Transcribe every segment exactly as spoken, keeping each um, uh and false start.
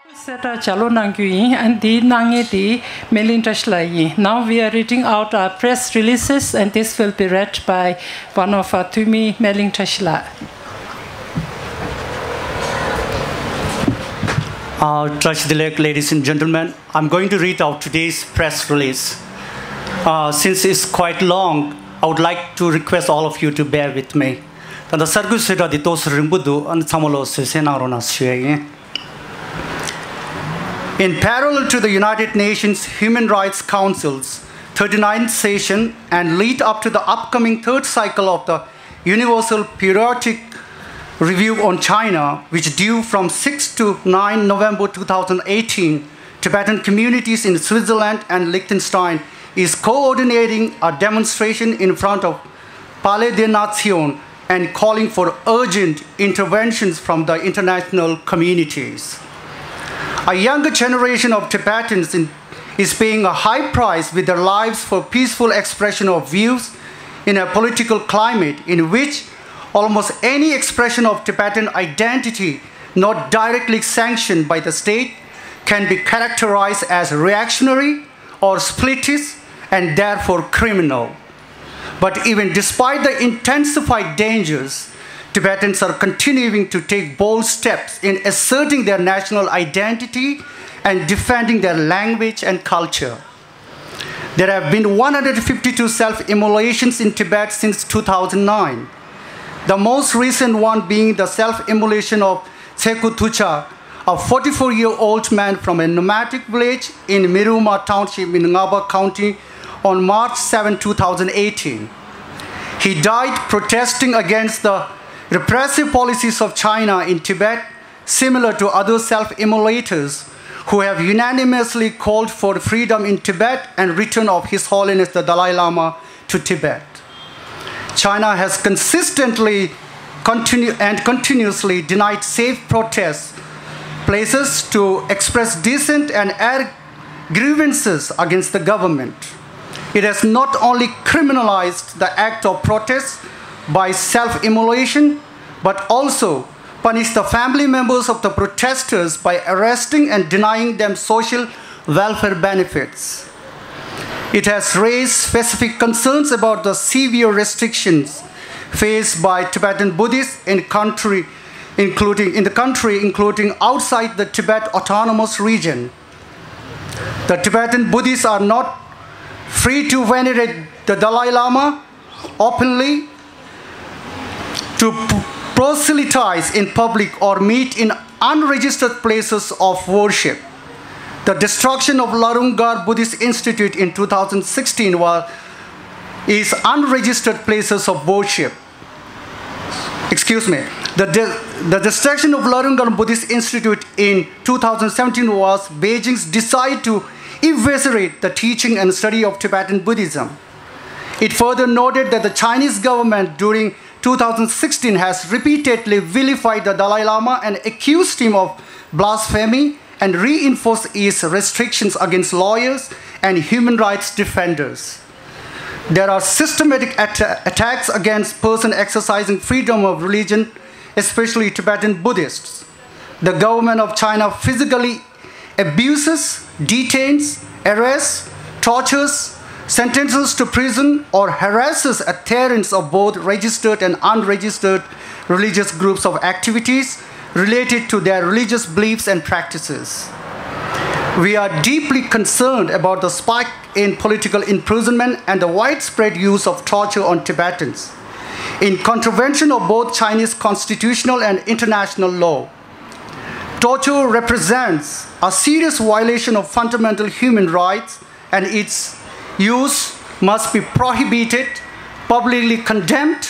གསལ་བསྒྲགས་ལྗགས་ཀློག་གནང་རྒྱུ་ཡིན། And འདིའི་གནང་མཁན་དེ་སྨན་གླིང་བཀྲ་ཤིས་ལགས་ཡིན། Now we are reading out our press releases and this will be read by one of our Thumi Melling Trashila. Uh, བཀྲ་ཤིས་བདེ་ལེགས, ladies and gentlemen. I'm going to read out today's press release. Uh, since it's quite long, I would like to request all of you to bear with me. ད་ལྟ་གསར་འགོད་གསལ་བསྒྲགས་འདི་ཏོག་ཙམ་རིང་པོ་འདུག་ཨ་ནི་ཚང་མ་ལོ་བཟོད་བསྲན་གནང་རོགས་གནང་ཞུ་ཡ་ཡིན། In parallel to the United Nations Human Rights Council's thirty-ninth session and lead up to the upcoming third cycle of the Universal Periodic Review on China, which due from six to nine November two thousand eighteen, Tibetan communities in Switzerland and Liechtenstein is coordinating a demonstration in front of Palais des Nations and calling for urgent interventions from the international communities. A younger generation of Tibetans in, is paying a high price with their lives for peaceful expression of views in a political climate in which almost any expression of Tibetan identity not directly sanctioned by the state can be characterized as reactionary or splittist and therefore criminal. But even despite the intensified dangers, Tibetans are continuing to take bold steps in asserting their national identity and defending their language and culture. There have been one hundred fifty-two self-immolations in Tibet since two thousand nine, the most recent one being the self-immolation of Tseku Thucha, a forty-four-year-old man from a nomadic village in Miruma Township in Ngaba County, on March seventh, two thousand eighteen. He died protesting against the repressive policies of China in Tibet, similar to other self-immolators who have unanimously called for freedom in Tibet and return of His Holiness the Dalai Lama to Tibet. China has consistently continu- and continuously denied safe protest places to express dissent and air grievances against the government. It has not only criminalized the act of protest by self-immolation, but also punished the family members of the protesters by arresting and denying them social welfare benefits. It has raised specific concerns about the severe restrictions faced by Tibetan Buddhists in country, including in the country, including outside the Tibet Autonomous Region. The Tibetan Buddhists are not free to venerate the Dalai Lama openly, to p- proselytize in public or meet in unregistered places of worship. The destruction of Larungar Buddhist Institute in two thousand sixteen was is unregistered places of worship. Excuse me. The, de- the destruction of Larungar Buddhist Institute in two thousand seventeen was Beijing's decide to eviscerate the teaching and study of Tibetan Buddhism. It further noted that the Chinese government during two thousand sixteen has repeatedly vilified the Dalai Lama and accused him of blasphemy and reinforced its restrictions against lawyers and human rights defenders. There are systematic atta- attacks against persons exercising freedom of religion, especially Tibetan Buddhists. The government of China physically abuses, detains, arrests, tortures, sentences to prison, or harasses adherents of both registered and unregistered religious groups of activities related to their religious beliefs and practices. We are deeply concerned about the spike in political imprisonment and the widespread use of torture on Tibetans, in contravention of both Chinese constitutional and international law. Torture represents a serious violation of fundamental human rights, and its use must be prohibited, publicly condemned,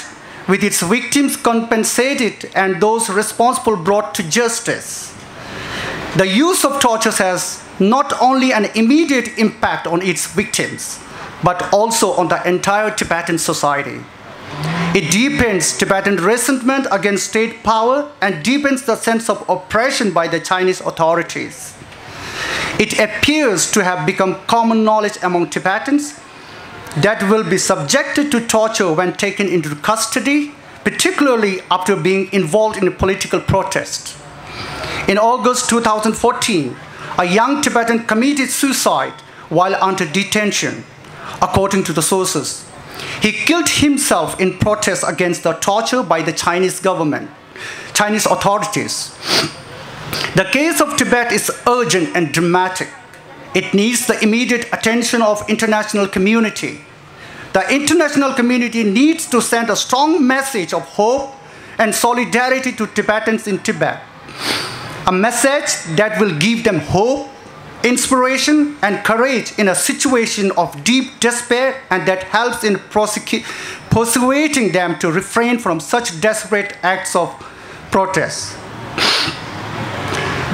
with its victims compensated and those responsible brought to justice. The use of torture has not only an immediate impact on its victims, but also on the entire Tibetan society. It deepens Tibetan resentment against state power and deepens the sense of oppression by the Chinese authorities. It appears to have become common knowledge among Tibetans that will be subjected to torture when taken into custody, particularly after being involved in a political protest. In August two thousand fourteen, a young Tibetan committed suicide while under detention, according to the sources. He killed himself in protest against the torture by the Chinese government, Chinese authorities. The case of Tibet is urgent and dramatic. It needs the immediate attention of international community. The international community needs to send a strong message of hope and solidarity to Tibetans in Tibet, a message that will give them hope, inspiration, and courage in a situation of deep despair, and that helps in prosecu- persuading them to refrain from such desperate acts of protest.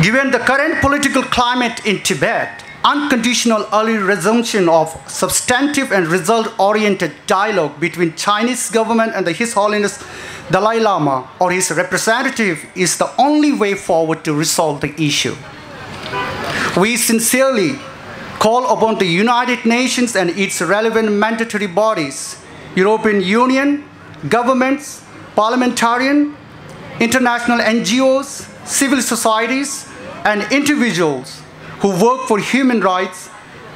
Given the current political climate in Tibet, unconditional early resumption of substantive and result-oriented dialogue between Chinese government and the His Holiness Dalai Lama or his representative is the only way forward to resolve the issue. We sincerely call upon the United Nations and its relevant mandatory bodies, European Union, governments, parliamentarian, international N G Os, civil societies, and individuals who work for human rights,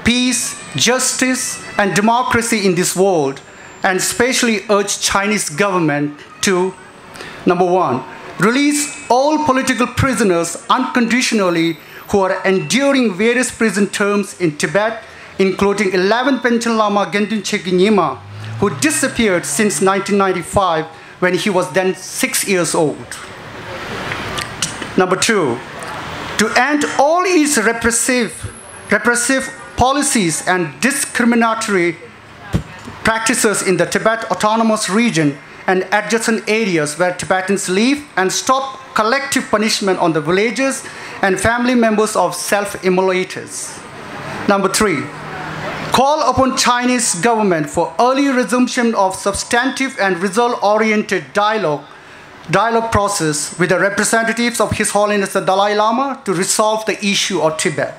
peace, justice, and democracy in this world, and specially urge Chinese government to: number one, release all political prisoners unconditionally who are enduring various prison terms in Tibet, including eleventh Panchen Lama Gyaltsuen Chökyi Nyingma, who disappeared since nineteen ninety-five when he was then six years old. Number two, to end all its repressive, repressive policies and discriminatory practices in the Tibet Autonomous Region and adjacent areas where Tibetans live and stop collective punishment on the villagers and family members of self-immolators. Number three, call upon Chinese government for early resumption of substantive and result-oriented dialogue, dialogue process with the representatives of His Holiness the Dalai Lama to resolve the issue of Tibet.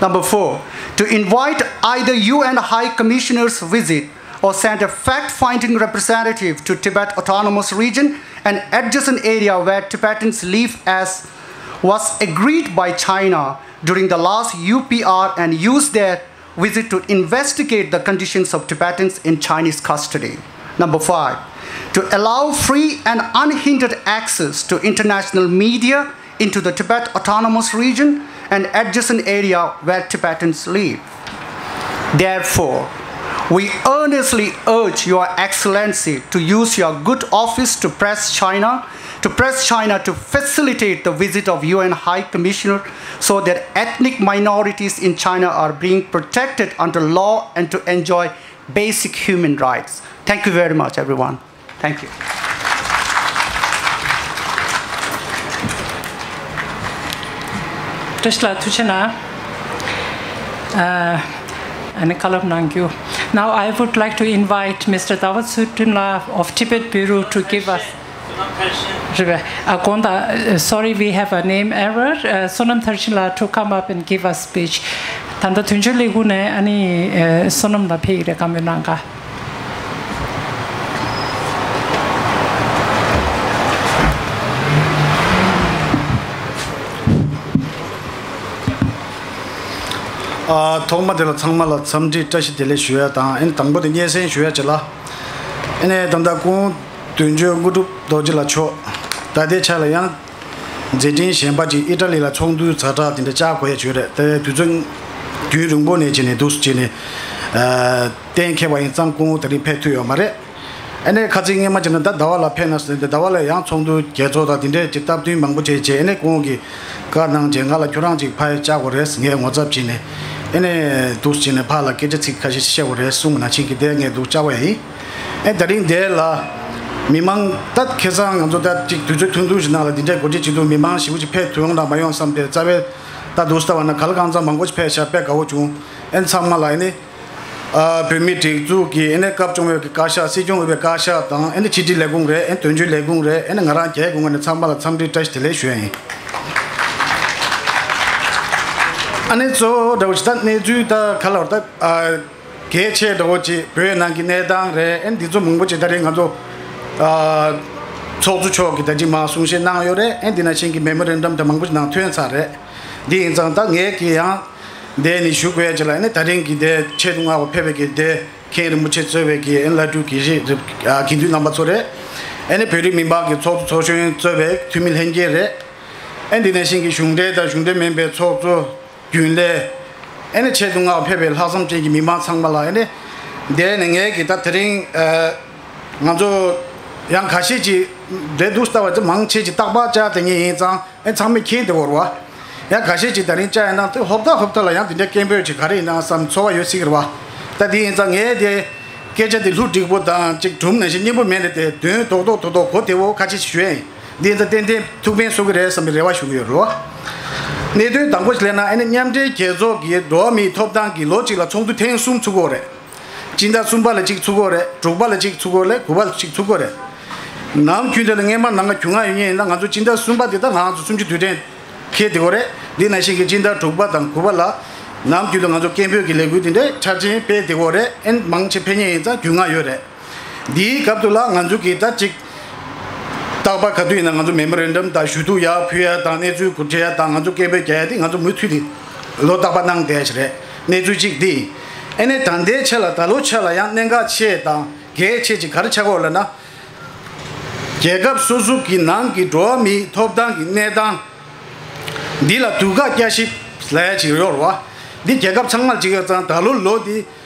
Number four, to invite either U N High Commissioner's visit or send a fact-finding representative to Tibet Autonomous Region and adjacent area where Tibetans live as was agreed by China during the last U P R and use their visit to investigate the conditions of Tibetans in Chinese custody. Number five, to allow free and unhindered access to international media into the Tibet Autonomous Region and adjacent area where Tibetans live. Therefore, we earnestly urge Your Excellency to use your good office to press China, to press China to facilitate the visit of U N High Commissioner so that ethnic minorities in China are being protected under law and to enjoy basic human rights. Thank you very much, everyone. Thank you. བཀྲ་ཤིས་ལགས་ཐུགས་རྗེ་གནང་། ཨ་ནི་བཀའ་སློབ་གནང་རྒྱུ། Now I would like to invite Mister Dawa Tshödrön of Tibet Bureau to give us རེད་པས། ཨ་དགོངས་དག Sorry, we have a name error. བསོད་ནམས་མཐར་ཕྱིན་ལགས to come up and give us speech. ད་ལྟ་དོན་གཅོད་ལས་ཁུངས་ནས་ཨ་ནི་བསོད་ནམས་ལགས་ཕེབས་ཡོད་རེད། བཀའ་མོལ་གནང་ག་ཨ་ཐོག་མ་དེ་ལ་ཚང་མ་ལ་འཚམས་འདྲི་བཀྲ་ཤིས་བདེ་ལེགས་ཞུ་ཡ་དང་། ཨ་ནི་དང་པོ་དེ་སྙན་སེང་ཞུ་ཡ་ཅིག་ལ། ཨ་ནི་ད་ལྟ་སྐུ་ངོ་དོན་གཅོད་དངོས་གྲུབ་རྡོ་རྗེ་ལགས་མཆོག་ད་ལྟའི་ཆ་ལ་ཡང་མཛད་འཕྲིན་གཞན་པ་ཅིག་ཨི་ཊ་ལི་ལ་ཚོགས་འདུའི་ཛ་དྲག་དེ་འདྲ་བཅར་དགོས་ཡ་ཅིག་ཡོད་རེད། དེ་དུས་ཚོད་རྒྱུན་རིང་པོ་ནས་བྱས་ནས་འདུག་སེ་བྱས་ནས་ཨ་གཏན་འཁེལ་བ་ཡིན་ཙང་སྐུ་ངོ་དེ་རིང་ཕེབས་ཐུབ་ཡོད་མ་རེད། ཨ་ནི་ཁ་སང་སྔོན་མ་བྱས་ན་ད་ཟླ་བ་ལ་ཕེབས་ན་ཟེར་ཏེ་ཟླ་བ་ལ་ཡང་ཚོགས་འདུ་རྒྱལ་ཚོགས་དང་དེ་འདྲས་ཀྱི་སྟབས་བསྟུན་མང་པོ་བྱས་རྗེས་ཨ་ནི་ཁོང་གིས་བཀའ་གནང་རྗེས་ང་ལ་ཁྱོད་རང་ཅིག་ཕར་བཅར་དགོས་རེད་ངས་ངོ་ཚབ་བྱས་ནས་ཨ་ནི་འདུག་སེ་བྱས་ནས་ཕར་ལ་སྐད་ཆ་ཚིག་ཁ་ཤས་བཤད་དགོས་རེད་གསུངས་པ་ནང་བཞིན་གྱི་དེ་ངས་འདུག་བཅར་བ་ཡིན། ཨ་ནི་དེ་རིང་འདིར་ལ་མི་མང་ད་ཁ་སང་ང་ཚོ་ད་ཅིག་དུས་ཚོད་ཐུང་ཐུང་ཞིག་ནང་ལ་འདི་འདྲས་གོ་སྒྲིག་བྱེད་དུས་མི་མང་ཞེ་པོ་ཅིག་ཕེབས་ཐུབ་ཡོང་དང་མ་ཡོང་བསམ་སྟེ་རྩ་བའི་ད་འདུག་སེ་ལྟ་བ་ན་ག་ལ་གང་འཚམ་མང་པོ་ཞིག་ཕེབས་ཤག་དཔེ་དགའ་བོ་བྱུང་། ཨ་ནི་ཚང་མ་ལ་ཨ་ནི། ཨ་བོད་མིའི་སྒྲིག་འཛུགས་ཀྱི་ཨ་ནི་སྐབས་བཅོ་ལྔ་པའི་བཀའ་ཤག་སྲིད་སྐྱོང་འོས་པའི་བཀའ་ཤག་དང་ཨ་ནི་ཕྱི་དྲིལ་ལས་ཁུངས་རེད། ཨ་ནི་དོན་གཅོད་ལས་ཁུངས་རེད། ཨ་ནི་ང་རང་རྒྱལ་ཁོངས་ནས་ཚང་མ་ལ་འཚམས་འདྲི་བཀྲ་ཤིས་བདེ་ལེགས་ཞུ་ཡ་ཡིན། ཨ་ནི་གཙོ་བོ་འདྲ་བོ་ཞིག་ད་གནས་ཚུལ་ད་ག་ལ་བར་ད་ཨ་གལ་ཆེ་འདྲ་བོ་ཅིག་བོད་ནང་གི་གནས་སྟངས་རེད། ཨ་ནི་འདི་ཚོ་མང་པོ་ཅིག་ད་རེས་ང་ཚོ་ཨ་ ཚོགས་གཙོ་མཆོག་གིས་ད་ཅི་མ་གསུང་བཤད་གནང་ཡོད་རེད། ཨེ་འདི་ན་ཆིང་གི་མེ་མོ་རན་ཌམ་དང་མང་པོ་ཞིག་ནང་ཐོན་ཚར་རེད། འདི་ཡིན་ཙང་ད་ངས་ཀྱི་ཡང་འདས་ནས་ཞུ་དགོས་ཡ་ཅིག་ལ་ཨེ་ནི་ད་རིང་གི་འདས་ཆེད་དུ་མངགས་པ་ཕེབས་པའི་གི་འདས་མཁན་རིན་པོ་ཆེ་གཙོས་པའི་གི་ཨེ་བླ་སྤྲུལ་དགེ་བཤེས་རིགས་དགེ་འདུན་རྣམ་པ་ཚོ་རེད། ཨེ་ནི་བོད་རིགས་མི་མང་གི་ཚོགས་གཙོ་ཚོགས་གཞོན་གཙོས་པའི་འཐུས་མི་ལྷན་རྒྱས་རེད། ཨེ་འདི་ན་ཆིང་གི་གཞུང་འབྲེལ་དང་གཞུང་འབྲེལ་མིན་པའི་ཚོགས་གཙོ་རྒྱུན་ལས། ཨེ་ནི་ཆེད་དུ་མངགས་ཕེབས་པའི་ལྷག་བསམ་ཅན་གྱི་མི་མང་ཚང་མ་ལ་ཨེ་ནི་འདས་ནས་ངས་ཀྱི་ད་དེ་རིང་ང་ཚོ་ཡང་ཁ་ཤས་ཀྱིས་འདྲེ་འདུག་ལྟ་བ་ཚོ་མང་ཆེ་ཅིག་རྟག་པར་བཅར་དེ་ངེས་ཡིན་ཙང་ཨེ་ཚང་མས་མཁྱེན་དེ་བོར་བ། ཡང་ཁ་ཤས་ཀྱིས་ད་རིང་བཅར་ཡིན་ན་དེ་ཧོབ་ཐག་ཧོབ་ཐག་ལ་ཡང་དེ་འདྲའི་སྐད་འབོད་ཅིག་ག་རེ་ཡིན་ན་བསམ་ཚོར་བ་ཡོད་སྲིད་ཀྱི་རེད་བ། ད་དེ་ཡིན་ཙང་ངས་དེ་སྐད་ཆ་དེ་ལྷུ་འགྲིག་པོ་དང་ཅིག་གྲུབ་ནང་བཞིན་སྙན་པོ་མེད་ནས་དེ་དོན་རྡོག་རྡོག་རྡོག་རྡོག་གོ་བདེ་བོ་ཁ་ཅིག་ཞུ་ཡིན། འདི་ཚོ་ཏན་ཏན་ཐུགས་ཕན་གསོ་གི་རེད་བསམ་པའི་རེ་བ་ཞུ་གི་ཡོད་རོ། གནད་དོན་དང་པོ་ཞིག་ལས་ན་ཨ་ནི་མཉམ་འབྲེལ་རྒྱལ་ཚོགས་ཀྱི་འགྲོ་བ་མིའི་ཐོབ་ཐང་གི་ལོ་གཅིག་ལ་ཚོགས་འདུ་ཐེངས་གསུམ་ཚུགས་ཀྱི་ཡོད་རེད། སྤྱི་ཟླ་གསུམ་པ་ལ་གཅིག་ཚུགས་ཀྱི་ཡོད་རེད། དྲུག་པ་ལ་གཅིག་ཚུགས་ཀྱི་ཡོད་རེད། དགུ་པ་ལ་གཅིག་ཚུགས་ཀྱི་ཡོད་རེད། ནམ་རྒྱུན་དེ་ལ་སྔས་མ་ནང་ལ་རྒྱུས་མངའ་ཡོད་མཁན་ཡིན་ན་ང་ཚོ་སྤྱི་ཟླ་གསུམ་པ་དེ་ད་ང་ཚོ་གསུམ་བཅུ་དུས་དྲན་འཁེལ་བསྡད་ཀྱི་ཡོད་རེད། འདི་ནང་བཞིན་གྱི་སྤྱི་ཟླ་དྲུག་པ་དང་དགུ་པ་ལ་ནམ་རྒྱུན་དུ་ང་ཚོ་སྐད་འབོད་ཀྱི་ལས་འགུལ་དེ་འདྲའི་འཆར་ཅན་སྤེལ་བསྡད་ཀྱི་ཡོད་རེད། ཨེ་མང་ཆེ་ཕེབས་མཁན་ཡིན་ཙང་རྒྱུས་མངའ་ཡོད་རེད། འདིའི་སྐབས་དུ་ལ་ང་ཚོ་གིས་ད་ཅིག་རྟག་པར་ག་དུས་ཡིན་ན་ང་ཚོ་མེ་མོ་རན་ཌམ་དང་ཞུ་གཏུག་ཡར་ཕུལ་ཡ་དང་གནས་ཚུལ་སྒུག་བྱེད་ཡ་དང་ང་ཚོ་སྐད་འབོད་རྒྱག་ཡ་དེ་ང་ཚོ་མུ་མཐུད་དེ་ལོ་རྟག་པར་གནང་བསྡད་ཡ་ཞིག་རེད། གནས་ཚུལ་གཅིག་འདི་ཡིན། ཨེ་ནས་ད་ལྟའི་ཆ་ལ་ད་ལོ་ཆ་ལ་ཡང་གནད་འགག་ཆེ་དང་གལ་ཆེ་ཅིག་ག་རེ་ཆགས་ཀྱི་ཡོད་ལབ་ན། རྒྱལ་ཁབ་སོ་སོ་གི་ནང་གི་འགྲོ་བ་མིའི་ཐོབ་ཐང་གི་གནས་སྟངས་འདི་ལ་དུས་བཀག་བསྐྱར་ཞིབ་ལབ་ཡ་ཅིག་ཡོད་རེད་བ། འདི་རྒྱལ་ཁབ་ཚང་མར་ཅིག་ཡོད་ཙང་ད་ལོ་ལོ་འདི་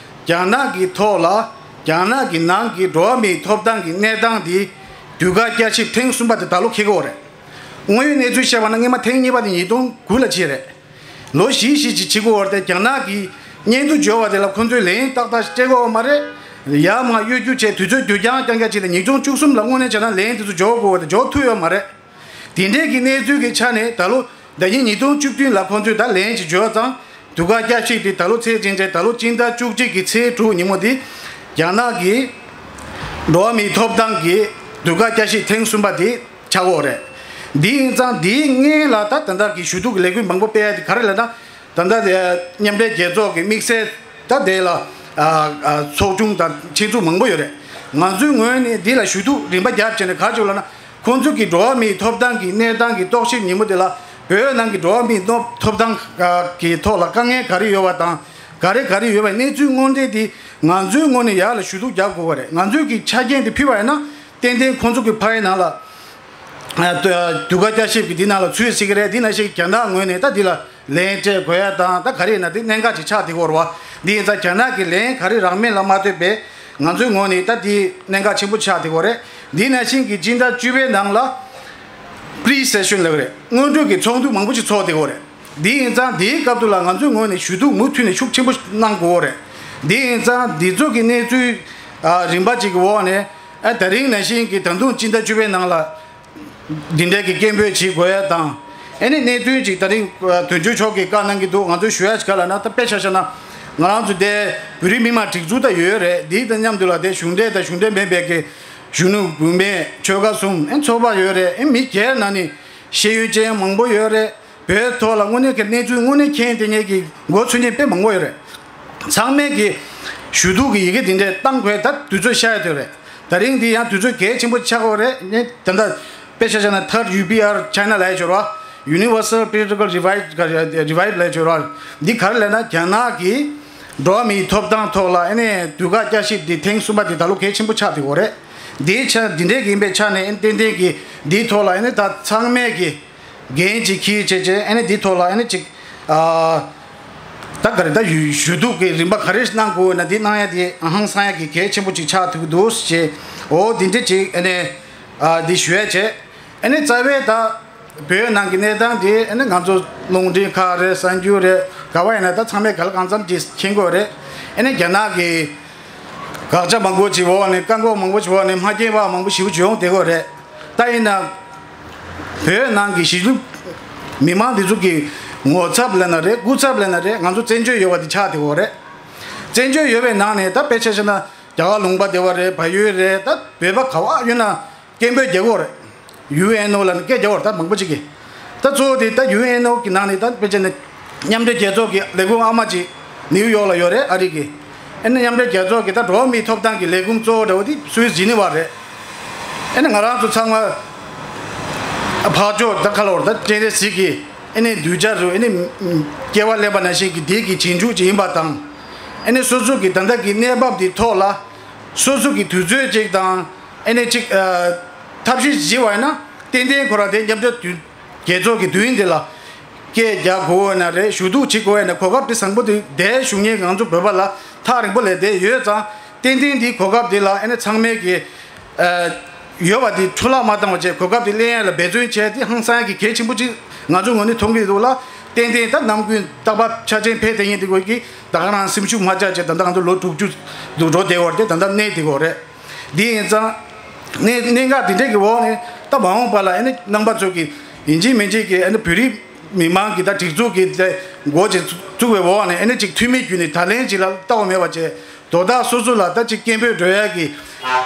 རྒྱ་ནག་གི་ཐོག་ལ་རྒྱ་ནག་གི་ནང་གི་འགྲོ་བ་མིའི་ཐོབ་ཐང་གི་གནས་སྟངས་འདི་དུས་བཀག་བསྐྱར་ཞིབ་ཐེངས་གསུམ་པ་དེ་ད་ལོ་འཁེལ་གྱི་ཡོད་རེད། དངོས་ཡོད་གནས་ཚུལ་བཤད་པ་ན་སྔོན་མ་ཐེངས་གཉིས་པ་དེ་ཉིས་སྟོང་དགུ་ལ་བྱས་རེད། ལོ་བཞི་བཞི་ཅིག་བྱེད་དགོས་པ་རེད་དེ་རྒྱ་ནག་གིས་སྙན་ཐོ་འབྱོར་བ་དེ་ལ་ཁོང་ཚོས་ལན་ཏག་ཏག་སྤྲད་དགོས་པ་མ་རེད། ཡར་མར་གཡོ་སྒྱུ་བྱས་དུས་ཚོད་སྒྱུར་རྐྱང་རྐྱང་རྐྱང་བྱས་ཏེ་ཉིས་སྟོང་བཅུ་གསུམ་ལ་དངོས་གནས་བྱས་ན་ལན་དེ་ཚོ་འབྱོར་དགོས་པ་དེ་འབྱོར་ཐུབ་ཡོད་མ་རེད། དེ་འདྲའི་གི་གནས་ཚུལ་གྱི་ཆ་ནས་ད་ལོ་ཟླ་ཉིན་ཉིས་སྟོང་བཅུ་བདུན་ལ་ཁོང་ཚོས་ད་ལན་ཅིག་འབྱོར་ཙང་དུས་བཀག་བསྐྱར་ཞིབ་དེ་ད་ལོ་ཚེས་ཆེན་ཆེན་ད་ལོ་སྤྱི་ཟླ་བཅུ་གཅིག་གི་ཚེས་དྲུག་ཉིན་མོ་དེ་རྒྱ་ནག་གི་འགྲོ་བ་མིའི་ཐོབ་ཐང་གི་དུས་བཀག་བསྐྱར་ཞིབ་ཐེངས་གསུམ་པ་དེ་ཆགས་ཡོད་རེད། འདི་ཡིན་ཙང་འདིའི་སྔོན་ལ་ད་ད་ལྟ་གི་ཞུ་གཏུག་གི་ལས་འགུལ་མང་པོ་སྤེལ་ཡ་དེ་ག་རེ་ལབ་ན། ད་ལྟ་དེ་མཉམ་འབྲེལ་རྒྱལ་ཚོགས་ཀྱི་དམིགས་བསལ་ད་དེ་ལ་ཨ་ཨ་ཚོགས་ཆུང་དང་ཆེད་འཛུགས་མང་པོ་ཡོད་རེད། ང་ཚོའི་ངོས་ནས་འདི་ལ་ཞུ་གཏུག་རིམ་པ་བརྒྱབ་བྱས་ནས་ག་རེ་བྱུང་ལབ་ན། ཁོང་ཚོ་གི་འགྲོ་བ་མིའི་ཐོབ་ཐང་གི་གནས་སྟངས་ཀྱི་རྟོག་ཞིབ་ཉིན་མོ་དེ་ལ་བོད་ནང་གི་འགྲོ་བ་མིའི་ཐོབ་ཐང་གི་ཐོག་ལ་དཀའ་ངལ་ག་རེ་ཡོད་པ་དང་ག་རེ་ག་རེ་ཡོད་པའི་གནས་ཚུལ་དངོས་འབྲེལ་དེ་ང་ཚོའི་ངོས་ནས་ཡར་ལ་ཞུ་གཏུག་རྒྱག་དགོས་པ་རེད། ང་ཚོའི་གི་ཆ་རྐྱེན་དེ་ཕུལ་བ་ཡིན་ན་ཏན་ཏན་ཁོང་ཚོ་གི་ཕ་ཡི་ནང་ལ་ཨ་དུ་དུས་བཀག་བསྐྱར་ཞིབ་ཀྱི་འདི་ནང་ལ་ཚུད་སྲིད་ཀྱི་རེད། འདི་ནང་བཞིན་རྒྱ་ནག་ངོས་ནས་ད་འདི་ལ་ལན་སྤྲད་དགོས་ཡ་དང་ད་ག་རེ་ཡིན་ན་འདི་གནད་འགག་ཅིག་ཆགས་བསྡད་ཀྱི་ཡོད་རེད་བ། འདི་ཡིན་ཙང་རྒྱ་ནག་གི་ལན་ག་རེ་རག་མིན་ལ་མ་ལྟོས་པའི་ང་ཚོའི་ངོས་ནས་ད་འདི་གནད་འགག་ཆེན་པོ་ཆགས་བསྡད་ཀྱི་ཡོད་རེད། འདི་ནང་བཞིན་གྱི་སྤྱི་ཟླ་བཅུ་པའི་ནང་ལ་པི་རི་སེ་ཤོན་ལབ་ཀྱི་རེད། སྔོན་འགྲོ་གི་ཚོགས་འདུ་མང་པོ་ཞིག་ཚོགས་བསྡད་ཀྱི་ཡོད་རེད། འདི་ཡིན་ཙང་འདིའི་སྐབས་དུ་ལ་ང་ཚོའི་ངོས་ནས་ཞུ་གཏུག་མུ་མཐུད་ནས་ཤུགས་ཆེན་པོ་གནང་དགོས་ཀྱི་ཡོད་རེད། འདི་ཡིན་ཙང་འདི་ཚོ་གི་གནས་ཚུལ་ཨ་རིམ་པ་ཅིག་གི་འོག་ནས་ཨ་ད་རིང་ནང་བཞིན་གྱི་ད་དུང་སྤྱི་ཟླ་བཅུ་པའི་ནང་ལ། འདི་འདྲའི་གི་སྐད་འབོད་བྱེད་དགོས་ཡ་དང་། ཨེ་ནི་གནད་དོན་ཅིག་ད་རིང་དོན་གཅོད་མཆོག་གིས་བཀའ་གནང་གི་འདུག་ང་ཚོས་ཞུ་ཡ་ཞིག་ག་ལབ་ན་ད་དཔེ་ཆ་བཞག་ན་ང་རང་ཚོ་དེ་བོད་རིགས་མི་མང་སྒྲིག་འཛུགས་ད་ཡོད་རེད། འདི་དང་མཉམ་དུ་ལ་དེ་གཞུང་འབྲེལ་དང་གཞུང་འབྲེལ་མིན་པའི་གི་གཞོན་ནུ་བུད་མེད་ཆོལ་ཁ་གསུམ་ཨེ་ཚོགས་པ་ཡོད་རེད། ཨེ་མི་སྒེར་ནང་ནས་ཤེས་ཡོན་ཅན་མང་པོ་ཡོད་རེད། བོད་ཐོག་ལ་དངོས་གནས་ཀྱི་གནས་ཚུལ་དངོས་གནས་མཁྱེན་དེ་ངེད་ཀྱི་མགོ་ཚོས་མཁན་དཔེ་མང་པོ་ཡོད་རེད། ཚང་མས་ཀྱི་ཞུ་གཏུག་གི་ཡི་གེ་འདི་འདྲས་བཏང་དགོས་ད་དུས་ཚོད་ཤར་ཡ་དེ་རེད། ད་རིང་འདི་ཡང་དུས་ཚོད་གལ་ཆེན་པོ་ཆགས་ཀྱི་ཡོད་རེད། ངས་ད་ལྟ་དཔེ་ཆ་བཞག་ན་Third U P R China ལབ་ཡ་ཅིག་ཡོད་རེད་བ། Universal Periodical Review Review ལབ་ཡ་ཅིག་ཡོད་རེད་བ། འདི་ག་རེ་ལབ་ན་རྒྱ་ནག་གི་འགྲོ་བ་མིའི་ཐོབ་ཐང་ཐོག་ལ་ཨ་ནི་དུས་བཀག་བསྐྱར་ཞིབ་འདི་ཐེངས་གསུམ་པ་འདི་ད་ལོ་གལ་ཆེན་པོ་ཆགས་བསྡད་ཀྱི་ཡོད་རེད། འདིའི་ཆ་འདི་འདྲས་ཀྱི་ཡིན་པའི་ཆ་ནས་ཨ་ནི་ཏན་ཏན་གྱི་འདིའི་ཐོག་ལ་ཨ་ནི་ད་ཚང་མས་ཀྱི་འགན་ཅིག་འཁྱེར་བྱས་བྱས་ཨ་ནི་འདི་ཐོག་ལ་ཨ་ནི་ཅིག་ཨ་ད་ག་རེ་ད་ཞུ་ཞུ་གཏུག་གི་རིམ་པ་ག་རེ་གནང་དགོས་ན་འདི་གནང་ཡ་དེ་ཨ་ཧང་སང་ཡ་གི་གལ་ཆེན་པོ་ཅིག་ཆགས་ཐུབ་ཀྱི་འདུག་ཅེས། འོ་འདི་འདྲ་ཅིག་ཨ་ནི་ཨ་འདི་ཞུ་ཡ་བྱས། ཨ་ནི་རྩ་བའི་ད་བོད་ནང་གི་གནས་སྟངས་དེ་ཨ་ནི་ང་ཚོ་རླུང་འཕྲིན་ཁག་རེད། གསར་འགྱུར་རེད། ག་བ་ཡིན་ན་ད་ཚང་མས་ག་ལ་གང་འཚམ་ཅིག་མཁྱེན་གྱི་ཡོད་རེད། ཨ་ནི་རྒྱ་ནག་གི་དགག་བྱ་མང་པོ་ཅིག་འོག་ནས་བཀག་འགོག་མང་པོ་ཅིག་འོག་ནས་མ་སྐྱེས་པ་མང་པོ་ཞེ་པོ་ཅིག་ཡོང་བསྡད་ཀྱི་ཡོད་རེད། ད་ཡིན་ན། བོད་ནང་གི་གཞིས་ལུས་མི་མང་འདི་ཚོ་གི་ངོ་ཚབ་ལབ་ན་རེད། སྐུ་ཚབ་ལབ་ན་རེད། ང་ཚོ་བཙན་བྱོལ་ཡོད་པ་འདི་ཆགས་བསྡད་ཡོད་རེད། བཙན་བྱོལ་ཡོད་པའི་ནང་ནས་ད་དཔེ་ཆ་བཞག་ན་རྒྱ་གར་ལུང་པ་སྡེ་བ་རེད། བལ་ཡུལ་རེད། ད་བོད་པ་ག་བ་ཡོད་ན་སྐད་འབོད་རྒྱག་གི་ཡོད་རེད། ཡུ་ཨེན་ཨོ་ལབ་ནས་སྐད་རྒྱག་གི་ཡོད་རེད། ད་མང་པོ་ཅིག་གིས། ད་གཙོ་བོ་དེ་ད་ཡུ་ཨེན་ཨོ་གི་ནང་ནས་ད་དཔེ་ཆ་ནས་མཉམ་འབྲེལ་རྒྱལ་ཚོགས་ཀྱི་ལས་ཁུངས་ཨ་མ་ཅིག་ནིའུ་ཡོག་ལ་ཡོད་རེད། ཨ་རི་གི། ཨ་ནི་མཉམ་འབྲེལ་རྒྱལ་ཚོགས་ཀྱི་ད་འགྲོ་བ་མིའི་ཐོབ་ཐང་གི་ལས་ཁུངས་གཙོ་བོ་འདྲ་བོ་དེ་སུད་སི་ཇི་ནི་ཝ་རེད། ཨ་ནི་ང་རང་ཚོ་ཚང་མ་ འཕགས་མཆོག་ད་ག་ལ་བར་ད་སྤྱན་རས་གཟིགས་ཀྱི་ཨ་ནི་གདུལ་བྱ་རུ་ཨ་ནི་སྐྱེ་བ་ལེན་པ་ནང་བཞིན་གྱི་དེ་གི་རྗེས་འཇུག་ཅིག་ཡིན་པ་དང་། ཨ་ནི་སོ་སོ་གི་ད་ལྟ་གི་གནས་བབ་འདི་ཐོག་ལ་སོ་སོ་གི་དུས་ཚོད་ཅིག་དང་ཨ་ནི་ཅིག་ཐབས་ཤེས་བགྱི་བ་ཡིན་ན་ཏན་ཏན་ཁོ་རང་དེ་མཉམ་འབྲེལ་དུས་རྒྱལ་ཚོགས་ཀྱི་དུས་ཡུན་འདི་ལ་སྐད་རྒྱག་དགོས་ན་རེད། ཞུ་གཏུག་བྱེད་དགོས་ན་གོ་སྐབས་དེ་བཟང་པོ་དེ་དེ་ཞུ་མཁན་ང་ཚོ་བོད་པ་ལ་ཐག་རིང་པོ་ལས་བསྡད་ཡོད་ཙང་ཏན་ཏན་འདི་གོ་སྐབས་དེ་ལ་ཨ་ནི་ཚང་མས་ཀྱི་ཡོད་པ་དེ་འཕྲོ་བརླག་མ་བཏང་བ་བྱས་གོ་སྐབས་དེ་ལེན་ཡ་ལ་འབད་བརྩོན་བྱས་ཏེ་ཧང་སང་གི་གལ་ཆེན་པོ་ཅིག་ང་ཚོ་ངོས་ནས་མཐོང་གི་འདུག་ལ། ཏན་ཏན་ད་ནམ་རྒྱུན་རྟག་པར་ཆ་ཆེན་ཕེབས་བསྡད་མཁན་དེ་ཀོ་གི་ད་ག་རང་སེམས་ཤུགས་མ་ཆག་བྱས་ད་ལྟ་ང་ཚོ་ལོ་དྲུག་ཅུ་འདུག་འགྲོ་བསྡད་བར་དེ་ད་ལྟ་གནས་དེ་ཀོ་རེད། འདི་ཡིན་ཙང་གནས་གནད་འགག་དེ་འདྲས་ཀྱི་འོག་ནས་ད་མ་འོངས་པ་ལ་ཨ་ནི་རྣམ་པ་ཚོ་གི་ཡིན་གཅིག་མིན་གཅིག་གི་ཨ་ནི་བོད་རིགས་མི་མང་གི་ད་སྒྲིག་འཛུགས་ཀྱི་དེ་འགོ་ཅིག་བཙུགས་པའི་འོག་ནས་ཨ་ནི་ཅིག་འཐུས་མི་བརྒྱུད་ནས་ད་ལན་ཅིག་ལ་ལྟ་བ་མེད་པ་བྱས། དོ་བདག་སོ་སོ་ལ་ད་ཅིག་སྐད་འབོད་འགྲོ་ཡ་གི་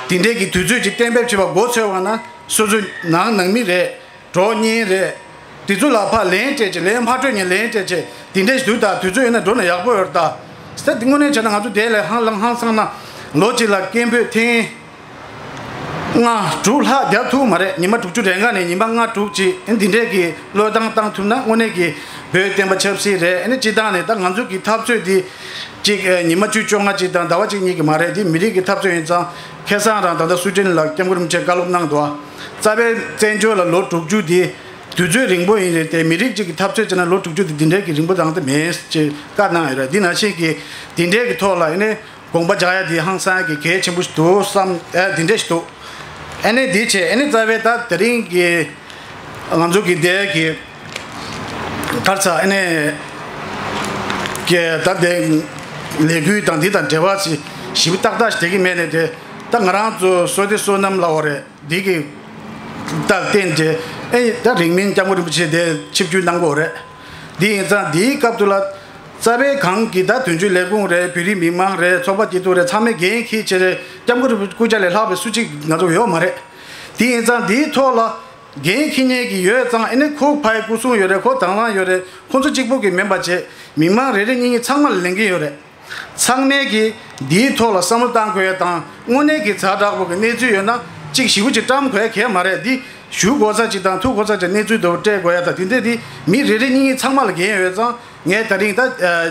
དེ་འདྲས་ཀྱི་དུས་ཚོད་ཅིག་གཏན་འབེབས་བྱེད་པ་འགོ་ཚུགས་པ་ན་སོ་སོ་ནང་ནང་མི་རེད། གྲོགས་གཉེན་རེད། དེ་ཚོ་ལ་ཕར་ལན་སྤྲད་ཅིག་ལན་མ་སྤྲོད་ཉིན་ལན་སྤྲད་ཅིག་དེ་འདྲས་ཞིག་འདུག་ད་དུས་ཚོད་ཡིན་ན་འགྲོ་ན་ཡག་པོ་ཡོད་ད། ད་དེ་དངོས་གནས་བྱས་ན་ང་ཚོ་དེ་ལས་ཧང་ལང་ཧང་སང་ན་ལོ་གཅིག་ལ་སྐད་འབོད་ཐེངས་ལྔ་དྲུག་ལྷག་རྒྱག་ཐུབ་མ་རེད། ཉི་མ་དྲུག་ཅུ་རེ་ལྔ་ནས་ཉི་མ་ལྔ་དྲུག་ཅིག་ཨ་ནི་འདི་འདྲས་ཀྱི་བློས་བཏང་བཏང་ཐུབ་ན་དངོས་གནས་ཀྱི་བོད་བསྟན་པ་ཆབ་སྲིད་རེད། ཨ་ནི་སྤྱི་བཏང་ནས་ད་ང་ཚོ་གི་འཐབ་རྩོད་འདི་གཅིག་ཉི་མ་བཅུ་བཅོ་ལྔ་གཅིག་དང་ཟླ་བ་གཅིག་གཉིས་ཀྱི་མ་རེད། འདི་མི་རིགས་ཀྱི་འཐབ་རྩོད་ཡིན་ཙང་ཁ་སང་རང་ད་ལྟ་སུ་ཅན་ལ་སྐྱབས་མགོན་རིན་པོ་ཆེ་བཀའ་སློབ་གནང་འདུག་རྩ་བའི་བཙན་བྱོལ་ལ་ལོ་དྲུག་ཅུ་འདི་དུས་ཚོད་རིང་པོ་ཡིན་རེད་དེ། མི་རིགས་གཅིག་གི་འཐབ་རྩོད་བྱས་ན་ལོ་དྲུག་ཅུ་འདི་འདི་འདྲའི་གི་རིང་པོ་དང་དེ་མེད་ཅེས་བཀའ་གནང་ཡོད་རེད། འདི་ནང་བཞིན་གྱི་འདི་འདྲའི་གི་ཐོག་ལ་ཨ་ནི་དགོངས་པ་འཇགས་ཡ་འདི་ཧང་སང་གི་གལ་ཆེན་པོ་ཞིག་འདུག་བསམ། ཨ་འདི་འདྲ་ཞིག་འདུག་ཨ་ནི་འདི་བྱས་ཨ་ནི་རྩ་བའི་ད་དེ་རིང་གི་ང་ཚོ་གི་འདས་ཀྱི་གར་ས་ཨ་ནི་གི་ད་དེ་ལས་འགུལ་དང་འདི་དང་འབྲེལ་བ་ཞིག་ཞིབ་ཏག་ཏག་ཞིག་བསྡད་ཀྱི་མེད་ནས་དེ་ད་ང་རང་ཚོ་བསོད་བདེ་བསོད་ནམས་ལབ་པ་རེད། འདི་གི་ད་བརྟེན་ཏེ་ཨེ་ད་རིང་མིན་སྐྱབས་མགོན་རིན་པོ་ཆེ་དེ་ཆིབས་བསྒྱུར་གནང་གི་ཡོད་རེད། འདི་ཡིན་ཙང་འདིའི་སྐབས་དུ་ལ་རྩ་བའི་གང་གི་ད་དོན་གཅོད་ལས་ཁུངས་རེད། བོད་རིགས་མི་མང་རེད། ཚོགས་པ་སྐྱིད་སྡུག་རེད། ཚང་མས་འགན་འཁྱེར་བྱས་རེད། སྐྱབས་མགོན་རིན་པོ་ཆེ་སྐུ་ཕྱྭ་ལས་ལྷག་པའི་སུ་གཅིག་ང་ཚོ་ཡོད་མ་རེད། དེ་ཡིན་ཙང་འདིའི་ཐོག་ལ་འགན་འཁྱེར་མཁན་གྱི་ཡོད་ཙང་ཨེ་ནི་ཁོ་ཕ་ཡི་སྐུ་སྲུང་ཡོད་རེད། ཁོ་དང་བླངས་ཡོད་རེད། ཁོ་ཚོ་གཅིག་པུ་གི་མིན་པ་བྱས་མི་མང་རེ་རེ་གཉིས་གཉིས་ཚང་མ་ལ་ལས་འགན་ཡོད་རེད། ཚང་མས་ཀྱིས་འདིའི་ཐོག་ལ་བསམ་བློ་བཏང་དགོས་ཡ་དང་དངོས་གནས་ཀྱི་ཛ་དྲག་པོ་གི་གནས་ཚུལ་ཡོད་ན་གཅིག་ཞེ་པོ་ཅིག་བཀྲམ་དགོས་ཡ་གལ་མ་རེད། འདི་ཞུ་དགོས་ས་ཅིག་དང་ཐུག་དགོས་ས་ཅིག་གནས་ཚུལ་དུ་སྤྲད་དགོས་ཡ་དང་དེ་འདྲས་འདི་མི་རེ་རེ་གཉིས་གཉིས་ཚང་མ་ལ་འགན་ཡོད་ཙང་། ངས་ད་རིང་ད་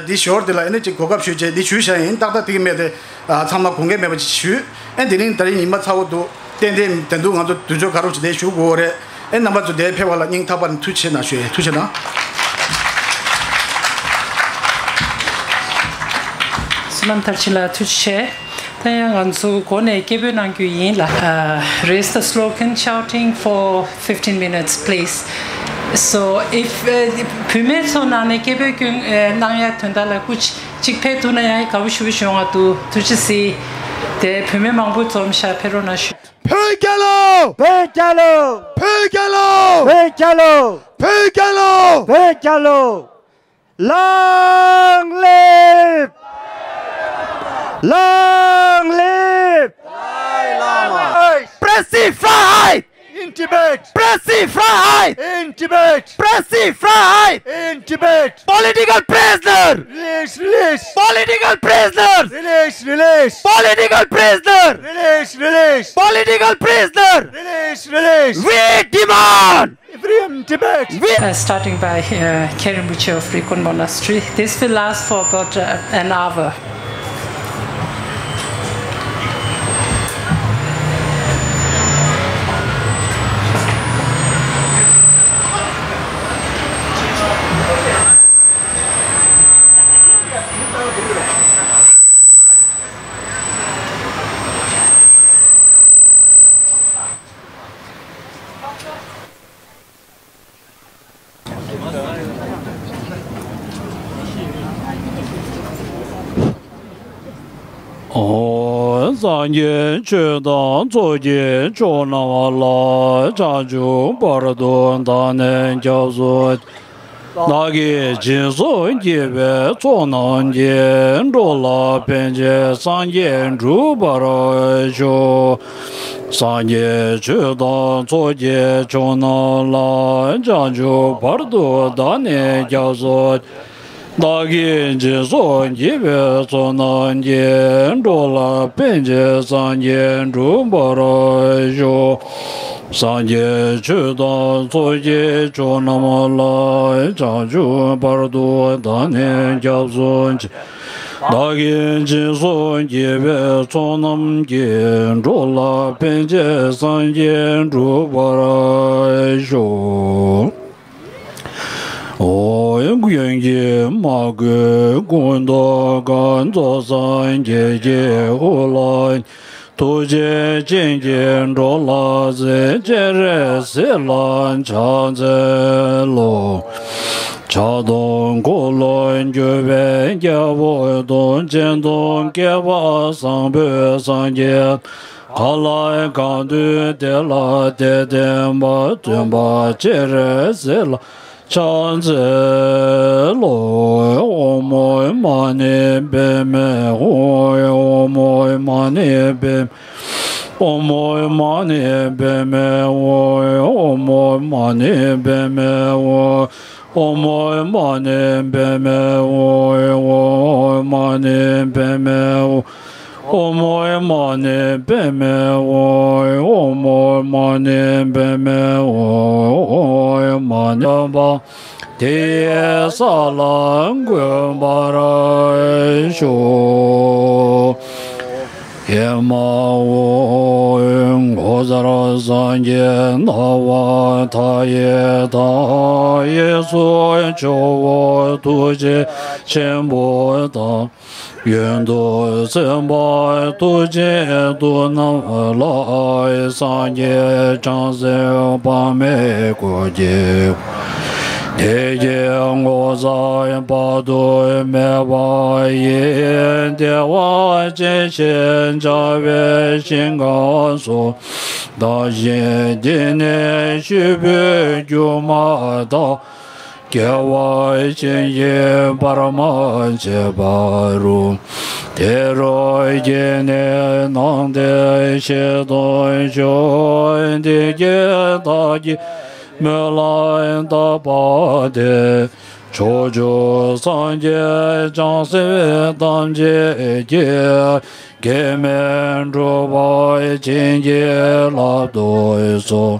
འདི་ཞོར་འདི་ལ་ཨེ་ནི་ཅིག་གོ་སྐབས་ཞུས་བྱས་འདི་ཞུས་བཞག་ཡིན། ཏག་ཏག་དེ་གི་མེད་དེ་ཚང་མ་དགོངས་འགལ་མེད་པ་ཅིག་ཞུས། ཨེ་འདི་རིང་ད་རིང་ཉི་མ་ཚ་བོ་འདུག་ཏན་ཏན་དེ་འདུག་ང་ཚོ་དུས་ཚོད་ག་རོགས་ཅིག་དེ་ཞུ་དགོས་རེད། ཨེ་རྣམ་པ་ཚོ་དེ་ཕེབས་པ་ལ་སྙིང་ཐག་པ་ནས་ཐུགས་རྗེ་ཆེ་གནང་ཞུ་ཡས། ཐུགས་རྗེ་གནང་། བསོད་ནམས་མཐར་ཕྱིན་ལགས་ཐུགས་རྗེ་ཆེ། ད་ཡང་ང་ཚོ་འགོ་ནས་སྐད་འབོད་གནང་རྒྱུ་ཡིན་ལ། Uh, raise the slogan shouting for fifteen minutes, please. So, if, uh, བུད་མེད་ཚོ་ནང་ནས་སྐད་འབོད་སྐྱོན་གནང་ཡ་དོན་དག་ལ་སྐུ་གཅིག་ཕེབས་ཐུབ་ན་ཡང་དགའ་པོ་ཞེ་པོ་ཞིག་ཡོང་བ་འདུག་ཐུགས་རྗེ་གཟིགས། དེ་བུད་མེད་མང་པོ་འཛོམས་ཤག་ཕེབས་རོགས་གནང་ཞུ། བོད་རྒྱལ་ལོ། བོད་རྒྱལ་ལོ། བོད་རྒྱལ་ལོ། བོད་རྒྱལ་ལོ། བོད་རྒྱལ་ལོ། Long live! Long live! Dalai Lama! Press the Freiheit! In Tibet! Press the Freiheit! In Tibet! Press the Freiheit! In Tibet! Political prisoner! Release, release! Political prisoner! Release, release! Political prisoner! Release, release! Political prisoner! Release, release! We demand! Freedom Tibet! We Uh, starting by uh, Khen Rinpoche of Rikun Monastery. This will last for about uh, an hour. ཨོ། སངས་རྒྱས་ཆོས་དང་ཚོགས་ཀྱི་མཆོག་རྣམས་ལ། བྱང་ཆུབ་བར་དུ་བདག་ནི་སྐྱབས་སུ། བདག་གིས་སྦྱིན་སོགས་བགྱིས་པའི་ཚོགས་རྣམས་ཀྱིས། འགྲོ་ལ་ཕན་ཕྱིར་སངས་རྒྱས་འགྲུབ་པར་ཤོག་སངས་རྒྱས་ཆོས་དང་ཚོགས་ཀྱི་མཆོག་རྣམས་ལ། བྱང་ཆུབ་བར་དུ་བདག་ནི་སྐྱབས་སུ། བདག་གིས་སྦྱིན་སོགས་བགྱིས་པའི་ཚོགས་རྣམས་ཀྱིས། འགྲོ་ལ་ཕན་ཕྱིར་སངས་རྒྱས་འགྲུབ་པར་ཤོག་སངས་རྒྱས་ཆོས་དང་ཚོགས་ཀྱི་མཆོག་རྣམས་ལ། བྱང་ཆུབ་བར་དུ་བདག་ནི་སྐྱབས་སུ་མཆི། བདག་གིས་སྦྱིན་སོགས་བགྱིས་པའི་ཚོགས་རྣམས་ཀྱིས། འགྲོ་ལ་ཕན་ཕྱིར་སངས་རྒྱས་འགྲུབ་པར་ཤོག། ཨོ། གཡོན་གྱི་མ་གོས་སྐུ་མདོག་དཀར། རྫོགས་སངས་རྒྱས་ཀྱི་དབུ་ལ། ཐུགས་རྗེ་ཅན་གྱིས་འགྲོ་ལ་གཟིགས། སྤྱན་རས་གཟིགས་ལ་ཕྱག་འཚལ་ལོ། ཕྱག་དང་འཁོར་ལོས་སྒྱུར་བའི་རྒྱལ་པོ་དང་། སྤྱན་དང་བསྐལ་པ་བཟང་པོའི་སངས་རྒྱས། གང་ལ་གང་འདུལ་དེ་ལ་དེ་བསྟན་པ། བཙུན་པ་སྤྱན་རས་གཟིགས་ལ་ཕྱག་འཚལ་ལོ། ཨོཾ་མ་ཎི་པདྨེ་ཧཱུྃ། ཨོཾ་མ་ཎི་པདྨེ། ཨོཾ་མ་ཎི་པདྨེ་ཧཱུྃ། ཨོཾ་མ་ཎི་པདྨེ་ཧཱུྃ། ཨོཾ་མ་ཎི་པདྨེ་ཧཱུྃ། ཨོཾ་མ་ཎི་པདྨེ་ཧཱུྃ། ཨོཾ་མ་ཎི་པདྨེ་ཧཱུྃ། ཨོཾ་མ་ཎི་པདྨེ་ཧཱུྃ། ཨོཾ་མ་ཎི་པདྨེ། དེ་ཡི་ས་ལ་འགོད་པར་ཤོག། ཨེ་མ་ཧོ། ངོ་མཚར་སངས་རྒྱས་སྣང་བ་མཐའ་ཡས་དང་། གཡས་སུ་ཇོ་བོ་ཐུགས་རྗེ་ཆེན་པོ་དང་། གཡོན་དུ་སེམས་དཔའ་ཐུགས་རྗེ་མཐུ་རྣམས་ལ། སངས་རྒྱས་བྱང་སེམས་དཔག་མེད་འཁོར་གྱིས། དེ་ཡི་ངོ་མཚར་དཔག་ཏུ་མེད་པ་ཡི། བདེ་བ་ཅན་ཞེས་བྱ་བའི་ཞིང་ཁམས་སུ། བདག་གཞན་བདེ་གནས་སྤྱོད་པའི་རྒྱུ་མ་དག། སྐྱེ་བ་གཞན་གྱིས་བར་མ་ཆད་པ་རུ། དེ་རུ་སྐྱེས་ནས་སྣང་མཐའི་ཞལ་མཐོང་ཤོག། དེ་སྐད་བདག་གིས་སྨོན་ལམ་བཏབ་པ་དེ། ཕྱོགས་བཅུའི་སངས་རྒྱས་བྱང་སེམས་ཐམས་ཅད་ཀྱིས། གེགས་མེད་འགྲུབ་པར་བྱིན་གྱིས་བརླབ་ཏུ་གསོལ།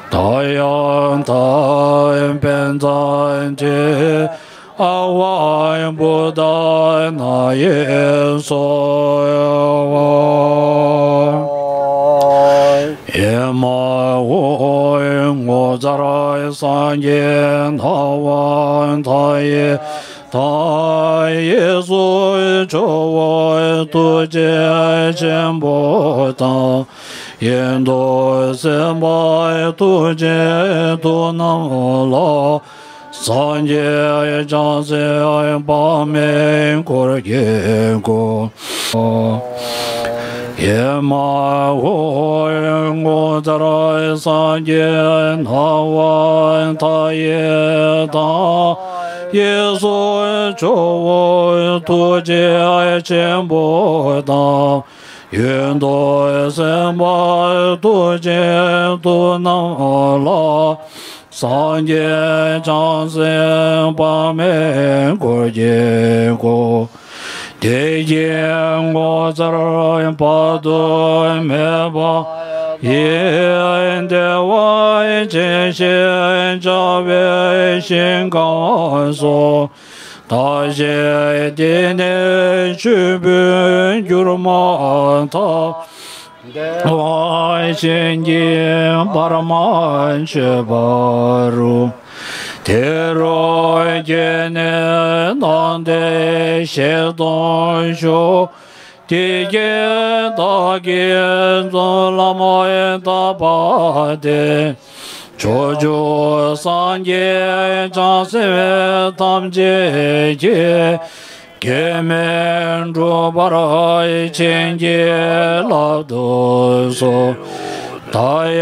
ཏདྱ་ཐཱ། པཉྩ་ཏྲྱེ་ཨ་ཝ་བུདྡྷཱ་ན་ཡེ་སྭཱ་ཧཱ། ཨེ་མ་ཧོ། ངོ་མཚར་སངས་རྒྱས་སྣང་བ་མཐའ་ཡས་དང་། གཡས་སུ་ཇོ་བོ་ཐུགས་རྗེ་ཆེན་པོ་དང་། གཡོན་དུ་སེམས་དཔའ་ཐུགས་རྗེ་མཐུ་རྣམས་ལ། སངས་རྒྱས་བྱང་སེམས་དཔག་མེད་འཁོར་གྱིས་བསྐོར། ཨེ་མ་ཧོ། ངོ་མཚར་སངས་རྒྱས་སྣང་བ་མཐའ་ཡས་དང་། གཡས་སུ་ཇོ་བོ་ཐུགས་རྗེ་ཆེན་པོ་དང་། གཡོན་དུ་སེམས་དཔའ་ཐུགས་རྗེ་མཐུ་རྣམས་ལ། སངས་རྒྱས་བྱང་སེམས་དཔག་མེད་འཁོར་གྱིས་བསྐོར། དེ་ཡི་ངོ་མཚར་དཔག་ཏུ་མེད་པ་ཡི། བདེ་བ་ཅན་ཞེས་བྱ་བའི་ཞིང་ཁམས་སུ། བདག་གཞན་བདེ་གནས་སྤྱོད་པའི་རྒྱུ་མ་དག། བདེ་བ་ཅན་གྱིས་བར་མ་ཆད་པ་རུ། དེ་རུ་སྐྱེས་ནས་སྣང་མཐའི་ཞལ་མཐོང་ཤོག། དེ་སྐད་བདག་གིས་བརྩོན་ལམ་བཏབ་པ་དེ། ཕྱོགས་བཅུའི་སངས་རྒྱས་བྱང་སེམས་ཐམས་ཅད་ཀྱིས། གེགས་མེད་འགྲུབ་པར་བྱིན་གྱིས་བརླབ་ཏུ་གསོལ། ཏདྱ་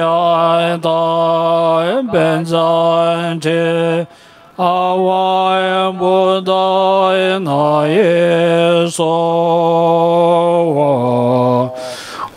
ཐཱ། པཉྩ་ཏྲྱེ་ཨ་ཝ་བུདྡྷཱ་ན་ཡེ་སྭཱ་ཧཱ།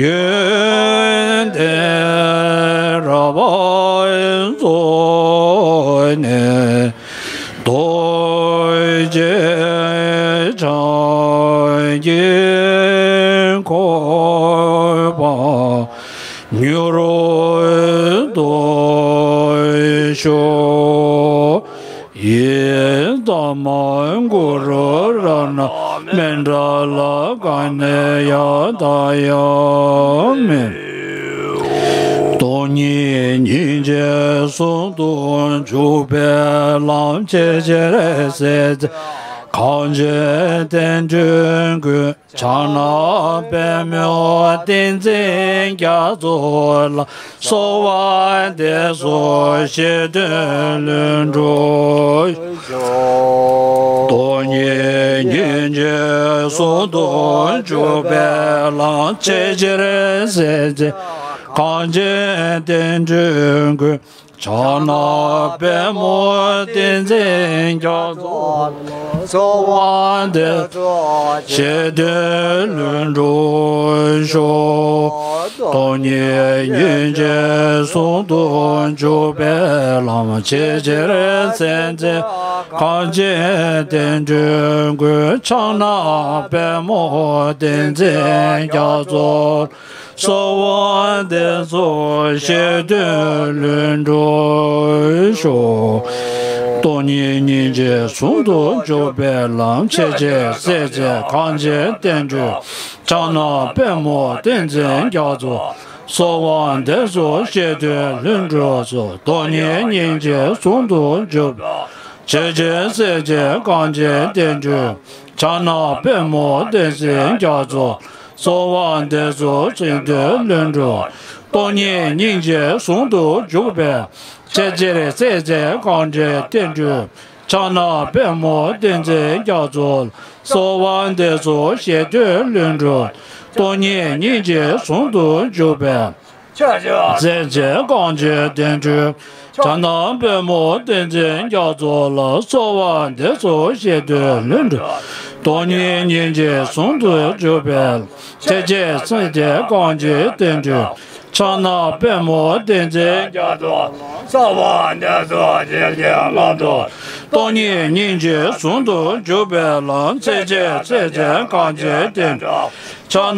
ཡོན་ཏན་རབ་རྫོགས་ནས། རྡོ་རྗེ་འཆང་གི་གོ་འཕང་མྱུར་ཐོབ་ཤོག། ཡི་དམ་གུ་རུ་རཏྣ་མཎྜལ་ཀ་ནེ་ཡ་ཏ་ཡ་མེ། སྟོང་ཉིད་སྙིང་རྗེ་ཟུང་དུ་འཇུག་པའི་ལམ། ཆེས་ཆེར་གསལ་མཛད་གངས་ཅན་བསྟན་འགྲོའི་མགོན། ཕྱག་ན་པདྨོ་བསྟན་འཛིན་རྒྱ་མཚོ་ལ། གསོལ་བ་འདེབས་སོ་བཞེད་དོན་ལྷུན་གྲུབ་ཤོག། སྟོང་ཉིད་སྙིང་རྗེ་ཟུང་དུ་འཇུག་པའི་ལམ། ཆེས་ཆེར་གསལ་མཛད་གངས་ཅན་བསྟན་འགྲོའི་མགོན། ཕྱག་ན་པདྨོ་བསྟན་འཛིན་རྒྱ་མཚོ་ལ། གསོལ་བ་འདེབས་སོ་བཞེད་དོན་ལྷུན་གྲུབ་ཤོག། སྟོང་ཉིད་སྙིང་རྗེ་ཟུང་དུ་འཇུག་པའི་ལམ། ཆེས་ཆེར་གསལ་མཛད་གངས་ཅན་བསྟན་འགྲོའི་མགོན། ཕྱག་ན་པདྨོ་བསྟན་འཛིན་རྒྱ་མཚོ་ལ། གསོལ་བ་འདེབས་སོ་བཞེད་དོན་ལྷུན་གྲུབ་ཤོག། སྟོང་ཉིད་སྙིང་རྗེ་ཟུང་དུ་འཇུག་པའི་ལམ། ཆེས་ཆེར་གསལ་མཛད་གངས་ཅན་བསྟན་འགྲོའི། ཕྱག་ན་པདྨོ་བསྟན་འཛིན་རྒྱ་མཚོ། གསོལ་བ་འདེབས་སོ་བཞེད་དོན་ལྷུན་གྲུབ་སོགས། སྟོང་ཉིད་སྙིང་རྗེ་ཟུང་དུ་འཇུག་པའི། ཆེས་ཆེར་གསལ་མཛད་གངས་ཅན་བསྟན་འགྲོའི། ཕྱག་ན་པདྨོ་བསྟན་འཛིན་རྒྱ་མཚོ། གསོལ་བ་འདེབས་སོ་བཞེད་དོན་ལྷུན་གྲུབ། སྟོང་ཉིད་སྙིང་རྗེ་ཟུང་དུ་འཇུག་པའི། ཆེས་ཆེར་གསལ་མཛད་གངས་ཅན་བསྟན་འགྲོའི། ཕྱག་ན་པདྨོ་བསྟན་འཛིན་རྒྱ་མཚོ་ལ། གསོལ་བ་འདེབས་སོ་བཞེད་དོན་ལྷུན་གྲུབ། སྟོང་ཉིད་སྙིང་རྗེ་ཟུང་དུ་འཇུག་པའི། གསལ་མཛད་གངས་ཅན་བསྟན་འགྲོའི། ཕྱག་ན་པདྨོ་བསྟན་འཛིན་རྒྱ་མཚོ་ལ། གསོལ་བ་འདེབས་སོ་བཞེད་དོན་ལྷུན་གྲུབ། སྟོང་ཉིད་སྙིང་རྗེ་ཟུང་དུ་འཇུག་པའི། ཆེས་ཆེར་གསལ་མཛད་གངས་ཅན་བསྟན་འགྲོའི། ཕྱག་ན་པདྨོ་བསྟན་འཛིན་རྒྱ་མཚོ་ལ། གསོལ་བ་འདེབས་སོ་བཞེད་དོན་ལྷུན་གྲུབ། སྟོང་ཉིད་སྙིང་རྗེ་ཟུང་དུ་འཇུག་པའི་ལམ། ཆེས་ཆེར་གསལ་མཛད་གངས་ཅན་བསྟན་འགྲོའི།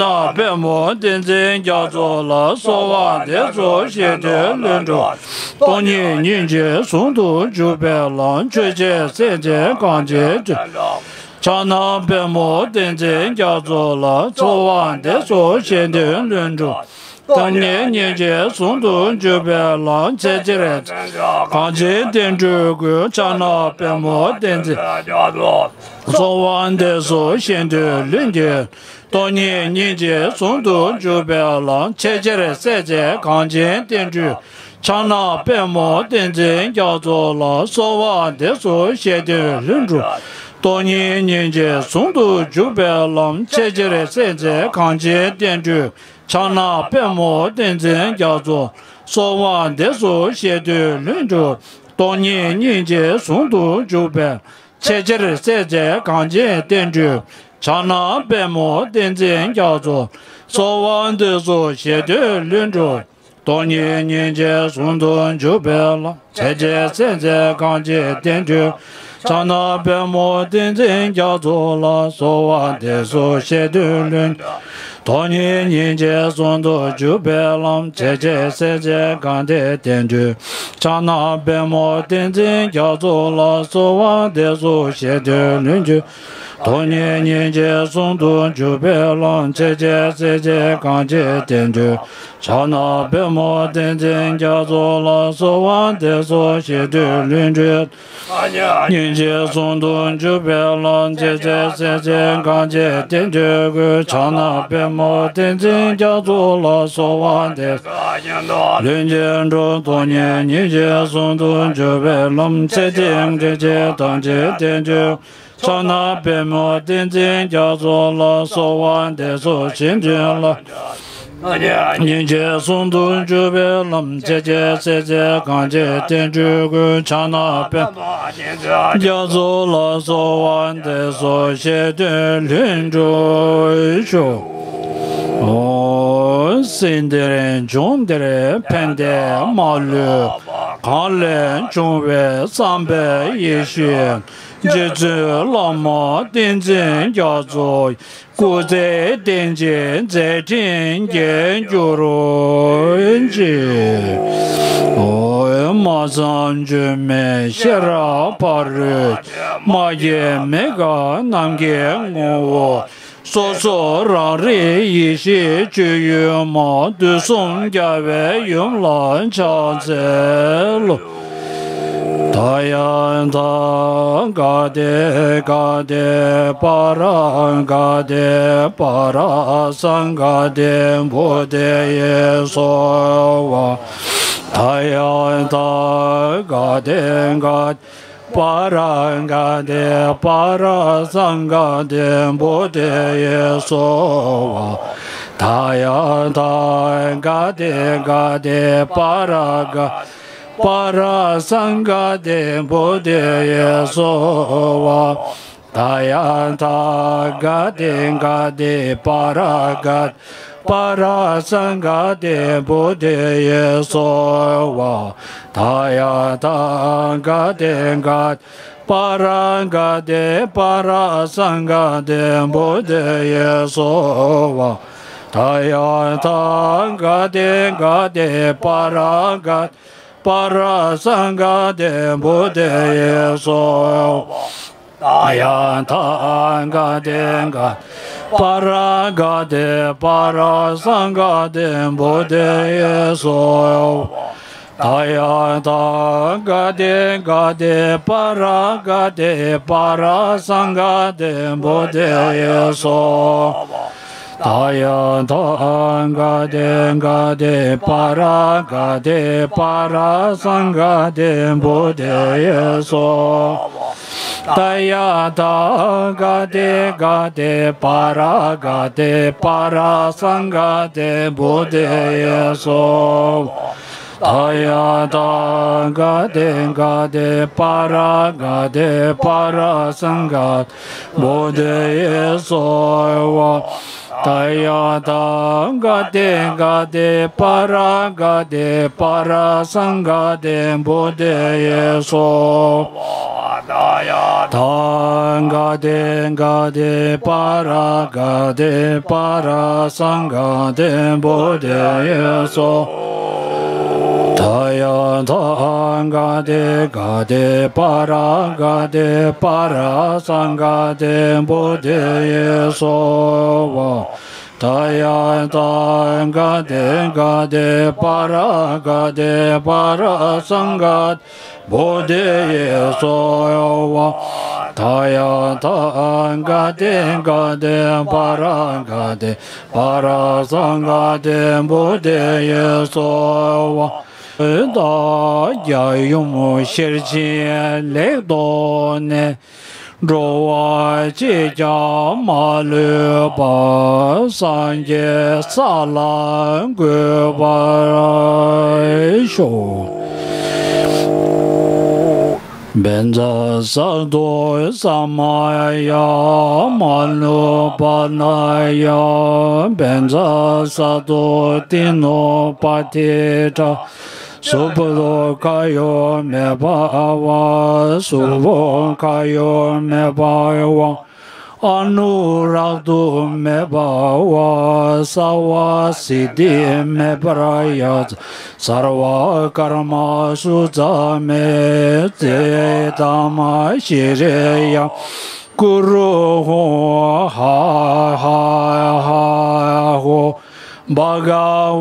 ཕྱག་ན་པདྨོ་བསྟན་འཛིན་རྒྱ་མཚོ་ལ། གསོལ་བ་འདེབས་སོ་བཞེད་དོན་ལྷུན་གྲུབ། སྟོང་ཉིད་སྙིང་རྗེ་ཟུང་དུ་འཇུག་པའི་ལམ། ཆེས་ཆེར་གསལ་མཛད་གངས་ཅན་བསྟན་འགྲོའི། ཕྱག་ན་པདྨོ་བསྟན་འཛིན་རྒྱ་མཚོ་ལ། གསོལ་བ་འདེབས་སོ་བཞེད་དོན་ལྷུན་གྲུབ། སྟོང་ཉིད་སྙིང་རྗེ་ཟུང་དུ་འཇུག་པའི་ལམ། ཆེས་ཆེར་གངས་ཅན་བསྟན་འགྲོའི་མགོན། ཕྱག་ན་པདྨོ་བསྟན་འཛིན། གསོལ་བ་འདེབས་སོ་བཞེད་དོན་ལྷུན་གྱིས། སྟོང་ཉིད་སྙིང་རྗེ་ཟུང་དུ་འཇུག་པའི་ལམ། ཆེས་ཆེར་གསལ་མཛད་གངས་ཅན་བསྟན་འགྲོའི། ཕྱག་ན་པདྨོ་བསྟན་འཛིན་རྒྱ་མཚོ་ལ། གསོལ་བ་འདེབས་སོ་བཞེད་དོན་ལྷུན་གྲུབ། སྟོང་ཉིད་སྙིང་རྗེ་ཟུང་དུ་འཇུག་པའི་ལམ། ཆེས་ཆེར་གསལ་མཛད་གངས་ཅན་བསྟན་འགྲོའི། ཕྱག་ན་པདྨོ་བསྟན་འཛིན་རྒྱ་མཚོ། གསོལ་བ་འདེབས་སོ་བཞེད་དོན་ལྷུན་གྲུབ། སྟོང་ཉིད་སྙིང་རྗེ་ཟུང་དུ་འཇུག་པའི། ཆེས་ཆེར་གསལ་མཛད་གངས་ཅན་བསྟན་འགྲོའི། ཕྱག་ན་པདྨོ་བསྟན་འཛིན་རྒྱ་མཚོ། གསོལ་བ་འདེབས་སོ་བཞེད་དོན་ལྷུན་གྲུབ། སྟོང་ཉིད་སྙིང་རྗེ་ཟུང་དུ་འཇུག་པའི་ལམ། ཆེས་ཆེར་གསལ་མཛད་གངས་ཅན་བསྟན་འགྲོའི། ཕྱག་ན་པདྨོ་བསྟན་འཛིན་རྒྱ་མཚོ་ལ། གསོལ་བ་འདེབས་སོ་བཞེད་དོན་ལྷུན། སྟོང་ཉིད་སྙིང་རྗེ་ཟུང་དུ་འཇུག་པའི་ལམ། ཆེས་ཆེར་གསལ་མཛད་གངས་ཅན་བསྟན་འགྲོའི། ཕྱག་ན་པདྨོ་བསྟན་འཛིན་རྒྱ་མཚོ་ལ། གསོལ་བ་འདེབས་སོ་བཞེད་དོན་ལྷུན་གྱིས། སྟོང་ཉིད་སྙིང་རྗེ་ཟུང་དུ་འཇུག་པའི་ལམ། ཆེས་ཆེར་གསལ་མཛད་གངས་ཅན་བསྟན་འགྲོའི། ཕྱག་ན་པདྨོ་བསྟན་འཛིན་རྒྱ་མཚོ་ལ། གསོལ་བ་འདེབས་སོ་བཞེད་དོན་ལྷུན་གྲུབ། སྙིང་རྗེ་ཟུང་དུ་འཇུག་པའི་ལམ། ཆེས་ཆེར་གསལ་མཛད་གངས་ཅན་བསྟན་འགྲོའི་མགོན། ཕྱག་ན་པདྨོ་བསྟན་འཛིན་རྒྱ་མཚོ་ལ། གསོལ་བ་འདེབས་སོ་ལྷུན་གྱིས་འགྲུབ། སྟོང་ཉིད་སྙིང་རྗེ་ཟུང་དུ་འཇུག་པའི་ལམ། ཆེས་ཆེར་གསལ་མཛད་གངས་ཅན་བསྟན་འགྲོའི། ཕྱག་ན་པདྨོ་བསྟན་འཛིན་རྒྱ་མཚོ་ལ། གསོལ་བ་འདེབས་སོ་བཞེད་དོན་ལྷུན། སྙིང་རྗེ་ཟུང་དུ་འཇུག་པའི་ལམ། ཆེས་ཆེར་གསལ་མཛད་གངས་ཅན་བསྟན་འགྲོའི་མགོན། ཕྱག་ན་པདྨོ་བསྟན་འཛིན་རྒྱ་མཚོ་ལ། གསོལ་བ་འདེབས་སོ་བཞེད་དོན་ལྷུན་གྲུབ་ཤོག། སྲིད་འདིར་འབྱུང་འདིར་ཕན་བདེ་མ་ལུས་པ། གང་ལས་བྱུང་བའི་བསམ་པའི་ཡེ་ཤེས། རྗེ་བཙུན་བླ་མ་བསྟན་འཛིན་རྒྱ་མཚོ། སྐུ་ཚེ་བརྟན་ཅིང་མཛད་འཕྲིན་རྒྱས་གྱུར་ཅིག། ཨོ། སྨྲ་བྱང་བཅོས་མའི་ཤེས་རབ་ཕ་རོལ་ཏེ། མ་སྐྱེས་མི་འགག་ནམ་མཁའི་ངོ་བོ། སོ་སོ་རང་རིག་ཡེ་ཤེས་སྤྱོད་ཡུལ་མ། དུས་གསུམ་རྒྱལ་བའི་ཡུམ་ལ་ཕྱག་འཚལ་ལོ། ད་ཡ་ཐ་ག་ཏེ་ག་ཏེ་པ་ར་ག་ཏེ་པ་ར་སཾ་ག་ཏེ་བོ་དྷི་ཡེ་སྭཱ་ཧཱ། ད་ཡ་ཐ་ག་ཏེ་ག་པ་ར་ག་ཏེ་པ་ར་སཾ་ག་ཏེ་བོ་དྷི་ཡེ་སྭཱ་ཧཱ། ད་ཡ་ཐ་ག་ཏེ་ག་ཏེ་པ་ར་ག་པ་ར་སཾ་ག་ཏེ་བོ་དྷི་ཡེ་སྭཱ་ཧཱ། ད་ཡ་ཐ་ག་ཏེ་ག་ཏེ་པ་ར་ག་པ་ར་སཾ་ག་ཏེ་བོ་དྷི་ཡེ་སྭཱ་ཧཱ། ད་ཡ་ཐ་ག་ཏེ་ག་པ་ར་ག་ཏེ་པ་ར་སཾ་ག་ཏེ་བོ་དྷི་ཡེ་སྭཱ་ཧཱ། ད་ཡ་ཐ་ག་ཏེ་ག་ཏེ་པ་ར་ག་པ་ར་སཾ་ག་ཏེ་བོ་དྷི་ཡེ་སྭཱ་ཧཱ། ད་ཡ་ཐ་ག་ཏེ་ག་པ་ར་ག་ཏེ་པ་ར་སཾ་ག་ཏེ་བོ་དྷི་ཡེ་སྭཱ་ཧཱ། ད་ཡ་ཐ་ག་ཏེ་ག་ཏེ་པ་ར་ག་ཏེ་པ་ར་སཾ་ག་ཏེ་བོ་དྷི་ཡེ་སྭཱ་ཧཱ། ད་ཡ་ཐ་ག་ཏེ་ག་ཏེ་པ་ར་ག་ཏེ་པ་ར་སཾ་ག་ཏེ་བོ་དྷི་ཡེ་སྭཱ་ཧཱ། ད་ཡ་ཐ་ག་ཏེ་ག་ཏེ་པ་ར་ག་ཏེ་པ་ར་སཾ་ག་ཏེ་བོ་དྷི་ཡེ་སྭཱ་ཧཱ། ད་ཡ་ཐ་ག་ཏེ་ག་ཏེ་པ་ར་ག་ཏེ་པ་ར་སཾ་ག་བོ་དྷི་ཡེ་སྭཱ་ཧཱ། ད་ཡ་ཐ་ག་ཏེ་ག་ཏེ་པ་ར་ག་ཏེ་པ་ར་སཾ་ག་ཏེ་བོ་དྷི་ཡེ་སྭཱ་ཧཱ། ད་ཡ་ཐ་ག་ཏེ་ག་ཏེ་པ་ར་ག་ཏེ་པ་ར་སཾ་ག་ཏེ་བོ་དྷི་ཡེ་སྭཱ་ཧཱ། ད་ཡ་ཐ་ག་ཏེ་ག་ཏེ་པ་ར་ག་ཏེ་པ་ར་སཾ་ག་ཏེ་བོ་དྷི་ཡེ་སྭཱ་ཧཱ། ད་ཡ་ཐ་ག་ཏེ་ག་ཏེ་པ་ར་ག་ཏེ་པ་ར་སཾ་ག་བོ་དྷི་ཡེ་སྭཱ་ཧཱ། ད་ཡ་ཐ་ག་ཏེ་ག་ཏེ་པ་ར་ག་ཏེ་པ་ར་སཾ་ག་ཏེ་བོ་དྷི་ཡེ་སྭཱ་ཧཱ། ད་རྒྱལ་ཡུམ་ཤེར་ཕྱིན་ལེགས་མཐོང་ནས། འགྲོ་བ་གཅིག་ཀྱང་མ་ལུས་པ། སངས་རྒྱས་ས་ལ་འགོད་པར་ཤོག། བཛྲ་སཏྭ་ས་མ་ཡ། མ་ནུ་པཱ་ལ་ཡ། བཛྲ་སཏྭ་ཏི་ནུ་པ་ཏི་ཏྲ། སུ་བོ་ཏོ་ཁ་ཡོ་མེ་བྷ་ཝ། སུ་བོ་ཁ་ཡོ་མེ་བྷ་ཝ། ཨ་ནུ་རཀ་ཏུ་མེ་བྷ་ཝ། སརྦ་སིདྡྷི་མེ་བྷ་ར་ཡ་ཙ། སརྦ་ཀརྨ་སུ་ཛ་མེ་ཙི། ཏདྨ་ཤྲི་ཡང་ཀུ་རུ་ཧཱུྃ། ཧ་ཧ་ཧ་ཧོ། བྷ་ག་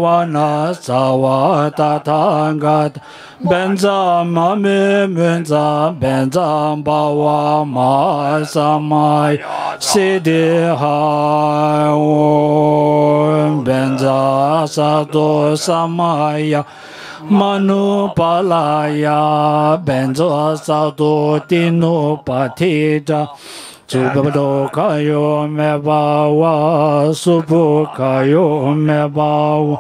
ཝ་ན་སརྦ་ཏ་ཐཱ་ག་ཏ། བཛྲ་མ་མེ་མུཉྩ། བཛྲ་བྷ་ཝ་མ་ཧཱ་ས་མ་ཡ་སིདྡྷི་ཧཱུྃ། བཛྲ་སཏྭ་ས་མ་ཡ། མ་ནུ་པཱ་ལ་ཡ། བཛྲ་སཏྭ་ཏི་ནུ་པ་ཏི་ཏྲ། སུ་བོ་ཏོ་ཁ་ཡོ་མེ་བྷ་ཝ། སུ་བོ་ཁ་ཡོ་མེ་བྷ་ཝ།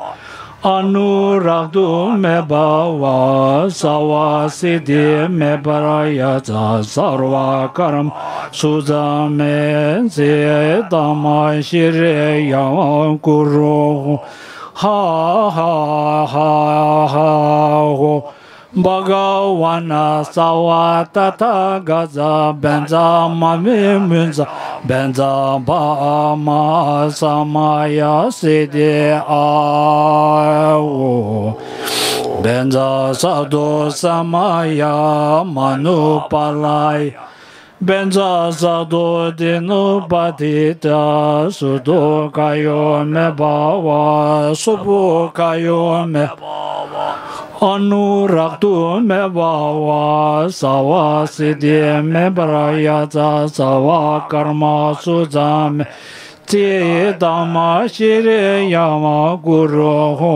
ཨ་ནུ་རཀ་ཏུ་མེ་བྷ་ཝ། སརྦ་སིདྡྷི་མེ་བྷ་ར་ཡ་ཙ། སརྦ་ཀརྨ་སུ་ཛ་མེ་ཙི། ཏདྨ་ཤྲི་ཡང་ཀུ་རུ་ཧཱུྃ། ཧ་ཧ་ཧ་ཧ་ཧོ། བྷ་ག་ཝ་ན་སྭ་བྷཱ་ཏ་ཐཱ་ག་ཛ་བཛྲ་མ་མི་མུ་ཛ་བཛྲ་བྷ་མ་ས་མ་ཡ་སིདྡྷི་ཨ་ཧོ། བཛྲ་སཏྭ་ས་མ་ཡ་མ་ནུ་པཱ་ལ་ཡ། བཛྲ་སཏྭ་ཏེ་ནུ་པ་ཏི་ཏ། སུ་ཏོ་ག་ཡོ་མེ་བྷ་བ། སོ་པོ་ག་ཡོ་མེ་བྷ་བ། ཨ་ནུ་རཀྟོ་མེ་བྷ་བ། སརྦ་སིདྡྷི་མེ་བྷ་ར་ཡ་ཛ། སརྦ་ཀརྨ་སུ་ཛ་མེ། ཙི་ཏ་མ་ཤྲི་ཡ་མ་གུ་རུ་ཧོ།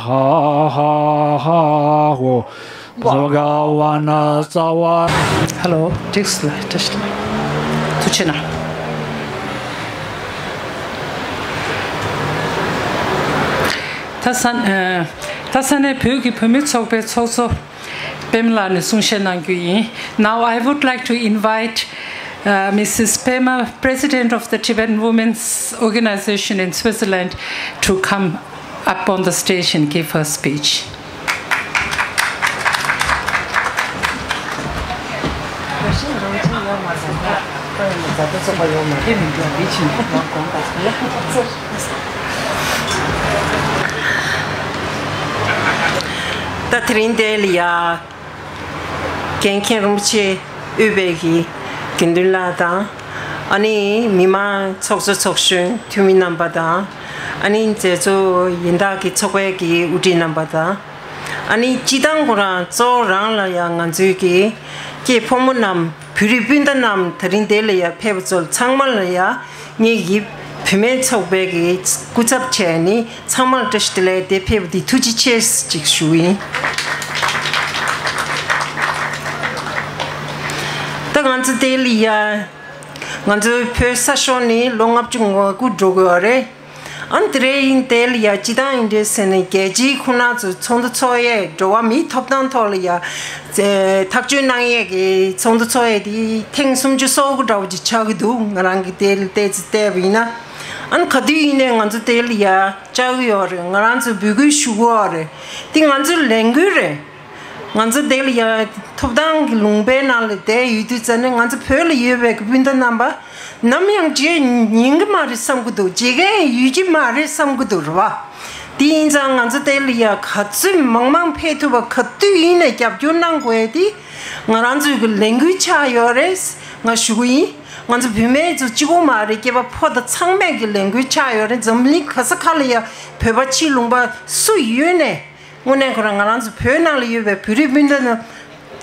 ཧ་ཧ་ཧ་ཧོ། བྷ་ག་ཝ་ན་སྭ་བྷཱ། ཧེ་ལོ། ཏིག་སི་ལ་ཏིག་སི་ལ། ཐུགས་ཆེ་གནང་། ད་ས་ཨ་ད་ས་གནས་བོད་ཀྱི་བུད་མེད་ཚོགས་པའི་ཚོགས་གཙོ་པདྨ་ལགས་ནས་གསུང་བཤད་གནང་རྒྱུ་ཡིན། Now I would like to invite, uh, Missus Pema, President of the Tibetan Women's Organization in Switzerland, to come up on the stage and give her speech. ད་དེ་རིང་འདིར་ཡ་འགན་འཁྱེར་རིན་པོ་ཆེ་དབུས་པའི་གི་དགེ་འདུན་ལགས་དང་། ཨ་ནི་མི་མང་ཚོགས་གཙོ་ཚོགས་གཞོན་འཐུས་མི་རྣམ་པ་དང་། ཨ་ནི་མཛད་གཙོ་ཡན་དག་གི་ཚོགས་པའི་གི་དབུ་ཁྲིད་རྣམ་པ་དང་། ཨ་ནི་སྤྱི་བཏང་ཁོ་རང་གཙོ་བོ་རང་ལ་ཡ་ང་ཚོའི་གི་སྐྱེས་ཕོ་མོ་རྣམས། བོད་རིགས་སྤུན་ཟླ་རྣམས། དེ་རིང་འདིར་ལ་ཡ་ཕེབས་པ་ཚོ་ཚང་མ་ལ་ཡ་ངེད་ཀྱི་བུད་མེད་ཚོགས་པའི་གི་སྐུ་ཚབ་བྱས་ནས་ཚང་མར་བཀྲ་ཤིས་བདེ་ལེགས་དེ་ཕེབས་པ་འདི་ཐུགས་རྗེ་ཆེ་ཅིག་ཞུ་ཡིན། ད་ང་ཚོ་འདིར་ལ་ཡ་ང་ཚོའི་བོད་ས་ཤོར་ནས་ལོ་ལྔ་བཅུ་ང་དགུ་འགྲོ་གི་ཡོད་རེད། ཨ་ནི་དེ་རིང་འདིར་ལ་ཡ་སྤྱི་བཏང་ཡིན་འདྲ་ཟེར་ནས་རྒྱལ་སྤྱིའི་ཁོ་ན་ཚོ་ཚོགས་འདུ་ཚོགས་ཡས་འགྲོ་བ་མིའི་ཐོབ་ཐང་ཐོག་ལ་ཡ་ཐག་གཅོད་གནང་ཡས་ཀྱི་ཚོགས་འདུ་ཚོགས་ཡས་དེ་ཐེངས་སུམ་ཅུ་སོ་དགུ་འདྲ་བོ་ཅིག་ཆགས་ཀྱི་འདུག་ང་རང་གི་དེ་ལ་བལྟས་ཚེ་བལྟས་པ་ཡིན་ན། ཨ་ནི་ག་དུས་ཡིན་ནའི་ང་ཚོ་དེ་ལ་ཡ་བཅར་གི་ཡོད་རེད། ང་རང་ཚོ་འབོད་སྐུལ་ཞུ་གི་ཡོད་རེད། དེ་ང་ཚོའི་ལས་འགུལ་རེད། ང་ཚོ་དེ་ལ་ཡ་ཐོབ་ཐང་གི་ལུང་པའི་ནང་ལ་བསྡད་ཡོད་དུས་ཙ་ནས་ང་ཚོ་བོད་ལ་ཡོད་པའི་གི་སྤུན་ཟླ་རྣམ་པ་ནམ་ཡང་བརྗེད་ཉན་གི་མ་རེད་བསམ་གི་འདུག་བརྗེད་མཁན་ཡོད་ཀྱི་མ་རེད་བསམ་གི་འདུག་རེད་བ། དེ་ཡིན་ཙང་ང་ཚོ་དེ་ལ་ཡ་ག་ཚོད་མང་མང་ཕེབས་ཐུབ་པ་ག་དུས་ཡིན་ནའི་རྒྱབ་སྐྱོར་གནང་དགོས་ཡས་དེ་ང་རང་ཚོའི་གི་ལས་འགུལ་ཆགས་ཡོད་རེད། ང་ཞུ་གི་ཡིན། ང་ཚོ་བུད་མེད་ཚོ་གཅིག་པོ་མ་རེད། སྐྱེས་པ་ཕོ་དང་ཚང་མས་གི་ལས་འགུལ་ཆགས་ཡོད་རེད། འཛམ་གླིང་ག་ས་ག་ལ་ཡ་བོད་པ་ཕྱི་ལུང་པ་སུ་ཡོད་ནས། དངོས་གནས་ཁོ་རང་ང་རང་ཚོ་བོད་ནང་ལ་ཡོད་པའི་བོད་རིགས་སྤུན་ཟླ་རྣམས་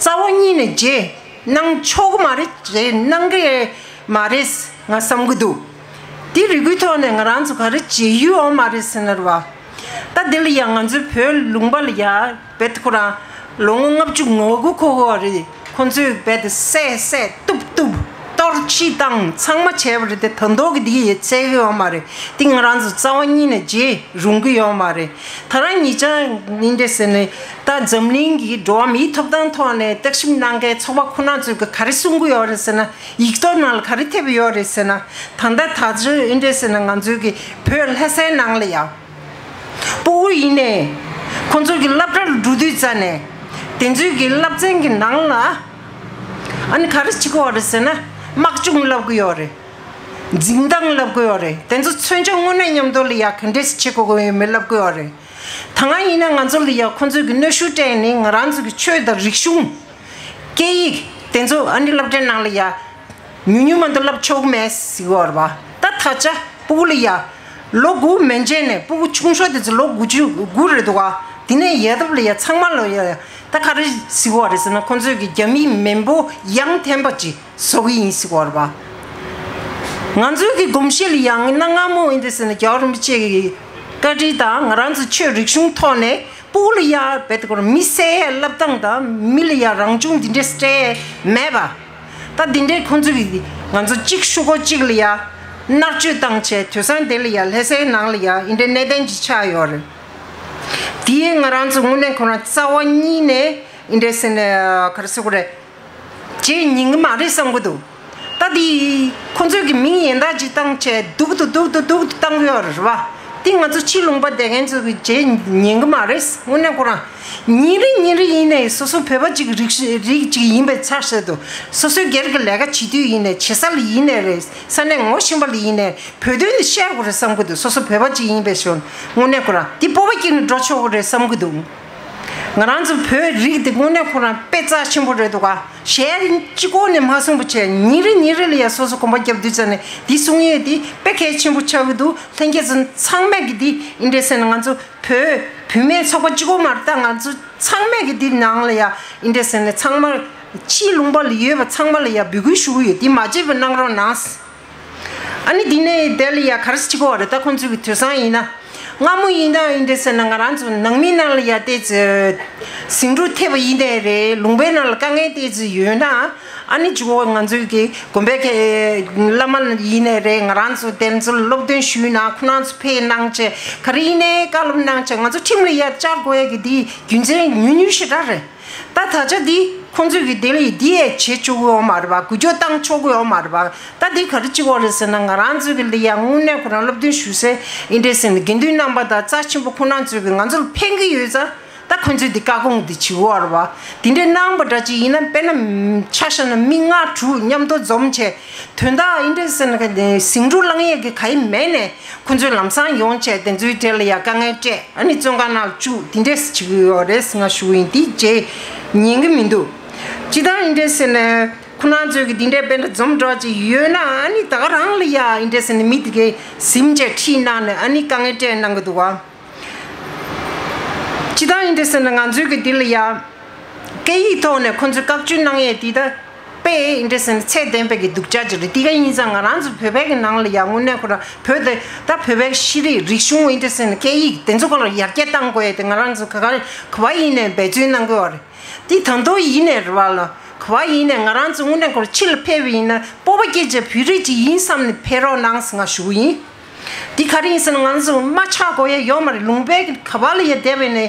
རྩ་བ་ཉིད་ནས་བརྗེད་གནང་ཆོག་གི་མ་རེད། བརྗེད་གནང་གི་མ་རེད་ང་བསམ་གི་འདུག་དེ་རེ་སྐུལ་ཐོག་ནས་ང་རང་ཚོ་ག་རེ་བརྗེད་ཡུལ་ཡོད་མ་རེད་ཟེར་ན་རེད་བ། ད་འདི་ལ་ཡང་ང་ཚོའི་བོད་ལུང་པ་ལ་ཡ་བེད་ཁོ་རང་ལོ་ངོ་ལྔ་བཅུ་ང་དགུ་འཁོར་གི་ཡོད་རེད། ཁོང་ཚོས་རྦད་དེ་བསད་བསད་གཏུབ་གཏུབ་གཏོར་ཕྱིས་བཏང་ཚང་མ་བྱས་པ་རེད་དེ། ད་དུང་གི་འདི་ཡི་ཚད་གི་ཡོད་མ་རེད། འདི་ང་རང་ཚོ་རྩ་བ་ཉིད་ནས་བརྗེད་རུང་གི་ཡོད་མ་རེད། ད་རང་ཉེ་ཆར་ཉིན་དེ་ཟེར་ནས་ད་འཛམ་གླིང་གི་འགྲོ་བ་མིའི་ཐོབ་ཐང་ཐོག་ནས་བརྟག་ཞིབ་གནང་མཁན་ཚོགས་པ་ཁོ་ན་ཚོས་གི་ག་རེ་གསུང་གི་ཡོད་རེད་ཟེར་ན། ཡིག་ཐོག་ནང་ལ་ག་རེ་ཐེབས་ཡོད་རེད་ཟེར་ན། ད་ལྟ་ད་ཚོད་ཨིན་དེ་ཟེར་ན་ང་ཚོའི་གི་བོད་ལྷ་སའི་ནང་ལ་ཡ། སྤུ་གུ་ཡིན་ནས་ཁོང་ཚོ་གི་སློབ་གྲྭ་ལ་འགྲོ་དུས་ཙ་ནས་དེ་ཚོའི་གི་སློབ་ཚན་གི་ནང་ལ་ཨ་ནི་ག་རེ་བྱེད་ཀྱི་ཡོད་རེད་ཟེར་ན། དམག་སྦྱོང་བསླབ་ཀྱི་ཡོད་རེད། འཛིང་སྟངས་བསླབ་ཀྱི་ཡོད་རེད། དེ་ཚོ་མཚོན་ཆ་དངོས་གནས་མཉམ་དུ་ལ་ཡ་ག་འདྲས་བྱེད་དགོས་ཀྱི་ཡོད་མེད་བསླབ་ཀྱི་ཡོད་རེད། ད་སྔ་ཡིན་ན་ང་ཚོ་ལ་ཡ་ཁོང་ཚོས་གི་གནོན་ཤུགས་སྤྲད་ནས་ང་རང་ཚོ་གི་ཆོས་དང་རིག་གཞུང་། སྐད་ཡིག་དེ་ཚོ་ཨ་ནི་སློབ་གྲྭའི་ནང་ལ་ཡ། ཉུང་ཉུང་མ་གཏོགས་བསླབ་ཆོག་གི་མེད་ཟེར་གི་ཡོད་རེད་པ། ད་ད་ཆ་སྤུ་གུ་ལ་ཡ། ལོ་དགུ་མན་ཆད་ནས་སྤུ་གུ་ཆུང་ཤོས་དེ་ཚོ་ལོ་དགུ་བཅུ་དགུ་རེད་འདུག་ག་དེ་ནས་ཡལ་འདབ་ལ་ཡ་ཚང་མ་ལ་ཡ། ད་ག་རེ་ཟེར་གི་ཡོད་རེད་ཟེར་ན། ཁོང་ཚོས་ཀྱི་རྒྱ་མིའི་མེས་པོ་ཡང་དེ་འདྲ་ཅིག་བཟོ་གི་ཡིན་ཟེར་གི་ཡོད་རེད་པ། ང་ཚོའི་གི་གོམས་གཤིས་ལ་ཡ་གནའ་སྔ་མོ་ཡིན་དུས་ཟེར་ན་རྒྱལ་བ་རིན་པོ་ཆེ་གི་བཀའ་དྲིན་དང་ང་རང་ཚོ་ཆོས་རིག་གཞུང་ཐོག་ནས། སྤུ་གུ་ལ་ཡ་བེད་ཀོར་མི་བསད་ཡས་བསླབ་སྟངས་དང་། མི་ལ་ཡ་རང་བྱུང་འདི་འདྲའི་སྤྲད་མེད་པ། ད་འདི་འདྲའི་ཁོང་ཚོ་གི་ང་ཚོ་གཅིག་ཤུ་གོ་གཅིག་ལ་ཡ་མནར་གཅོད་བཏང་བྱས། དུས་སང་དེ་ལ་ཡ་ལྷ་སའི་ནང་ལ་ཡ་འདི་འདྲའི་གནད་དོན་ཅིག་ཆགས་ཡོད་རེད། དེ་ཡས་ང་རང་ཚོ་དངོས་གནས་ཁོ་རང་རྩ་བ་ཉིད་ནས་འདི་འདྲའི་ཟེར་ནས་ག་རེ་ཟེར་དགོས་རེད། བརྗེད་ཉན་གི་མ་རེད་བསམ་གི་འདུག་ད་དེ་ཁོང་ཚོས་ཀྱི་མིང་ཡན་དག་ཅིག་བཏང་བྱས་སྡུག་ཏུ་སྡུག་ཏུ་སྡུག་ཏུ་བཏང་གི་ཡོད་རེད་པ། འདི་ང་ཚོ་ཕྱི་ལུང་པ་བསྡད་མཁན་ཚོ་གི་བྱེད་ཉན་གི་མ་རེད། དངོས་གནས་ཁོ་རང་ཉིན་རེ་ཉིན་རེ་ཡིན་ནའི་སོ་སོ་བོད་པ་གཅིག་རིགས་རིགས་གཅིག་ཡིན་པའི་ཆ་བཞག་དུས་སོ་སོའི་སྒེར་གྱི་ལས་ཀ་བྱེད་དུས་ཡིན་ནའི་བྱེད་ས་ལ་ཡིན་ནའི་རེད། ས་གནས་ངོ་ཤེས་པ་ལ་ཡིན་ནའི་བོད་དོན་འདི་བཤད་དགོས་རེད་བསམ་གི་འདུག་སོ་སོ་བོད་པ་གཅིག་ཡིན་པའི་ཞོར་དངོས་གནས་ཁོ་རང་འདི་སྤོབས་པ་སྐྱེས་ནས་འགྲོ་ཆོག་གི་རེད་བསམ་གི་འདུག་ང་རང་ཚོ་བོད་རིགས་འདི་དངོས་གནས་ཁོ་རང་དཔེ་རྩ་ཆེན་པོ་རེད་འདུག་ག་གཞན་གཅིག་པོ་ནས་མ་གསུངས་པ་བྱས་ཉིན་རེ་ཉིན་རེ་ལ་ཡ་སོ་སོ་གོམ་པ་རྒྱབ་དུས་ཙམ་ནས་འདི་གསུང་ཡས་འདི་དཔེ་གལ་ཆེན་པོ་ཆགས་ཀྱི་འདུག་ལྷན་རྒྱས་ཚོ་ཚང་མས་ཀྱི་འདི་ཨིན་འདྲས་ཟེར་ན་ང་ཚོ་བོད་བུད་མེད་ཚོགས་པ་གཅིག་པོ་མ་རེད། ད་ང་ཚོ་ཚང་མས་ཀྱི་འདི་ནང་ལ་ཡ་ཨིན་འདྲས་ཟེར་ན་ཚང་མ་ཕྱི་ལུང་པ་ལ་ཡོད་པ་ཚང་མ་ལ་ཡ་འབོད་སྐུལ་ཞུ་གི་ཡོད། འདི་མ་བརྗེད་པ་གནང་རོགས་གནང་། ཨ་ནི་འདི་ནས་དེ་ལ་ཡ་ག་རེ་ཅིག་གོ་བ་རེད། ད་ཁོང་ཚོའི་གི་དུས་སང་ཡིན་ན་སྔ་མོ་ཡིན་ན་ཨིན་འདྲས་ཟེར་ན་ང་རང་ཚོ་ནང་མི་ནང་ལ་ཡ་ཏོག་ཙམ་ཟིང་འཁྲུག་ཐེབས་པ་ཡིན་ནའི་རེད། ལུང་པའི་ནང་ལ་དཀའ་ངལ་ཏོག་ཙམ་ཡོད་ན་ཨ་ནི་ཅིག་གོ་ང་ཚོའི་གི་དགོན་པའི་གི་བླ་མ་ཡིན་ནའི་རེད། ང་རང་ཚོ་དེ་ཚོ་སློབ་སྟོན་ཞུས་ན་ཁོ་རང་ཚོ་ཕེབས་གནང་བྱས་ག་རེ་ཡིན་ནའི་བཀའ་སློབ་གནང་བྱས་ང་ཚོ་ཁྲིམས་ལ་ཡ་བཅར་དགོས་ཡ་གི་འདི་རྒྱུ་མཚན་ཉུང་ཉུང་ཞེ་དྲག་རེད། ད་ད་ཆ་འདི་ཁོང་ཚོས་ཀྱི་དེ་ལ་ཡི་འདི་ཡས་བྱེད་ཆོག་གི་ཡོད་མ་རེད་པ། འགུལ་སྐྱོད་བཏང་ཆོག་གི་ཡོད་མ་རེད་པ། ད་འདི་ག་རེ་བྱེད་དགོས་རེད་ཟེར་ན་ང་རང་ཚོས་ཀྱི་ལ་ཡ་དངོས་གནས་ཁོ་རང་སློབ་སྟོན་ཞུ་སའི་ཨིན་འདྲས་ཟེར་ན་དགེ་འདུན་རྣམ་པ་དང་རྩ་ཆེན་པོ་ཁོ་རང་ཚོས་ཀྱི་ང་ཚོ་ལ་ཕན་གི་ཡོད་ཙང་ད་ཁོང་ཚོས་འདི་བཀའ་དགོངས་འདི་བྱེད་དགོས་རེད་པ། དེ་འདྲས་གནང་བ་འདྲ་ཅིག་ཡིན་ན་དཔེར་ན་ཆ་བཞག་ན་མི་ལྔ་དྲུག་མཉམ་དུ་འཛོམས་བྱས། དོན་དག་ཨིན་འདྲས་ཟེར་ན་ག་ནས་ཟིང་འཁྲུག་བསླང་ཡས་ཀྱི་ག་ཡི་མེད་ནས་ཁོ་ཚོའི་ལམ་སང་ཡོང་བྱས་དེ་ཚོའི་གྲས་ལ་ཡ་དཀའ་ངལ་སྤྲད་ཨ་ནི་བཙོན་ཁང་ནང་ལ་བཅུག་དེ་འདྲས་བྱེད་ཀྱི་ཡོད་རེད་ང་ཞུ་ཡིན། དེ་རྗེས་ཉན་གི་མི་འདུག་ཅི་ལྟར་ཨིན་འདྲས་ཟེར་ནས་ཁོ་རང་ཚོས་ཀྱི་དེ་འདྲས་དཔེ་འདྲ་འཛོམས་འདྲ་ཅིག་ཡོད་ན་ཨ་ནི་ད་ག་རང་ལ་ཡ་ཨིན་འདྲས་ཟེར་ནས་མི་དེ་གའི་ཟིམ་བྱས་ཁྲིད་གནང་ནས་ཨ་ནི་དཀའ་ངལ་སྤྲད་གནང་གི་འདུག་བ། ཅི་ལྟར་ཨིན་འདྲས་ཟེར་ན་ང་ཚོའི་གི་དེ་ལ་ཡ་སྐད་ཡིག་ཐོག་ནས་ཁོ་ཚོས་བཀག་སྐྱོན་གནང་ཡས་དེ་ད་དཔེ་ཨིན་འདྲས་ཟེར་ན་ཚད་ལྡན་པའི་གི་སྡུག་ཅག་ཅིག་རེད། དེ་ག་ཡིན་ཙང་ང་རང་ཚོ་བོད་པའི་གི་ནང་ལ་ཡ་དངོས་གནས་ཁོ་རང་བོད་དེ་ད་བོད་པའི་ཤེས་རིག་རིག་གཞུང་ཨིན་འདྲས་ཟེར་ན་སྐད་ཡིག་དེ་ཚོ་སྐོར་ལ་ཡར་རྒྱས་གཏང་དགོས་ཡས་དེ་ང་རང་ཚོ་ག་ག་ག་བ་ཡིན་ནས་འབད་བརྩོན་གནང་དགོས་པ་རེད། དེ་ད་དུང་ཡིན་ནས་རེད་བ་ལ་ག་བ་ཡིན་ནས་ང་རང་ཚོ་དངོས་གནས་ཁོ་རང་ཕྱི་ལ་ཕེབས་པ་ཡིན་ན་སྤོབས་པ་སྐྱེ་བྱས་བོད་རིགས་ཅིག་ཡིན་བསམ་ནས་ཕེབས་རོགས་གནང་ཟེར་ང་ཞུ་གི་ཡིན། འདི་ག་རེ་ཡིན་ཟེར་ན་ང་ཚོ་མ་ཆགས་དགོས་ཡ་ཡོད་མ་རེད། ལུང་པའི་ག་བ་ལ་ཡ་བསྡད་པ་ཡིན་ནའི་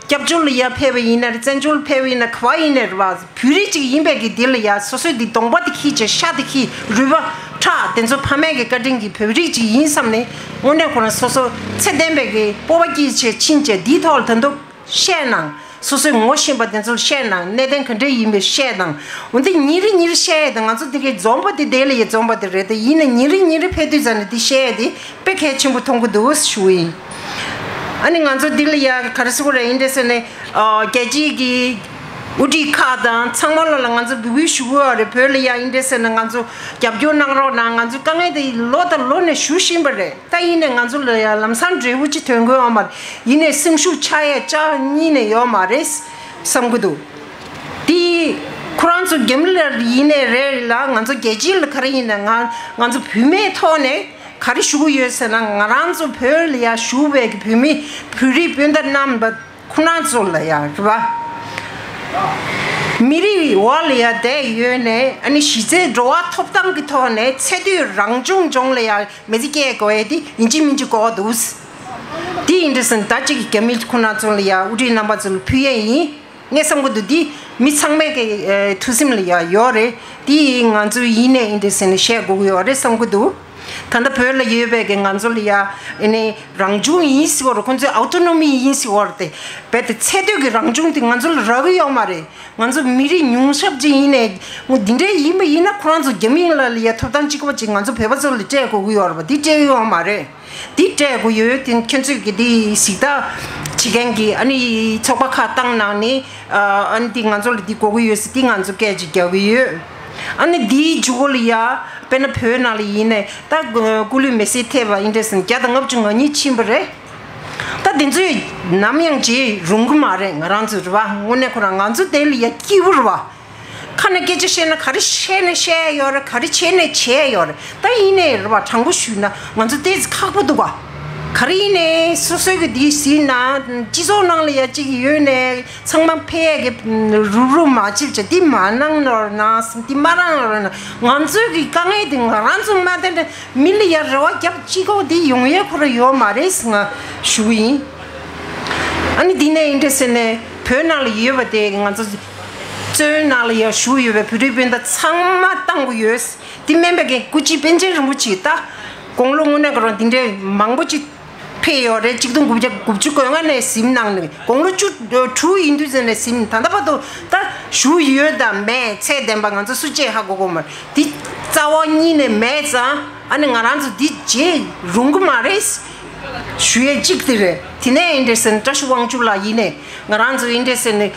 སྐྱབས་བཅོལ་ལ་ཡ་ཕེབས་པ་ཡིན་ན་རེད། བཙན་བྱོལ་ཕེབས་པ་ཡིན་ན་ག་བ་ཡིན་ནའི་རེད་བ། བོད་རིགས་ཅིག་ཡིན་པའི་གི་འདི་ལ་ཡ་སོ་སོའི་འདི་གདོང་པ་དེ་འཁྱེར་བྱས་ཤ་དེ་འཁྱེར་རུས་པ་ཁྲག་དེ་ཚོ་ཕ་མའི་གི་བཀའ་དྲིན་གྱི་བོད་རིགས་ཅིག་ཡིན་བསམ་ནས་དངོས་གནས་ཁོ་རང་སོ་སོ་ཚད་ལྡན་པའི་གི་སྤོབས་པ་སྐྱེས་བྱས་ཕྱིན་བྱས་འདིའི་ཐོག་ལ་ད་དུང་བཤད་གནང་། སོ་སོའི་ངོ་ཤེས་པ་དེ་ཚོར་བཤད་གནང་། གནད་དོན་ག་འདྲས་ཡིན་པའི་བཤད་དང་། འོན་ཏེ་ཉིན་རེ་ཉིན་རེ་བཤད་ཡས་དང་ང་ཚོ་དེ་གའི་འཛོམས་པ་དེ་དེ་ལ་ཡི་འཛོམས་པ་དེ་རེད་དེ། ཡིན་ན་ཉིན་རེ་ཉིན་རེ་ཕེབས་དུས་ཙམ་ནས་དེ་བཤད་ཡས་དེ་དཔེ་གལ་ཆེན་པོ་མཐོང་གི་འདུག་ཞུ་ཡིན། ཨ་ནི་ང་ཚོ་འདི་ལ་ཡ་ག་རེ་ཟེར་དགོས་རེད། ཨིན་འདྲས་ཟེར་ནས་རྒྱལ་སྤྱིའི་གི་དབུ་ཁྲིད་ཁག་དང་ཚང་མ་ལ་ལ་ང་ཚོ་འབོད་སྐུལ་ཞུ་གི་ཡོད་རེད། བོད་ལ་ཡ་ཨིན་འདྲས་ཟེར་ནས་ང་ཚོ་རྒྱབ་སྐྱོར་གནང་རོགས་གནང་། ང་ཚོ་དཀའ་ངལ་དེ་ལོ་དང་ལོ་ནས་ཞུ་བཞིན་པ་རེད། ད་ཡིན་ནས་ང་ཚོ་ལ་ཡང་ལམ་སང་འབྲས་བུ་ཅིག་ཐོན་གི་ཡོད་མ་རེད། ཡིན་ནས་སེམས་ཤུགས་ཆག་ཡས་ཅང་གཉིས་ནས་ཡོད་མ་རེད་བསམ་གི་འདུག་དེ་ཁོ་རང་ཚོ་རྒྱ་མི་ལ་ཡིན་ནས་རེད་ལ། ང་ཚོ་རྒྱལ་སྤྱི་ལ་ག་རེ་ཡིན་ན་ང་ང་ཚོ་བུད་མེད་ཐོག་ནས་ག་རེ་ཞུ་གི་ཡོད་ཟེར་ན། ང་རང་ཚོ་བོད་ལ་ཡ་བཞུགས་པའི་གི་བོད་མི་བོད་རིགས་སྤུན་ཟླ་རྣམ་པ་ཁོ་རང་ཚོ་ལ་ཡ་རེད་བ། མི་རིགས་འོག་ལ་ཡ་བསྡད་ཡོད་ནས་ཨ་ནི་གཞི་རྩའི་འགྲོ་བ་ཐོབ་ཐང་གི་ཐོག་ནས་ཚད་མཐོའི་རང་སྐྱོང་ལྗོངས་ལ་ཡ་མི་ཚེ་སྐྱེལ་དགོས་ཡས་དེ་ཡིན་གཅིག་མིན་གཅིག་དགོས་འདུག་དེ་ཡིན་དུས་ཙང་ད་ཅིག་རྒྱ་མི་ཁོ་ན་ཚོ་ལ་ཡ་དབུ་ཁྲིད་རྣམ་པ་ཚོ་ལ་ཕུལ་ཡས་ཡིན། ངས་བསམ་གྱི་འདུག་འདི་མི་ཚང་མའི་གི་ཨེ་ཐུགས་སེམས་ལ་ཡ་ཡོད་རེད། དེ་ང་ཚོ་ཡིན་ནས་ཡིན་དུས་ཙང་ནས་བཤད་དགོས་ཀྱི་ཡོད་རེད་བསམ་གྱི་འདུག་ད་ལྟ་བོད་ལ་ཡོད་པའི་གི་ང་ཚོ་ལ་ཡ་ཨེ་ནས་རང་སྐྱོང་ཡིན་ཟེར་བ་རེད། ཁོང་ཚོའི་ཨའུ་ཐོ་ནོ་མི་ཡིན་ཟེར་བ་རེད་དེ། རྦད་དེ་ཚད་མཐོའི་གི་རང་སྐྱོང་དེ་ང་ཚོ་ལ་རག་གི་ཡོད་མ་རེད། ང་ཚོ་མི་རིགས་ཉུང་ཤས་ཅིག་ཡིན་ནས་འོ་འདི་འདྲའི་ཡིན་པ་ཡིན་ན་ཁོ་རང་ཚོ་རྒྱ་མི་ལ་ལ་ཡ་ཐོབ་ཐང་གཅིག་པ་ཅིག་ང་ཚོ་བོད་པ་ཚོ་ལ་སྤྲད་དགོས་ཀྱི་ཡོད་རེད་པ། འདི་སྤྲད་ཀྱི་ཡོད་མ་རེད། འདི་སྤྲད་དགོས་ཡོད་དེ་ཁྱོད་ཚོས་ཀྱི་འདི་གཟིགས་རྟགས་བྱེད་མཁན་གྱི་ཨ་ནི་ཚོགས་པ་ཁག་བཏང་གནང་ནས་ཨ་ནི་འདི་ང་ཚོ་ལ་འདི་དགོས་ཀྱི་ཡོད་ཟེར་འདི་ང་ཚོ་སྐད་ཅིག་རྒྱག་གི་ཡོད། ཨ་ནི་འདིའི་མཇུག་གུ་ལ་ཡ་དཔེར་ན་བོད་ནང་ལ་ཡིན་ནས་ད་སྐུ་ལུས་མེ་སྲེག་ཐེབས་པ་ཡིན་འདྲ་ཟེར་ན་བརྒྱ་དང་ལྔ་བཅུ་ང་གཉིས་ཕྱིན་པ་རེད། ད་དེ་ཚོས་ནམ་ཡང་བརྗེད་རུང་གི་མ་རེད། ང་རང་ཚོ་རེད་བ། དངོས་གནས་ཁོ་རང་ང་ཚོ་དེ་ལ་ཡ་སྐྱིད་པོ་རེད་བ། ཁ་ནས་སྐད་ཆ་བཤད་ན་ག་རེ་བཤད་ནས་བཤད་ཡོད་རེད། ག་རེ་བྱས་ནས་བྱས་ཡོད་རེད། ད་ཡིན་ནའི་རེད་བ། དྲང་པོ་ཞུས་ན་ང་ཚོ་ཏོག་ཙམ་ཁག་པོ་འདུག་ག་ག་རེ་ཡིན་ནའི་སོ་སོའི་གི་འདི་ཟིན་ན་སྤྱི་ཚོགས་ནང་ལ་ཡ་གཅིག་ཡོད་ནའི་ཚང་མ་ཕེ་ཡ་གི་རུབ་རུབ་མ་བྱེད་བྱ། འདི་མ་གནང་ནོར་ན་འདི་མ་རང་ནོར་ན་ང་ཚོའི་གི་དཀའ་ངལ་འདི་ང་རང་ཚོ་མ་བསྟན་ན་མི་ལ་ཡ་རེ་བ་རྒྱབ་གཅིག་གོ་འདི་ཡོང་ཡས་ཁོ་ར་ཡོད་མ་རེད་ང་ཞུ་གི་ཡིན། ཨ་ནི་འདི་ནས་ཡིན་འདྲ་ཟེར་ནས་བོད་ནང་ལ་ཡོད་པ་དེ་ང་ཚོ་བཙོན་ནང་ལ་ཡ་བཞུགས་ཡོད་པའི་བོད་རིགས་སྤུན་ཟླ་ཚང་མ་བཏང་དགོས་ཡོད། འདི་སྨན་པའི་གི་སྐུ་སྤྱི་པཎ་ཆེན་རིན་པོ་ཆེ་ད་དགུང་ལོ་དངོས་གནས་ཁོ་རང་འདི་འདྲའི་མང་པོ་ཅིག་ ཕེབས་ཡོད་རེད། གཅིག་སྟོང་དགུ་བརྒྱ་དགུ་བཅུ་གོ་ལྔ་ནས་ཟིན་གནང་ནས་དགུང་ལོ་བཅུ་དྲུག་ཡིན་དུས་ཙམ་ནས་ཟིན། ད་ལྟ་བར་དུ་ད་བཞུགས་ཡོད་དམ་མེད་ཚད་ལྡན་པ་ང་ཚོ་སུ་གཅིག་ཧ་གོ་གོ་མ་རེད། འདི་རྩ་བ་ཉིད་ནས་མེད་ཙང་ཨ་ནི་ང་རང་ཚོ་འདི་བརྗེད་རུང་གི་མ་རེད། ཞུ་ཡས་གཅིག་དེ་རེད། དེ་ནས་ཨིན་དྲེ་སེ་ནི་བཀྲ་ཤིས་དབང་ཕྱུག་ལགས་ཡིན་ནས་ང་རང་ཚོ་ཨིན་དྲེ་སེ་ནི་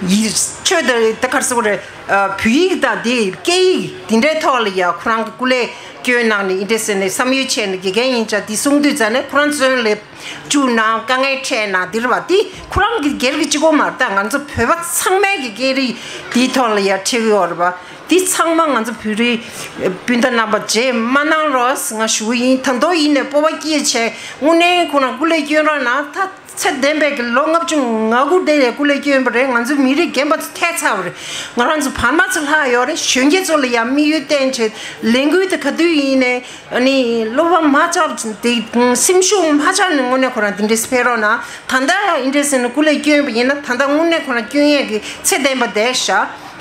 ཡི་ཆོས་དེ་དེ་གར་སོགས་རེད། བོད་ཡིག་དང་དེ་སྐད་ཡིག་དེ་འདྲའི་ཐོག་ལ་ཡ་ཁོ་རང་གི་སྐུ་ལས་སྐྱོན་གནང་ནས་ཨིན་དྲེ་སེ་ནི་བསམ་ཡོད་བྱས་ནས་དགེ་རྒན་ཡིན་ཙང་དེ་གསུང་དུས་ཙ་ནས་ཁོ་རང་བཙོན་ལས་བཅུག་ན་དཀའ་ངལ་འཕྲད་ན་འདིར་བ་དེ་ཁོ་རང་གི་སྒེར་གྱི་གཅིག་པོ་མ་རེད། ད་ང་ཚོ་བོད་པ་ཚང་མའི་གི་སྐད་རིགས་དེའི་ཐོག་ལ་ཡ་འཕྲད་ཀྱི་ཡོད་རེད་པ། དེ་ཚང་མ་ང་ཚོ་བོད་རིགས་སྤུན་ཟླ་རྣམ་པ་བརྗེད་མ་གནང་རོགས་ང་ཞུ་གི་ཡིན། ད་དུང་ཡིན་ནས་སྤོབས་པ་སྐྱེད་བྱས་དངོས་གནས་ཁོ་རང་སྐུ་ལས་སྐྱོན་རོགས་གནང་། ད་ཚད་ལྡན་པའི་གི་ལོ་ལྔ་བཅུ་ང་དགུ་དེ་ལས་སྐུ་ལས་སྐྱོན་པ་རེད། ང་ཚོ་མི་རིགས་རྒན་པ་ཚོ་ཐལ་ཚར་བ་རེད། ང་རང་ཚོ་བར་མ་ཚོ་ལྷག་ཡོད་རེད། གཞོན་སྐྱེས་ཚོ་ལ་ཡང་དམིགས་ཡུལ་བསྟན་བྱས་ལས་འགུལ་དེ་ག་དུས་ཡིན་ནས་ཨ་ནི་བློ་ཕམ་མ་ཆགས་དེ་སེམས་ཤུགས་མ་ཆག་ནས་དངོས་གནས་ཁོ་རང་དེ་འདྲས་ཕེབས་རོགས་གནང་། ད་ལྟ་ཨིན་དྲེ་སེ་ནི་སྐུ་ལས་སྐྱོན་པ་ཡིན་ན་ད་ལྟ་དངོས་གནས་ཁོ་རང་སྐྱོན་ཡས་ཀྱི་ཚད་ལྡན་པ་བསྡད་ཤག་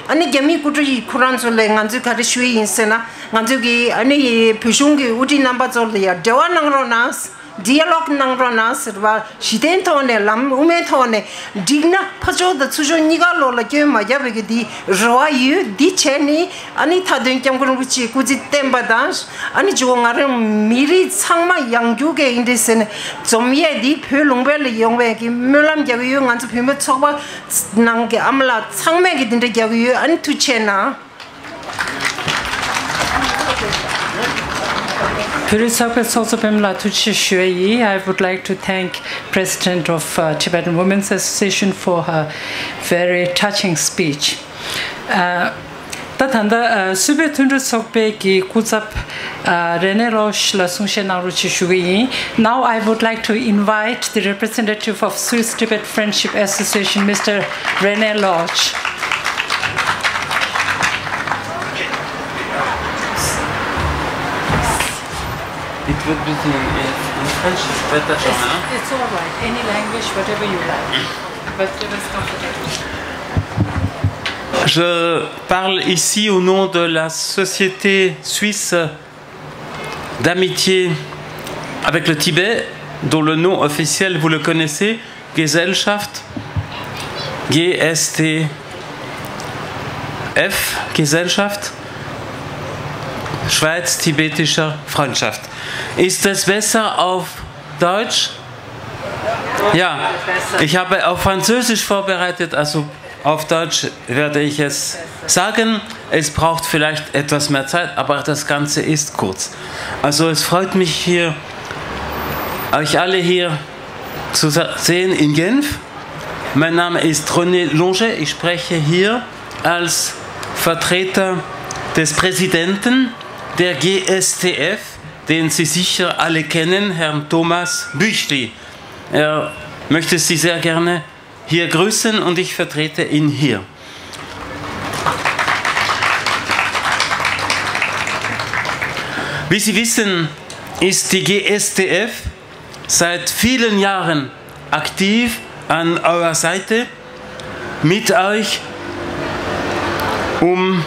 ཨ་ནི་རྒྱ་མིའི་སྐུ་དྲག་ཡིས་ཁོ་རང་ཚོ་ལས་ང་ཚོས་ག་རེ་ཞུ་ཡི་ཡིན་ཟེར་ན་ང་ཚོས་ཀྱི་ཨ་ནི་བོད་གཞུང་གི་དབུ་ཁྲིད་རྣམ་པ་ཚོ་ལ་ཡང་འབྲེལ་བ་གནང་རོགས་གནང་། ཌི་ཡ་ལོག་གནང་རོགས་གནང་ཟེར་བ་ཞི་བདེའི་ཐོག་ནས་ལམ་དབུ་མའི་ཐོག་ནས་འགྲིག་ན་ཕར་ཕྱོགས་དང་ཚུར་ཕྱོགས་གཉིས་ཀ་ལོགས་ལ་སྐྱོན་མ་བརྒྱབ་པའི་གི་འདི་རེ་བ་ཡོད། འདི་བྱས་ནི་ཨ་ནི་མཐའ་དོན་སྐྱབས་མགོན་རིན་པོ་ཆེའི་སྐུ་ཚེ་བརྟན་པ་དང་ཨ་ནི་ཇོ་བོ་ང་རང་མི་རིགས་ཚང་མ་ཡང་རྒྱུག་གི་ཨིན་དྲེ་སེ་ནི་འཛོམས་ཡས་འདི་བོད་ལུང་པ་ལ་ཡོང་བའི་གི་སྨོན་ལམ་རྒྱག་གི་ཡོད། ང་ཚོ་བོད་མི་ཚོགས་པ་ནང་གི་ཨ་མ་ལགས་ཚང་མས་གི་འདི་འདྲ་རྒྱག་གི་ཡོད། ཨ་ནི་ཐུགས་རྗེ་གནང་། བོད་རིགས་ཚོགས་པའི་ཚོགས་གཙོ་པད་མ་ལགས་ཐུགས་རྗེ་ཆེ་ཞུ་ཡ་ཡིན། I would like to thank President of uh, Tibetan Women's Association for her very touching speech. Uh, ད་ད་ལྟ་སུད་བོད་མཐུན་གྲོགས་ཚོགས་པའི་གི་སྐུ་ཚབ་རེ་ནེ་ལོ་ཤི་ལ་གསུང་བཤད་གནང་རོགས་ཞེས་ཞུ་གི་ཡིན། Now I would like to invite the representative of Swiss Tibet Friendship Association, Mister René Lorch. It would be in, in French, it's better for me, no? It's all right. Any language, whatever you like. Whatever is comfortable. Je parle ici au nom de la Société suisse d'amitié avec le Tibet, dont le nom officiel, vous le connaissez, Gesellschaft, G S T F, Gesellschaft Schweiz-Tibetischer Freundschaft. Ist es besser auf Deutsch? Ja, ich habe auf Französisch vorbereitet, also auf Deutsch werde ich es sagen. Es braucht vielleicht etwas mehr Zeit, aber das Ganze ist kurz. Also es freut mich hier, euch alle hier zu sa- sehen in Genf. Mein Name ist René Longet. Ich spreche hier als Vertreter des Präsidenten der G S T F, den Sie sicher alle kennen, Herrn Thomas Büchli. Er möchte Sie sehr gerne hier grüßen und ich vertrete ihn hier. Wie Sie wissen, ist die G S T F seit vielen Jahren aktiv an eurer Seite, mit euch, um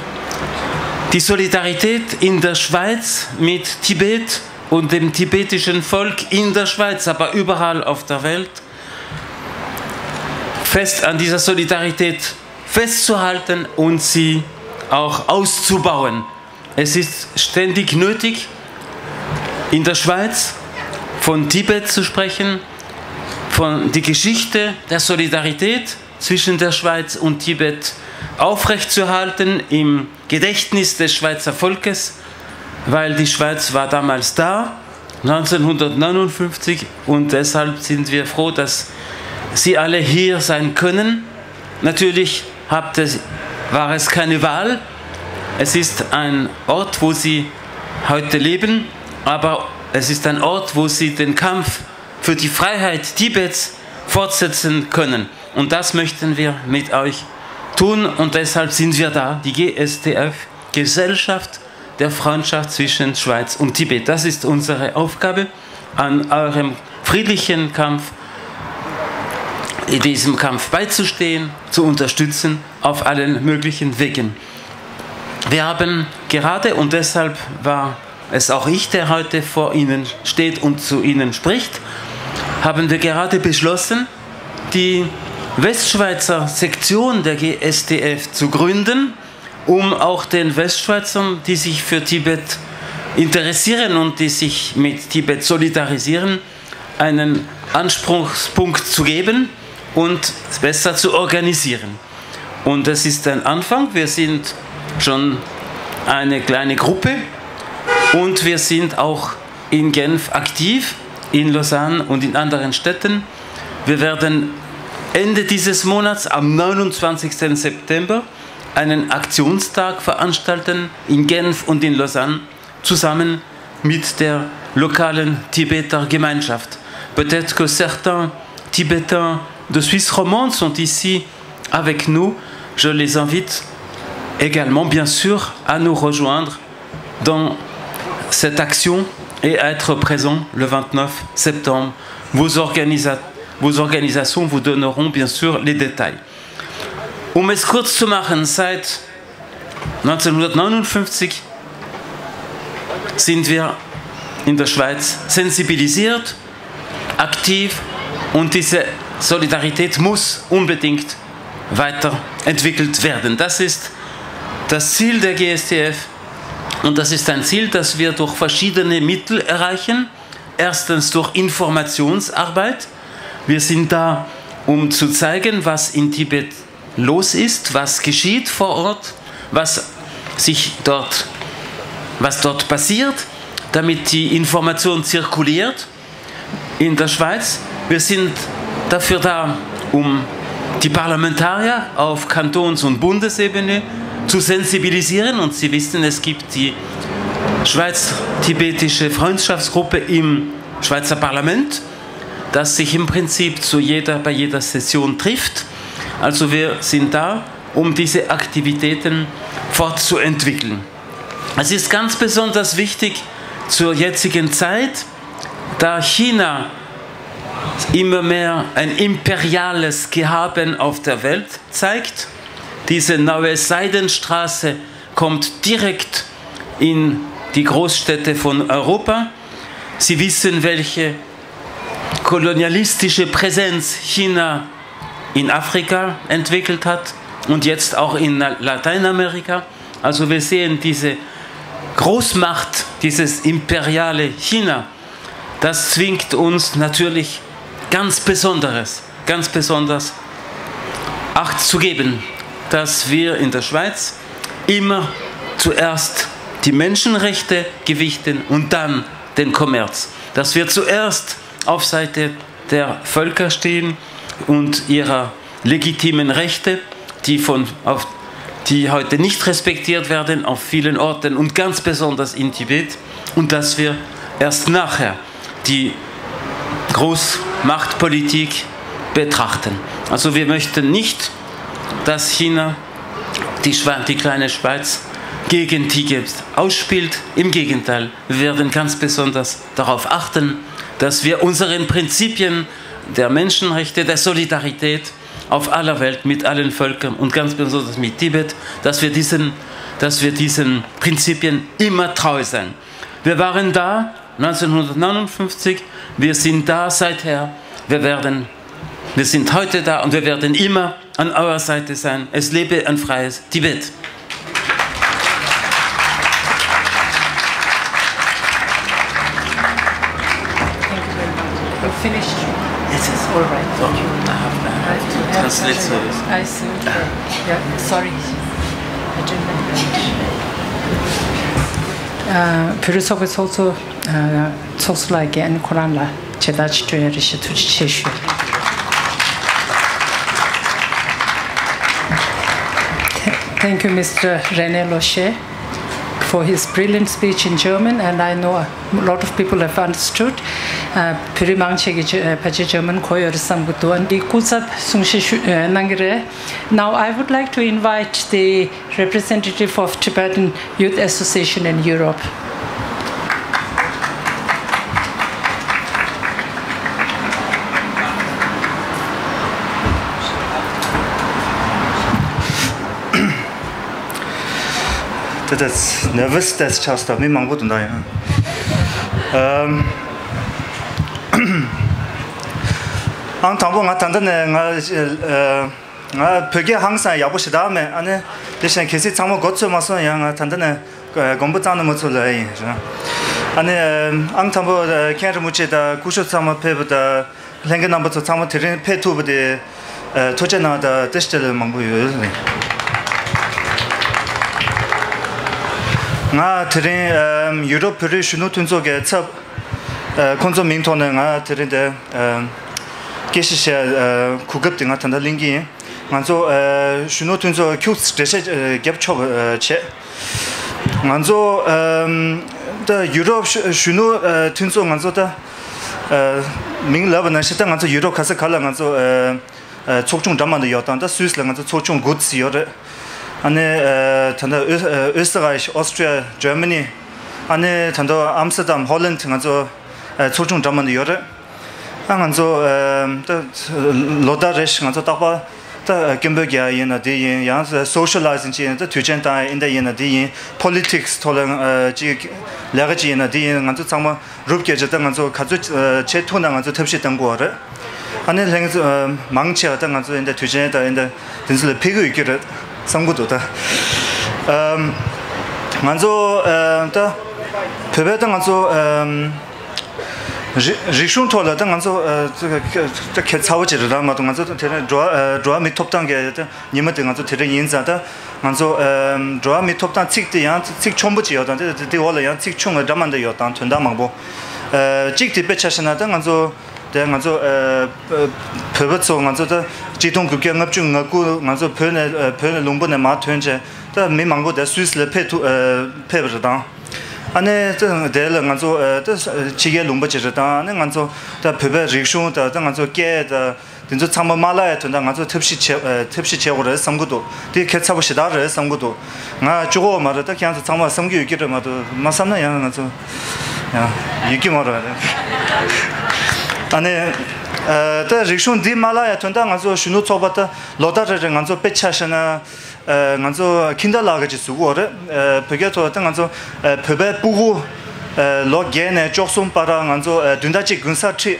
die Solidarität in der Schweiz mit Tibet und dem tibetischen Volk in der Schweiz, aber überall auf der Welt, fest an dieser Solidarität festzuhalten und sie auch auszubauen. Es ist ständig nötig, in der Schweiz von Tibet zu sprechen, von die Geschichte der Solidarität zwischen der Schweiz und Tibet aufrechtzuerhalten im Gedächtnis des Schweizer Volkes, weil die Schweiz war damals da, neunzehnhundertneunundfünfzig, und deshalb sind wir froh, dass Sie alle hier sein können. Natürlich habt es, war es keine Wahl. Es ist ein Ort, wo Sie heute leben, aber es ist ein Ort, wo Sie den Kampf für die Freiheit Tibets fortsetzen können. Und das möchten wir mit euch tun und deshalb sind wir da, die G S T F, Gesellschaft der Freundschaft zwischen Schweiz und Tibet. Das ist unsere Aufgabe, an eurem friedlichen Kampf, in diesem Kampf beizustehen, zu unterstützen auf allen möglichen Wegen. Wir haben gerade, und deshalb war es auch ich, der heute vor Ihnen steht und zu Ihnen spricht, haben wir gerade beschlossen, die Westschweizer Sektion der G S T F zu gründen, um auch den Westschweizern, die sich für Tibet interessieren und die sich mit Tibet solidarisieren, einen Anspruchspunkt zu geben und besser zu organisieren. Und das ist ein Anfang. Wir sind schon eine kleine Gruppe und wir sind auch in Genf aktiv, in Lausanne und in anderen Städten. Wir werden Ende dieses Monats, am neunundzwanzigsten September, einen Aktionstag veranstalten in Genf und in Lausanne, zusammen mit der lokalen Tibeter Gemeinschaft. Peut-être que certains Tibétains de Suisse romande sont ici avec nous. Je les invite également, bien sûr, à nous rejoindre dans cette action et à être présents le vingt-neuf septembre. Vos organisa-, vos organisations vous donneront bien sûr les détails. Um es kurz zu machen, seit neunzehnhundertneunundfünfzig sind wir in der Schweiz sensibilisiert, aktiv, und diese Solidarität muss unbedingt weiterentwickelt werden. Das ist das Ziel der G S T F und das ist ein Ziel, das wir durch verschiedene Mittel erreichen. Erstens durch Informationsarbeit. Wir sind da, um zu zeigen, was in Tibet los ist, was geschieht vor Ort, was sich dort, was dort passiert, damit die Information zirkuliert in der Schweiz. Wir sind dafür da, um die Parlamentarier auf Kantons- und Bundesebene zu sensibilisieren. Und Sie wissen, es gibt die Schweiz-Tibetische Freundschaftsgruppe im Schweizer Parlament, das sich im Prinzip zu jeder, bei jeder Session trifft. Also wir sind da, um diese Aktivitäten fortzuentwickeln. Es ist ganz besonders wichtig zur jetzigen Zeit, da China immer mehr ein imperiales Gehaben auf der Welt zeigt. Diese neue Seidenstraße kommt direkt in die Großstädte von Europa. Sie wissen, welche kolonialistische Präsenz China in Afrika entwickelt hat und jetzt auch in Lateinamerika. Also wir sehen diese Großmacht, dieses imperiale China, das zwingt uns natürlich ganz Besonderes, ganz besonders Acht zu geben, dass wir in der Schweiz immer zuerst die Menschenrechte gewichten und dann den Kommerz. Dass wir zuerst auf Seite der Völker stehen und ihrer legitimen Rechte, die, von, auf, die heute nicht respektiert werden auf vielen Orten und ganz besonders in Tibet, und dass wir erst nachher die Großmachtpolitik betrachten. Also wir möchten nicht, dass China die, Schwe- die kleine Schweiz gegen Tibet ausspielt. Im Gegenteil, wir werden ganz besonders darauf achten, dass wir unseren Prinzipien der Menschenrechte, der Solidarität auf aller Welt mit allen Völkern und ganz besonders mit Tibet, dass wir diesen, dass wir diesen Prinzipien immer treu sein. Wir waren da neunzehnhundertneunundfünfzig, wir sind da seither, wir werden, wir sind heute da und wir werden immer an eurer Seite sein. Es lebe ein freies Tibet. Thank you very much. You finished? Yes, yes. All right. Okay. I have, I have to translate service. I see. Yeah, sorry. I didn't know. ཨ། བོད་རིགས་ཚོགས་པའི་ཚོགས་གཙོ། ཨ། ཚོགས་གཙོ་ལགས་ཀྱིས་ཨ་ནི་ཁོ་རང་ལ་མཇལ་དར་ཅིག་སྤྲོད་ཡ་རེ་ཞུ། ཐུགས་རྗེ་ཆེ་ཞུ། Thank you, Mister René Locher, for his brilliant speech in German, and I know a lot of people have understood. ཨ། བོད་རིགས་མང་ཆེ་གིས་ཇ- ཨ། ཕལ་ཆེར་ཇར་མན་གོ་ཡོད་རེད་བསམ་གྱི་འདུག་ཨ་ནི་སྐུ་ཚབ་གསུང་བཤད་ཞུ- ཨ། གནང་གི་རེད། Now I would like to invite the representative of Tibetan Youth Association in Europe. ཏེ་ནར་ཝས་ཏེ་ཆགས་སོང་། མི་མང་པོ་འདུག་ད་ཡང་། ཨམ། ཨང་དང་པོ་ང་ད་ལྟ་ནས་ང་ཨ་ང་བོད་སྐད་ཧང་སང་ཡག་པོ་ཞེ་དྲག་མེད། ཨ་ནི་དེ་བཞིན་གལ་སྲིད་ཚང་མ་མགོ་ཚོས་མ་སོང་ཡང་ང་ད་ལྟ་ནས་དགོངས་པ་གཙང་ན་མ་ཚོམ་ལབ་ཡིན། ཨ་ནི་ཨང་དང་པོ་མཁན་རིན་པོ་ཆེ་དང་སྐུ་ཞབས་ཚང་མ་ཕེབས་པ་དང་། ལྷན་རྒྱས་རྣམ་པ་ཚོ་ཚང་མ་དེ་རིང་ཕེབས་ཐུབ་པ་དེ་ཨ་ཐུགས་རྗེ་གནང་དང་བཀྲ་ཤིས་བདེ་ལེགས་མང་པོ་ཡོད། ང་དེ་རིང་ཨམ་ཡུ་རོབ་བོད་རིགས་གཞོན་ནུ་མཐུན་ཚོགས་ཀྱི་ཚབ་ཨ་ཁོང་ཚོ་མིང་ཐོག་ནས་ང་དེ་རིང་དེ་ཨམ་སྐད་ཆ་བཤད་ཨ་གོ་སྐབས་དེ་ང་ད་ལྟ་ལེན་གྱི་ཡིན། ང་ཚོ་ཨ་གཞོན་ནུ་མཐུན་ཚོགས་ཁྱུག་ཙམ་འགྲེལ་བཤད་ཨ་རྒྱབ་ཆོག་པ་ཨ་བྱས། ང་ཚོ་ཨམ་ད་ཡུ་རོབ་གཞོན་ནུ་ཨ་མཐུན་ཚོགས་ང་ཚོ་ད་ཨ་མིང་ལབ་པ་ནང་བཞིན་ད་ང་ཚོ་ཡུ་རོབ་ག་ས་ག་ལ་ང་ཚོ་ཨ་ཨ་ཚོགས་ཆུང་འདྲ་མི་འདྲ་ཡོད་དང་། ད་སུད་སི་ལ་ང་ཚོ་ཚོགས་ཆུང་དགུ་ཙམ་ཡོད་རེད། ཨ་ནི་ཨ་ད་ལྟ་ཨོ་ཨོ་སི་ཊི་རི་ཡ། ཨོ་སི་ཊི་རི་ཡ། ཇར་མ་ནི། ཨ་ནི་ད་ལྟ་ཨམ་སི་ཏར་དམ། ཧོ་ལན། ང་ཚོ་ཨ་ཚོགས་ཆུང་འདྲ་མི་འདྲ་ཡོད་རེད། ཨ་ང་ཚོ་ཨ་ད་ལོ་ལྟར་རེ་བཞིན་ང་ཚོ་རྟག་པར་ད་སྐད་འབོད་རྒྱག་ཡིན་ན་དེ་ཡིན། ཡང་སོ་ཤལ་ལའི་ཛིང་ཅིག་ཡིན་ན་ད་དུས་ཆེན་བཏང་ཡིན་ད་ཡིན་ན་དེ་ཡིན། པོ་ལི་ཊིག་སི་ཐོག་ལ་ཨ་ཅིག་ལས་ཀ་ཅིག་ཡིན་ན་དེ་ཡིན། ང་ཚོ་ཚང་མ་རུབ་བརྒྱབ་བྱས་ད་ང་ཚོ་ག་ཚོད་ཨ་བྱེད་ཐུབ་ན་ང་ཚོ་ཐབས་ཤེས་གཏང་དགོས་པ་རེད། ཨ་ནི་ལྷན་ཚོ་ཨ་མང་ཆེ་བ་ད་ང་ཚོ་ཡིན་ད་དུས་ཆེན་ད་ཡིན་ད་དེ་ཚོ་ལ་ཕེབས་ཀྱི་ཡོད་ཀྱི་རེད་བསམ་གྱི་འདུག་ད། ཨམ་ང་ཚོ་ཨ་ད་བོད་པའི་ད་ང་ཚོ་ཨམ་རི་རིག་གཞུང་ཐོག་ལ་ད་ང་ཚོ་ཨ་ད་ཁྱད་མཚར་པོ་ཅིག་རེད་ད། མ་གཏོགས་ང་ཚོ་དེ་རིང་འགྲོ་བ་ཨ་འགྲོ་བ་མིའི་ཐོབ་ཐང་གི་ད་ཉི་མ་དེ་ང་ཚོ་དེ་རིང་ཡིན་ཙང་། ད་ང་ཚོ་ཨ་འགྲོ་བ་མིའི་ཐོབ་ཐང་ཚིག་དེ་ཡང་ཚིག་ཆེན་པོ་ཅིག་ཡོད་དང་། དེ་དེ་འོག་ལ་ཡང་ཚིག་ཆུང་བའི་འདྲ་མི་འདྲ་ཡོད་དང་། དོན་དག་མང་པོ་ཨ་གཅིག་དེ་དཔེ་ཆ་བཞག་ན་ད་ང་ཚོ་དེ་ང་ཚོ་ཨ་བོད་པ་ཚོ་ང་ཚོ་ད་ཆིག་སྟོང་དགུ་བརྒྱ་ལྔ་བཅུ་ང་དགུ་ང་ཚོ་བོད་ནས་ཨ་བོད་ནས་ལུང་པ་ནས་མར་ཐོན་བྱས་ད་མི་མང་པོ་དེ་སུད་སི་ལ་ཕེབས་ཐུབ་ཨ་ཕེབས་པ་རེད་དང་། ཨ་ནི་ད་དེ་ལ་ང་ཚོ་ཨ་ད་ཕྱི་རྒྱལ་ལུང་པ་ཅིག་རེད་དང་། ཨ་ནི་ང་ཚོ་ད་བོད་པའི་རིག་གཞུང་ད་ད་ང་ཚོ་སྐད་ད། དེ་ཚོ་ཚང་མ་མ་བརླག་ཡ་དོན་དག་ང་ཚོ་ཐབས་ཤེས་བྱེད་ཨ་ཐབས་ཤེས་བྱེད་དགོས་རེད་བསམ་གྱི་འདུག་དེ་ཁྱད་མཚར་པོ་ཞེ་དྲག་རེད་བསམ་གྱི་འདུག་ང་གཅིག་པོ་མ་རེད། ད་ཁྱེད་རང་ཚོ་ཚང་མ་བསམ་གྱི་ཡོད་ཀྱི་རེད་མ་གཏོགས། མ་བསམ་ན་ཡང་ང་ཚོ་ཡང་ཡོད་ཀྱི་མ་རེད། ཨ་ནི་ཨ་ད་རིག་གཞུང་འདི་མ་བརླག་ཡ་དོན་དག་ང་ཚོ་གཞོན་ནུ་ཚོགས་པ་ད་ལོ་ལྟར་རེ་རེ་ང་ཚོ་དཔེ་ཆ་བཞག་ན་ཨ་ང་ཚོ་ཁྱིམ་བདག་ལག་ཁྱེར་ཅིག་བཟོ་གི་ཡོད་རེད། ཨ་བོད་སྐད་ཐོག་ད་ང་ཚོ་ཨ་བོད་པའི་སྤུ་གུ་ཨ་ལོ་བརྒྱད་ནས་བཅུ་གསུམ་བར་ང་ཚོ་ཨ་བདུན་ཟླ་གཅིག་དགུན་སར་ཁྲིད།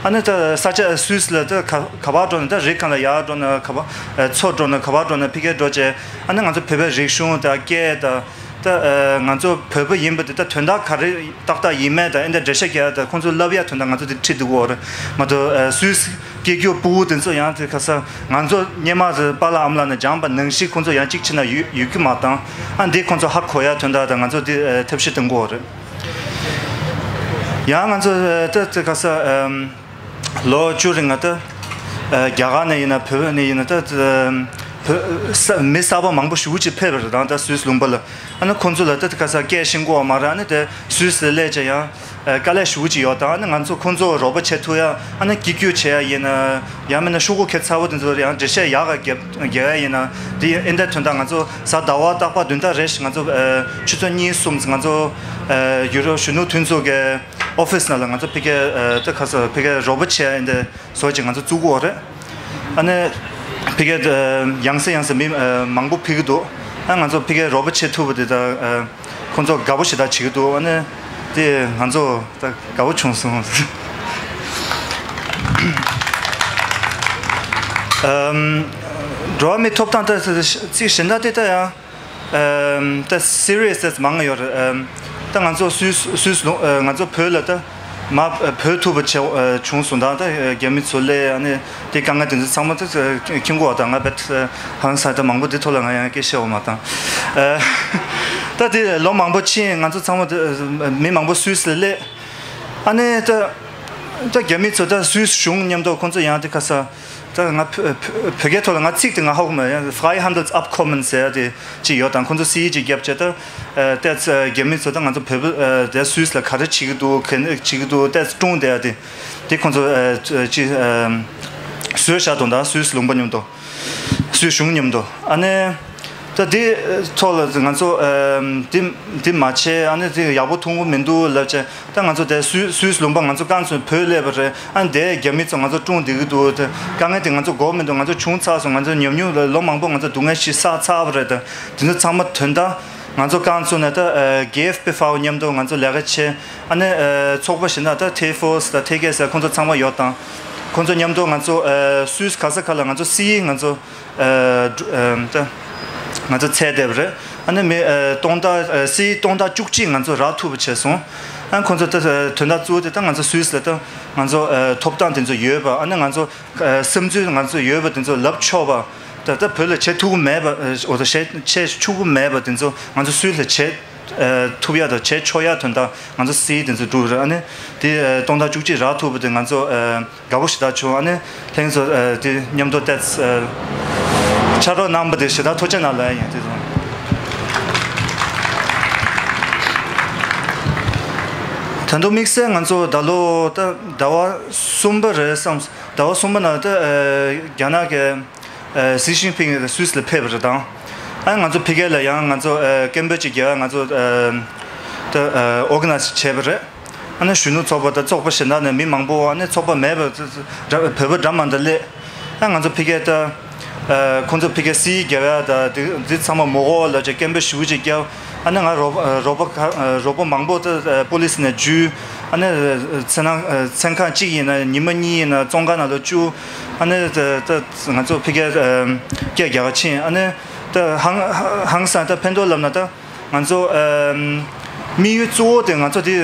ཨ་ནི་ད་ས་ཆ་སུད་སི་ལ་ད་ག་ག་པར་འགྲོ་ན། ད་རི་སྒང་ལ་ཡར་འགྲོ་ན། ག་པར་ཨ་མཚོ་འགྲོ་ན། ག་པར་འགྲོ་ན་ཕ་གིར་འགྲོ་བྱས། ཨ་ནི་ང་ཚོ་བོད་པའི་རིག་གཞུང་དང་སྐད་དང་། ད་ཨ་ང་ཚོ་བོད་པ་ཡིན་པ་དེ་ད་དོན་དག་ག་རེ་ཏག་ཏག་ཡིན་མེད་དང་། ཨེ་འདྲ་འགྲེལ་བཤད་རྒྱག་དང་ཁོང་ཚོ་བསླབ་ཡ་དོན་དག་ང་ཚོ་དེ་ཁྲིད་འདུག་གོ་རེད་མ་གཏོགས། ཨ་སུད་སི་སྐད་སྒྱུར་སྤུ་གུ་དེ་ཚོ་ཡང་དེ་ག་ས་ང་ཚོ་སྔོན་མ་རེ་པཱ་ལགས་ཨ་མ་ལགས་ནས་སྦྱངས་པ་ནང་བཞིན་ཁོང་ཚོ་ཡང་གཅིག་བྱས་ན་ཡོད་ཡོད་ཀྱི་མ་བཏང་། ཨ་འདི་ཁོང་ཚོ་ཧ་གོ་ཡ་དོན་དག་དང་ང་ཚོ་དེ་ཨ་ཐབས་ཤེས་གཏང་གོ་རེད། ཡང་ང་ཚོ་ཨ་ད་དེ་ག་ས་ཨམ། ལོ་བཅུ་རིང་ང་ད་ཨ་རྒྱ་གར་ནས་ཡིན་ན་བོད་ནས་ཡིན་ན་ད་ཨམ་བོད་ས་མི་གསར་པ་མང་པོ་ཞེ་པོ་ཅིག་ཕེབས་པ་རེད་དང་། ད་སུད་སི་ལུང་པ་ལ། ཨ་ནི་ཁོང་ཚོ་ལ་ད་ག་ས་སྐད་ཤེས་ཀྱི་ཡོད་མ་རེད། ཨ་ནི་དེ་སུད་སི་ལ་སླེབས་བྱས་ཡང་ཨ་དཀའ་ལས་ཞེ་པོ་ཅིག་ཡོད་དང་། ཨ་ནི་ང་ཚོ་ཁོང་ཚོ་རོགས་པ་བྱེད་ཐུབ་ཡ། ཨ་ནི་སྐད་སྒྱུར་བྱེད་ཡ་ཡིན་ན། ཡང་མིན་ན་ཤོག་གུ་ཁྱད་མཚར་པོ་དེ་ཚོ་ཡང་འགྲེལ་བཤད་ཡག་ག་རྒྱབ་རྒྱག་ཡ་ཡིན་ན། དེ་ཨེ་འདྲ་དོན་དག་ང་ཚོ་གཟའ་ཟླ་བ་རྟག་པར་བདུན་ཟླ་རེ་བཞིན་ང་ཚོ་ཨ་ཆུ་ཚོད་གཉིས་གསུམ་ང་ཚོ་ཨ་ཡུ་རོབ་གཞོན་ནུ་མཐུན་ཚོགས་ཀྱི་ཨོ་ཕི་སི་ནང་ལ་ང་ཚོ་ཕ་གིར་ཨ་ད་ག་ས་ཕ་གིར་རོགས་པ་བྱེད་ཡ་ཨེ་འདྲ་བཟོ་ཅིག་ང་ཚོ་བཙུགས་ཀྱི་ཡོད་རེད། ཨ་ནི་ཕ་གིར་ཨ་ཡང་སེ་ཡང་སེ་མི་ཨ་མང་པོ་ཕེབས་ཀྱི་འདུག་ཨ་ང་ཚོ་ཕ་གིར་རོགས་པ་བྱེད་ཐུབ་པ་དེ་ད་ཨ་ཁོང་ཚོ་དགའ་པོ་ཞེ་དྲག་བྱེད་ཀྱི་འདུག་ཨ་ནི་དེ་ང་ཚོ་ད་དགའ་པོ་བྱུང་སོང་། ཨམ། འགྲོ་བ་མིའི་ཐོབ་ཐང་ད་ཚིག་གཞན་དག་དེ་ད་ཡང་ཨམ་ད་སི་རི་ཡས་མང་ཡོད་རེད། ཨམ་ད་ང་ཚོ་སུད་སུད་ང་ཚོ་བོད་ལ་ད་མ་བོད་ཐུབ་པ་བྱས་བྱུང་སོང་། ད་ད་རྒྱ་མི་ཚོ་ལས་ཨ་ནི་དེ་དཀའ་ངལ་དེ་ཚོ་ཚང་མ་ད་མཁྱེན་གྱི་ཡོད་ད། ང་བེད་ཧང་སང་ད་མང་པོ་དེ་ཐོག་ལ་ང་ཡང་སྐད་བཤད་འོ་མ་དང་། ཨ་ད་དེ་ལོ་མང་པོ་ཕྱིན་ང་ཚོ་ཚང་མ་ད་མི་མང་པོ་སུད་སི་ལ་སླེབས། ཨ་ནི་ད་ད་རྒྱ་མི་ཚོ་ད་སུད་སི་གཞུང་མཉམ་དུ་ཁོང་ཚོ་ཡང་དེ་ག་ས་ད་ང་བོད་བོད་བོད་སྐད་ཐོག་ལ་ང་ཚིག་དེ་ང་ཧ་གོ་མ་ཡང་Freihandelsabkommen ཟེར་ཡ་དེ་ཅིག་ཡོད་དང་། ཁོང་ཚོ་སི་ཡི་ཅིག་བརྒྱབ་བྱས། ད་ཨ་ཏེ་རྒྱ་མི་ཚོ་ད་ང་ཚོ་བོད་པ་ཨ་དེ་སུད་སི་ལ་ག་རེ་བྱེད་ཀྱི་འདུག་ག་འདྲ་བྱེད་ཀྱི་འདུག་ཏེ་སྲུང་བསྡད་ཡ་དེ་དེ་ཁོང་ཚོ་ཨ་ཅིག་ཨ་བཟོས་བཞག་དང་། ད་སུད་སི་ལུང་པ་མཉམ་དུ། སུད་གཞུང་མཉམ་དུ། ཨ་ནི་ད་དེ་ཐོག་ལ་ང་ཚོ་ཨ་དེ་དེ་མ་བྱས། ཨ་ནི་དེ་ཡག་པོ་མཐོང་གི་མི་འདུག་ལབ་བྱས། ད་ང་ཚོ་དེ་སུད་སུད་སི་ལུང་པ་ང་ཚོ་རྐང་ཚོ་བོད་སླེབས་པ་རེད། ཨ་ནི་དེ་རྒྱ་མི་ཚོ་ང་ཚོ་སྲུང་བསྡད་ཀྱི་འདུག་དེ་དཀའ་ངལ་དེ་ང་ཚོ་དགོས་མི་འདུག་ང་ཚོ་བྱུང་ཚར་སོང་། ང་ཚོ་ཉམས་མྱོང་ལ་ལོ་མང་པོ་ང་ཚོ་སྡུག་བསྔལ་ཞིག་བསགས་ཚར་བ་རེད། ད་དེ་ཚོ་ཚང་མ་དོན་དག་ ང་ཚོ་རྐང་བཙུགས་ནས་ད་གེ་ཨེཕ་པི་ཧྥའོ་མཉམ་དུ་ང་ཚོ་ལས་ཀ་བྱས། ཨ་ནི་ཚོགས་པ་ཞིག་ན་ད་ཐེ་ཧྥོ་སི་དང་ཐེ་ཀེ་སི་ཁོང་ཚོ་ཚང་མ་ཡོད་དང་། ཁོང་ཚོ་མཉམ་དུ་ང་ཚོ་སུད་སི་ག་ས་ག་ལ་ང་ཚོ་སི་ཨི་ང་ཚོ་ད་ང་ཚོ་ཚད་བསྡད་པ་རེད། ཨ་ནི་མི་སྟོང་ཕྲག་སི་ཨི་སྟོང་ཕྲག་བཅུ་གཅིག་ང་ཚོ་རག་ཐུབ་པ་བྱས་སོང་། ཨ་ཁོང་ཚོ་ད་དོན་དག་གཙོ་བོ་དེ་ད་ང་ཚོ་སུད་སི་ལ་ད་ང་ཚོ་ཐོབ་ཐང་དེ་ཚོ་ཡོད་པ། ཨ་ནི་ང་ཚོ་བསམ་ཚུལ་ང་ཚོ་ཡོད་པ་དེ་ཚོ་ལབ་ཆོག་པ། ད་ལྟ་བོད་ལ་བྱེད་ཐུབ་ཀྱི་མེད་པ། འོ་ད་བྱེད་བྱེད་ཆོག་གི་མེད་པ་དེ་ཚོ་ང་ཚོ་སུད་སི་ལ་བྱེད་ཐུབ་ཡ་དང་བྱེད་ཆོག་ཡ་དོན་དག་ང་ཚོ་སི་ཨི་དེ་ཚོ་འགྲོ་རེད། ཨ་ནི་དེ་སྟོང་ཕྲག་བཅུ་གཅིག་རག་ཐུབ་པ་དེ་ང་ཚོ་དགའ་པོ་ཞེ་དྲག་བྱུང་། ཨ་ནི་ལྷན་ཚོ་དེ་མཉམ་དུ་བལྟས་ཕྱག་རོགས་གནང་པ་དེ་ཞེ་དྲག་ཐུགས་རྗེ་གནང་ལབ་ཡ་ཡིན། དེ་ཚོ་ད་དུང་དམིགས་བསལ་ང་ཚོ་ད་ལོ་ད་ཟླ་བ་གསུམ་པ་རེད་བསམ། ཟླ་བ་གསུམ་པ་ནང་ད་རྒྱ་ནག་གི་ཨ་སི་ཅིན་ཕིང་སུད་སི་ལ་ཕེབས་པ་རེད་དང་། ཨ་ང་ཚོ་ཕ་གི་ལ་ཡང་ང་ཚོ་ཨ་སྐད་འབོད་ཅིག་རྒྱག་ང་ཚོ་ཨ་ད་ཨ་ཨོ་ག་ནའི་ཛི་བྱས་པ་རེད། ཨ་ནི་གཞོན་ནུ་ཚོགས་པ་དང་ཚོགས་པ་གཞན་དག་ནས་མི་མང་པོ། ཨ་ནི་ཚོགས་པ་མེད་པ་བོད་པ་འདྲ་མི་འདྲ་སླེབས། ཨ་ང་ཚོ་ཕ་གི་ད་ཨ་ཁོང་ཚོ་ཕ་གི་སི་ཨི་རྒྱབ་ཡ་ད་འདི་འདི་ཚང་མ་མི་དགོས་ལབ་བྱས་སྐད་འབོད་ཞེ་པོ་ཅིག་རྒྱབ། ཨ་ནི་ང་རོགས་རོགས་པ་ག་རོགས་པ་མང་པོ་ད་པུ་ལི་སི་ནས་འཇུས། ཨ་ནི་མཚན་ནང་མཚན་ཁང་གཅིག་ཡིན་ན་ཉི་མ་གཉིས་ཡིན་ན་བཙོན་ཁང་ནང་ལ་བཅུག་ཨ་ནི་ད་ད་ང་ཚོ་ཕ་གིར་སྐད་རྒྱག་ག་ཕྱིན། ཨ་ནི་ད་ཧང་ཧང་སང་ད་ཕན་ཐོགས་ལབ་ན་ད་ང་ཚོ་དམིགས་ཡུལ་གཙོ་བོ་དེ་ང་ཚོ་དེ་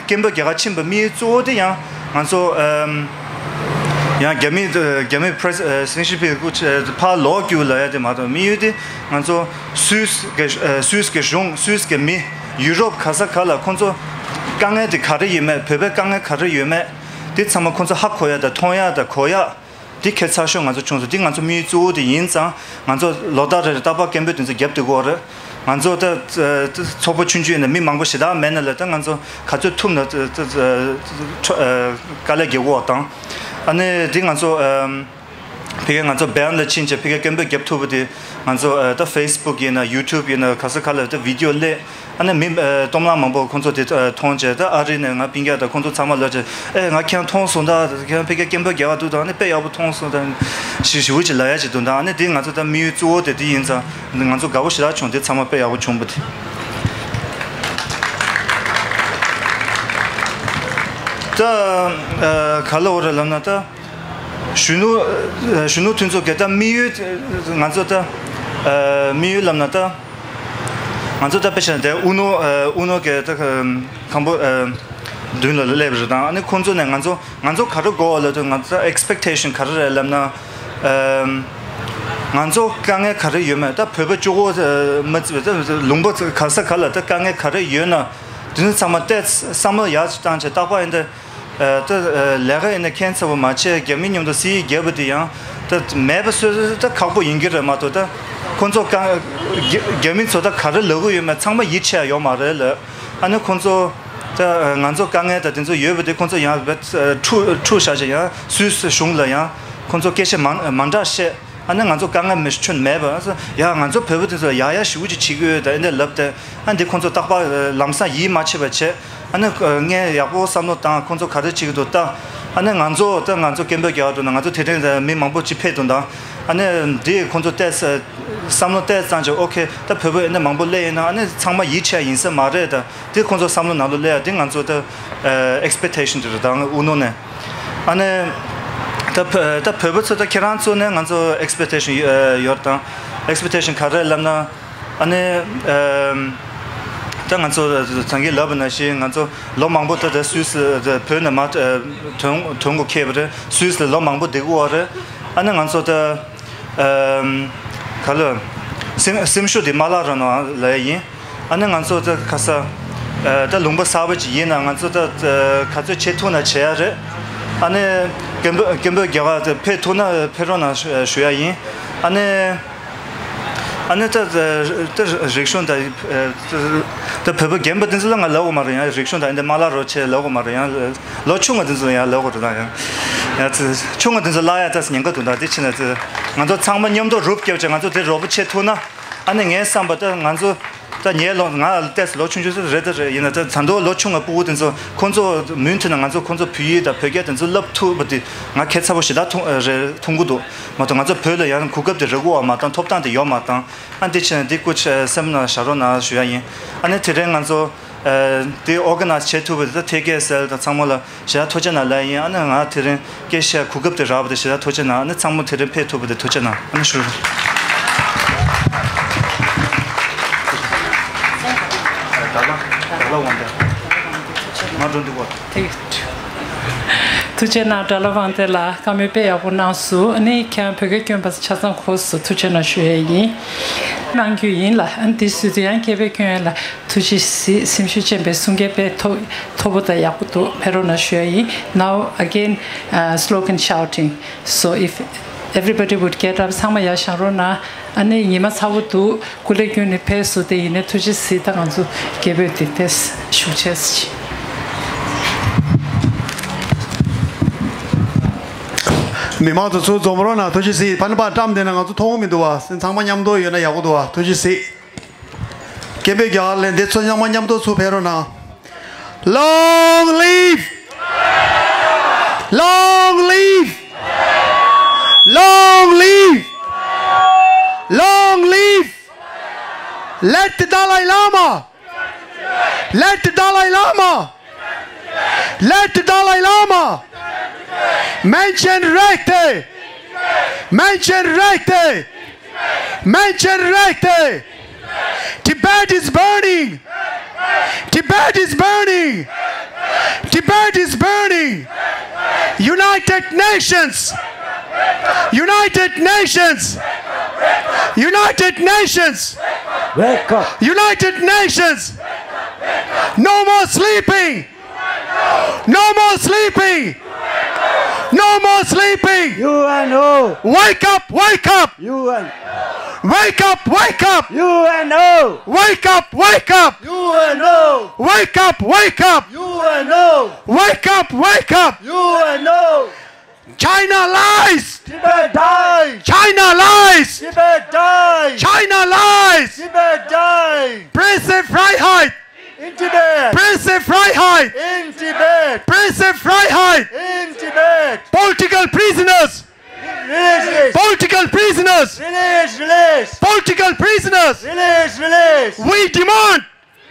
སྐད་འབོད་རྒྱག་ག་ཕྱིན་པ་དམིགས་ཡུལ་གཙོ་བོ་དེ་ཡང་ང་ཚོ་ཡང་རྒྱ་མི་རྒྱ་མི་པི་རེ་སི་ཌེན་ཊི་ཕར་ལོག་རྒྱུ་ལབ་ཡ་དེ་མ་གཏོགས། དམིགས་ཡུལ་དེ་ང་ཚོ་སུད་སི་གི་སུད་སི་གི་གཞུང་སུད་སི་གི་མི་ཡུ་རོབ་ག་ས་ག་ལ་ཁོང་ཚོ་དཀའ་ངལ་དེ་ག་རེ་ཡོད་མེད། བོད་པའི་དཀའ་ངལ་ག་རེ་ཡོད་མེད་དེ་ཚང་མ་ཁོང་ཚོ་ཧ་གོ་ཡ་དང་མཐོང་ཡ་དང་གོ་ཡ་དེ་ཁྱད་མཚར་ཤོས་ང་ཚོ་བྱུང་སོང་། དེ་ང་ཚོ་དམིགས་ཡུལ་གཙོ་བོ་དེ་ཡིན་ཙང་། ང་ཚོ་ལོ་ལྟར་རེ་རེ་རྟག་པར་སྐད་འབོད་དེ་ཚོ་རྒྱབ་བསྡད་ཀྱི་ཡོད་རེད། ང་ཚོ་ད་ཚོགས་པ་ཆུང་ཆུང་ཡིན་ན་མི་མང་པོ་ཞེ་དྲག་མེད་ན་ལ་ད་ང་ཚོ་ག་ཚོད་ཐུབ་ན་དཀའ་ལས་རྒྱག་གི་ཡོད་དང་། ཨ་ནི་དེ་ང་ཚོ་ཕ་གིར་ང་ཚོ་བེར་ལིན་ལ་ཕྱིན་བྱས་ཕ་གིར་སྐད་འབོད་རྒྱབ་ཐུབ་པ་དེ་ང་ཚོ་ད་ཕེ་སི་བུག་ཡིན་ན་ཡུ་ཊུབ་ཡིན་ན་ག་ས་ག་ལ་ད་བི་ཌི་ཡོ་སླེབས། ཨ་ནི་མི་སྟོང་ལྔ་མང་པོ་ཁོང་ཚོ་དེ་མཐོང་བྱས། ད་ཨ་རི་ནས་ང་སྤུན་ཀྱག་དང་ཁོང་ཚོ་ཚང་མ་ལབ་བྱས། ཨེ་ང་ཁྱེད་རང་མཐོང་སོང་། ད་ཁྱེད་རང་ཕ་གིར་སྐད་འབོད་རྒྱག་ག་འདུག་ད་ཨ་ནི་དཔེ་ཡག་པོ་མཐོང་སོང་། ད་ཞེ་པོ་ཅིག་ལབ་ཡ་ཅིག་འདུག་ད་ཨ་ནི་དེ་ང་ཚོ་ད་དམིགས་ཡུལ་གཙོ་བོ་དེ་དེ་ཡིན་ཙང་ང་ཚོ་དགའ་པོ་ཞེ་དྲག་བྱུང་། དེ་ཚང་མ་དཔེ་ཡག་པོ་བྱུང་པ་དེ། ད་ག་ལ་འོ་རེད་ལབ་ན་ད། གཞོན་ནུ་གཞོན་ནུ་མཐུན་ཚོགས་ཀྱི་ད་དམིགས་ཡུལ་ང་ཚོ་ད་དམིགས་ཡུལ་ལབ་ན་ད་ང་ཚོ་ད་དཔེ་བྱས་ན་དེ་ཨུ་ནུ་ཨུ་ནུ་གི་ད་ཁང་པ་མདུན་ལ་སླེབས་རེད་དང་། ཨ་ནི་ཁོང་ཚོ་ནས་ང་ཚོ་ང་ཚོ་ག་རེ་དགོས་པ་ལབ་དུས་ང་ཚོ་ད་ཨེག་སི་པེག་ཊེ་ཤན་ག་རེ་རེད་ལབ་ན། ང་ཚོ་དཀའ་ངལ་ག་རེ་ཡོད་མེད། ད་བོད་པ་གཅིག་པོ་མ་ཚད་པ་ད་ལུང་པ་ག་ས་ག་ལ་ད་དཀའ་ངལ་ག་རེ་ཡོད་ན་དེ་ཚོ་ཚང་མ་བལྟས་བསམ་བློ་ཡག་ཅིག་བཏང་བྱས། རྟག་པར་ཡིན་ད། ད་ལས་ཀ་ཡིན་ན་ཁྱད་མཚར་པོ་མ་བྱས། རྒྱ་མི་མཉམ་དུ་སི་ཨི་རྒྱབ་པ་དེ་ཡང་ད་མེད་པ་བཟོ་ད་ཁག་པོ་ཡིན་གྱི་རེད་མ་གཏོགས། ད་ཁོང་ཚོ་ག་རྒྱ་རྒྱ་མི་ཚོ་ད་ག་རེ་ལབ་ཀྱི་ཡོད་མེད་ཚང་མ་ཡིད་ཆེས་ཡོད་མ་རེད་ལ། ཨ་ནི་ཁོང་ཚོ་ད་ང་ཚོ་དཀའ་ངལ་ད་དེ་ཚོ་ཡོད་པ་དེ་ཁོང་ཚོ་ཡང་བས་འཁྲུག་འཁྲུག་བཞག་བྱས། ཡང་སུད་སི་གཞུང་ལ་ཡང་ཁོང་ཚོ་སྐད་ཆ་མ་མ་འདྲ་བཤད། ཨ་ནི་ང་ཚོ་དཀའ་ངལ་མི་ཁྱོན་མེད་པ། ཨ་ཡ་ང་ཚོ་བོད་པ་དེ་ཚོ་ཡག་ཡག་ཞེ་པོ་ཅིག་བྱེད་ཀྱི་ཡོད་ད་ཨེ་འདྲ་ལབ་སྟེ། ཨ་འདི་ཁོང་ཚོ་རྟག་པར་ལམ་སང་ཡིད་མ་ཆེས་པ་བྱས། ཨ་ནི་ངས་ཡག་པོ་བསམ་བློ་བཏང་། ཁོང་ཚོ་ག་རེ་བྱེད་ཀྱི་འདུག་ལྟ། ཨ་ནི་ང་ཚོ་ད་ང་ཚོ་སྐད་འབོད་རྒྱག་འདུག་ན་ང་ཚོ་དེ་རིང་མི་མང་པོ་ཅིག་ཕེབས་འདུག་ད། ཨ་ནི་འདི་ཁོང་ཚོ་བལྟས་བསམ་བློ་བལྟས་ཙང་ཅིག་ཨོ་ཁེ། ད་བོད་པ་ཨེ་འདྲ་མང་པོ་སླེབས་ཡིན་ན་ཨ་ནི་ཚང་མ་ཡིད་ཆེས་ཡིན་ས་མ་རེད་ད། དེ་ཁོང་ཚོ་བསམ་བློ་ནང་ལོགས་སླེབས་ཡ་དེ་ང་ཚོ་ད་ཨེག་སི་པེག་ཊེ་ཤན་དེ་རེད་ད་ཨུ་ནུ་ནས། ཨ་ནི་ད་བོད་ད་བོད་པ་ཚོ་ད་ཁྱེད་རང་ཚོ་ནས་ང་ཚོ་ཨེག་སི་པེག་ཊེ་ཤན་ཡོད་དང་། ཨེག་སི་པེག་ཊེ་ཤན་ག་རེ་ལབ་ན། ཨ་ནི་ད་ང་ཚོ་ད་གིན་ལབ་པ་ནང་བཞིན་ང་ཚོ་ལོ་མང་པོ་ད་ད་སུད་སི་ད་བོད་ནས་མར་ཐོན་ཐོན་དགོས་ཁེལ་བ་རེད། སུད་སི་ལ་ལོ་མང་པོ་བསྡད་དགོས་པ་རེད། ཨ་ནི་ང་ཚོ་ད། ཨམ། ག་ལ། སེམས་སེམས་ཤུགས་དེ་མ་བརླག་རོགས་གནང་ལབ་ཡ་ཡིན། ཨ་ནི་ང་ཚོ་ད་ག་ས། ཨ་ད་ལུང་པ་གསར་པ་ཅིག་ཡིན་ན་ང་ཚོ་ད་ད་ག་ཚོད་བྱེད་ཐུབ་ན་བྱེད་ཡ་རེད། ཨ་ནི་སྐད་འབོད་སྐད་འབོད་རྒྱག་ག་ད་ཕེབས་ཐུབ་ན་ཕེབས་རོགས་གནང་ཞུ་ཞུ་ཡ་ཡིན། ཨ་ནི། ཨ་ནི་ད་ད་རིག་གཞུང་དང་ད་བོད་པ་རྒན་པ་དེ་ཚོ་ལ་ང་ལབ་དགོས་མ་རེད། ཡང་རིག་གཞུང་དང་འདི་མ་བརླག་རོགས་བྱེད་ལབ་དགོས་མ་རེད། ཡང་ལོ་ཆུང་བ་དེ་ཚོ་ཡང་ལབ་དགོས་རེད་ད། ཡང་ཡང་ཚེ་ཆུང་བ་དེ་ཚོ་བརླག་ཡ་ད་ཉེན་ཁ་འདུག་ད་དེ་ཕྱིན་ན་ཚེ་ང་ཚོ་ཚང་མ་མཉམ་དུ་རུབ་བརྒྱབ་བྱས་ང་ཚོ་དེ་རོགས་པ་བྱེད་ཐུབ་ན། ཨ་ནི་ངའི་བསམ་པ་ད་ང་ཚོ་ ད་ངའི་ལོ་ང་ལྟས་ལོ་ཆུང་ཆུང་ཚོ་རེད་ད་རེད། ཡིན་ན་ད་ད་དུང་ལོ་ཆུང་བ་སྤུ་གུ་དེ་ཚོ་ཁོང་ཚོ་མུ་མཐུད་ནས་ང་ཚོ་ཁོང་ཚོ་བོད་ཡིག་དང་བོད་སྐད་དེ་ཚོ་བསླབ་ཐུབ་པ་དེ་ང་ཁྱད་མཚར་པོ་ཞེ་དྲག་མཐོང་རེད་མཐོང་གི་འདུག་མ་གཏོགས། ང་ཚོ་བོད་ལ་ཡང་གོ་སྐབས་དེ་རག་གི་ཡོད་མ་བཏང་། ཐོབ་ཐང་དེ་ཡོད་མ་བཏང་། ཨ་འདི་བྱས་ན་འདི་སྐུ་མཁྱེན་སེམས་ནང་བཞག་རོགས་གནང་ཞུ་ཡ་ཡིན། ཨ་ནི་དེ་རིང་ང་ཚོ་ཨ་འདི་ཨོར་ག་ནའི་ཛི་བྱེད་ཐུབ་པ་དེ་ད་ཐེ་གེ་ཨེས་ཨེལ་དང་ཚང་མ་ལ་ཞེ་དྲག་ཐུགས་རྗེ་གནང་ལབ་ཡིན། ཨ་ནི་ང་དེ་རིང་སྐད་ཆ་གོ་སྐབས་དེ་རག་པ་དེ་ཞེ་དྲག་ཐུགས་རྗེ་གནང་། ཨ་ནི་ཚང་མ་དེ་རིང་ཕེབས་ཐུབ་པ་དེ་ཐུགས་རྗེ་གནང་། ཨ་ནི་ཞུ། ཐུགས་རྗེ་གནང་། དགྲ་ལྷ་དབང་འདུས་ལགས། བཀའ་མོལ་དཔེ་ཡག་པོ་གནང་སོང་། ཨ་ནི་ཁྱེད་རང་བོད་སྐད་སྐྱོན་པ་ཆ་ཚང་གོ་སོང་། ཐུགས་རྗེ་གནང་ཞུ་ཡས་ཡིན། གནང་རྒྱུ་ཡིན་ལ། ཨ་ནི་དེ་སུས་དུ་ཡང་སྐད་དཔེ་སྐྱོན་ཡས་ལ། ཐུགས་རྗེ་གཟིགས། སེམས་ཤུགས་ཅན་པའི་གསུང་སྐད་དཔེ་ཐོ་མཐོ་པོ་དང་ཡག་པོ་འདུག་ཕེབས་རོགས་གནང་ཞུ་ཡ་ཡིན། Now again, uh, slogan shouting. So if everybody would get up, ཚང་མ་ཡར་བཞེངས་རོགས་གནང་། ཨ་ནི་ཉི་མ་ཚ་པོ་འདུག་སྐུ་ལས་བསྐྱོན་ནས་ཕེབས་སོང་སྟེ། ཡིན་ནའི་ཐུགས་རྗེ་གཟིགས། ད་ང་ཚོ་རྒྱལ་པོས་དེ་ཏེས་བཞུགས་བྱས་སོང་། མི་མང་ཚོ་ཚུར་འཛོམས་རོགས་གནང་། ཐུགས་རྗེ་གཟིགས། ཕ་ནི་པ་བཀྲམ་བསྡད་ན་ང་ཚོ་མཐོང་གི་མི་འདུག་བ། ཚང་མ་མཉམ་དུ་ཡོད་ན་ཡག་པོ་འདུག་བ། ཐུགས་རྗེ་གཟིགས། སྐད་འབོད་རྒྱག་ལེ། འདི་ཚོ་ཚང་མ་མཉམ་དུ་ཚུར་ཕེབས་རོགས་གནང་། Long live! Long live! Long live! Long live! Let the Dalai Lama! Let the Dalai Lama! Let the Dalai Lama! Menschenrechte! Menschenrechte! Menschenrechte! Tibet is burning! Tibet is burning! Tibet is burning! United Nations! United Nations! United Nations! Wake up! United Nations! No more sleeping! No more sleeping! No more sleeping! U N O! Wake up! Wake up! U N O! Wake up! Wake up! U N O! Wake up! Wake up! U N O! Wake up! Wake up! U N O! Wake up! Wake up! U N O! China lies! Tibet dies! China lies! Tibet dies! China lies! Tibet dies! Pressefreiheit! In Tibet! Pressefreiheit! In Tibet! Pressefreiheit! In Tibet! Political prisoners! Release! Political prisoners! Release! Release! Political prisoners! Release! Release! We demand!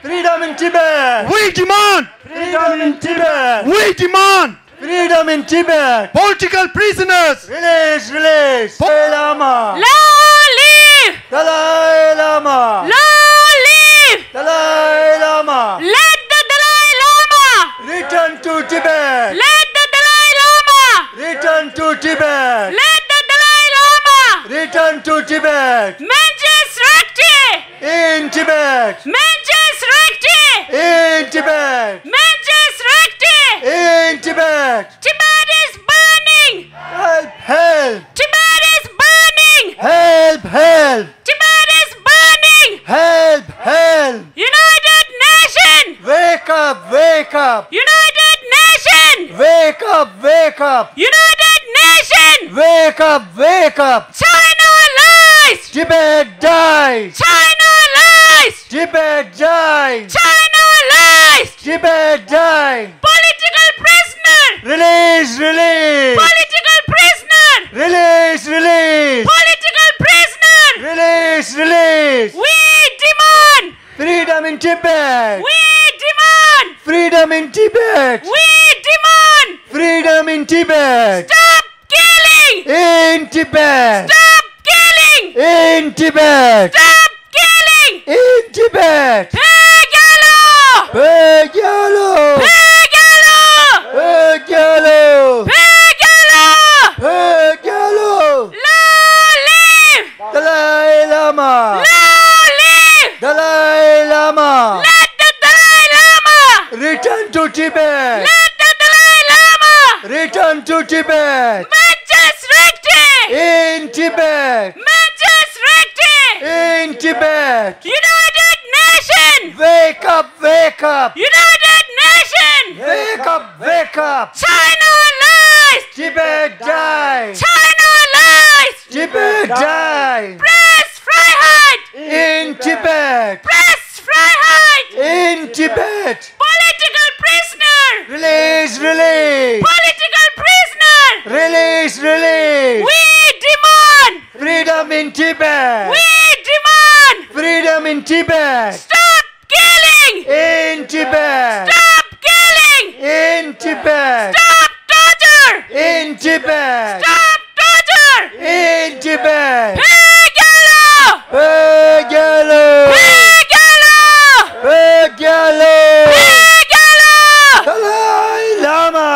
Freedom in Tibet! We demand! Freedom in Tibet! We demand! Freedom in Tibet! Political prisoners! Release, release! Dalai Lama! Long live! Dalai Lama! Long live! Dalai Lama! Let the Dalai Lama! Return to Tibet! Let the Dalai Lama! Return to Tibet! Let the Dalai Lama! Return to Tibet! Menschenrechte! In Tibet! Menschenrechte! In Tibet! Menschenrechte! In Tibet! Tibet is burning! Help! Help! Tibet is burning! Help! Help! Tibet is burning! Help! Help! United Nation! Wake up! Wake up! United Nation! Wake up! Wake up! United Nation! Wake up! Wake up! China lies! Tibet dies! China lies! Tibet dies! China lies! Tibet dies! Political prisoner! Release, release! Political prisoner! Release, release! Political prisoner! Release, release! We demand! Freedom in Tibet! We demand! Freedom in Tibet! We demand! Freedom in Tibet! Stop killing! In Tibet! Stop killing! In Tibet! Stop killing! In Tibet! བོད་རྒྱལ་ལོ། བོད་རྒྱལ་ལོ། བོད་རྒྱལ་ལོ། བོད་རྒྱལ་ལོ། བོད་རྒྱལ་ལོ། བོད་རྒྱལ་ལོ། Long live! Dalai Lama! Long live! Dalai Lama! Let the Dalai Lama! Return to Tibet! Let the Dalai Lama! Return to Tibet! Menschenrechte! In Tibet! Menschenrechte! In Tibet! United Nations! Wake up, wake up! United Nations! Wake up, wake up! China lies! Tibet dies! China lies! Tibet dies! Pressefreiheit! In Tibet! Press Tibet! Political prisoner! Release, release! Political prisoner! Release, release! We demand! Freedom in Tibet! We demand! Freedom in Tibet! Stop killing! In Tibet! Stop killing! In Tibet! Stop torture! In Tibet! Stop torture! In Tibet! བོད་རྒྱལ་ལོ། བོད་རྒྱལ་ལོ། བོད་རྒྱལ་ལོ། བོད་རྒྱལ་ལོ། བོད་རྒྱལ་ལོ། Dalai Lama!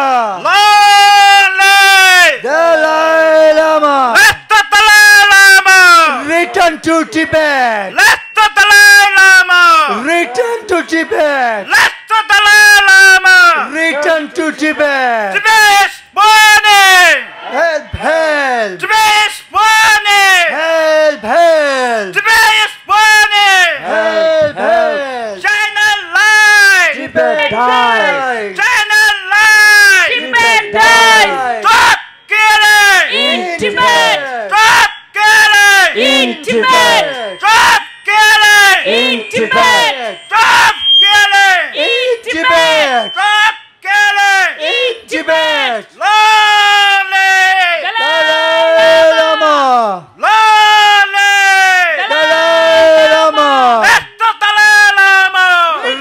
Long live! Dalai Lama! Let the Dalai Lama! Return to Tibet! Let the Dalai Lama! Return to Tibet! Let the Dalai Lama! Return to Tibet! Tibet is burning! Help, help! Tibet is burning! Help, help! Tibet is burning! Help, help! China lies! Tibet dies! China lies! Tibet dies! Stop killing! In Tibet! Stop killing! In Tibet! Stop killing! In Tibet! Stop killing! In Tibet! Stop killing! In Tibet! Long live! Dalai Lama! Long live! Dalai Lama! Let the Dalai Lama!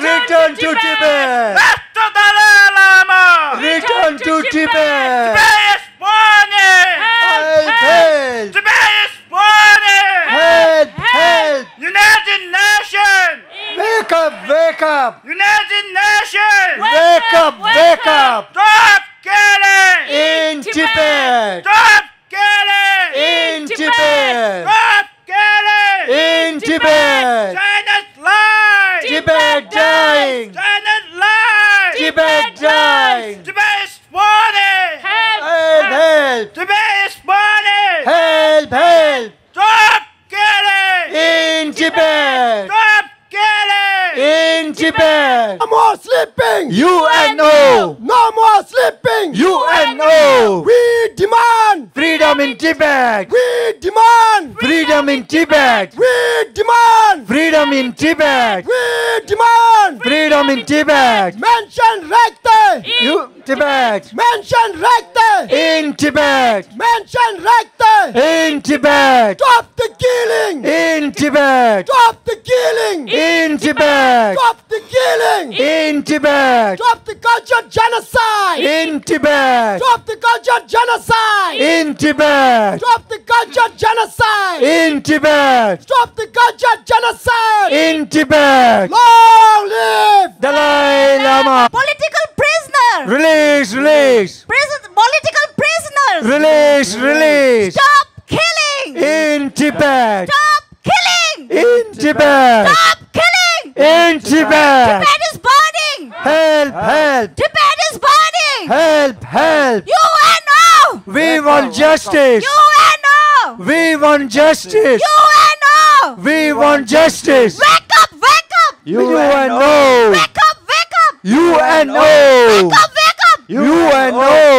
Return to Tibet! Let the Dalai Lama! Return to Tibet! Tibet is burning! Help! Help! Tibet is burning! Help! Help! United Nations! Wake up! Wake up! United Nations! Wake up! Wake up! Stop killing! In Tibet! Stop killing! In Tibet! Stop killing! In Tibet! China's lies! Tibet dying! China's lies! Tibet dying! Tibet is burning! Help! Help! Help! Tibet is burning! Help! Help! Stop killing! In Tibet! Stop killing! In Tibet! No more sleeping! U N O! No more sleeping! U N O! We demand! Freedom in Tibet! We demand! Freedom in Tibet! We demand! Freedom in Tibet! We demand! Freedom in Tibet! Menschenrechte! You Tibet! Menschenrechte! In Tibet! Menschenrechte! In Tibet! Stop the killing! In Tibet! Stop the killing! In Tibet! Stop the killing! In Tibet! Stop the culture genocide! In Tibet! Stop the culture genocide! In Tibet! Stop the culture genocide! In Tibet! Stop the culture genocide! In Tibet! Long live! Dalai Lama! Political prisoner! Release, release! Prison, political prisoners! Release, release! Stop killing! In Tibet! Stop killing! In Tibet! Stop killing! In Tibet! Tibet is burning! Help, help! Tibet is burning! Help, help! U N O! We want justice! U N O! We want justice! U N O! We want justice! Wake up, wake up! U N O! Wake up, wake up! U N O! Wake up, wake up! U N O!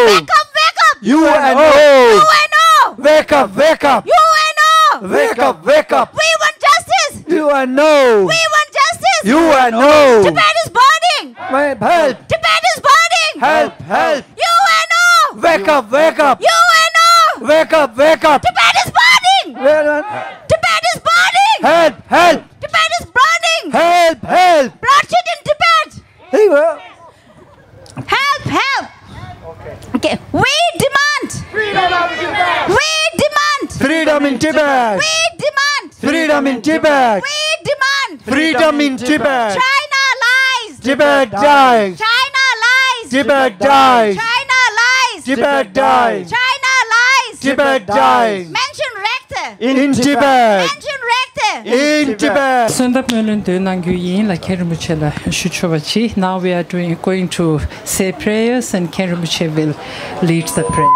Wake up, wake up! U N O! U N O! Wake up, wake up! U N O! Wake up, wake up! We want justice! U N O! We want justice! U N O! Tibet is burning! Help, help! Tibet is burning! Help, help! U N O! Wake up, wake up! U N O! Wake up, wake up! Tibet is burning! Where are Tibet is burning! Help, help! Tibet is burning! Help, help! Bloodshed in Tibet! Hey, well. Help, help! Okay, we demand! Freedom of Tibet! We demand! Freedom in Tibet! We demand! Freedom in Tibet! We demand! Freedom in Tibet! China lies! Tibet dies! China lies! Tibet dies! China lies! Tibet dies! China lies! Tibet dies! Menschenrechte! In Tibet! Menschenrechte! In Tibet! གསོལ་འདེབས་སྨོན་ལམ་འདོན་གནང་རྒྱུ་ཡིན་ལ། མཁན་རིན་པོ་ཆེ་ལ་ཞུ་ཆོག་པ་ཅིག Now we are doing, going to say prayers and མཁན་རིན་པོ་ཆེ will lead the prayer.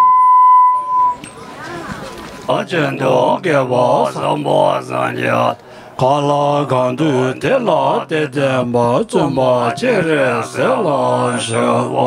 ཨ་ཅེ་འདི་དགེ་བ་བཟང་པོ་བཟང་ཡ། གང་ལ་གང་འདུལ་དེ་ལ་དེ་བསྟན་པ། བཙུན་པ་སྤྱན་རས་གཟིགས་ལ་ཕྱག་འཚལ་ལོ།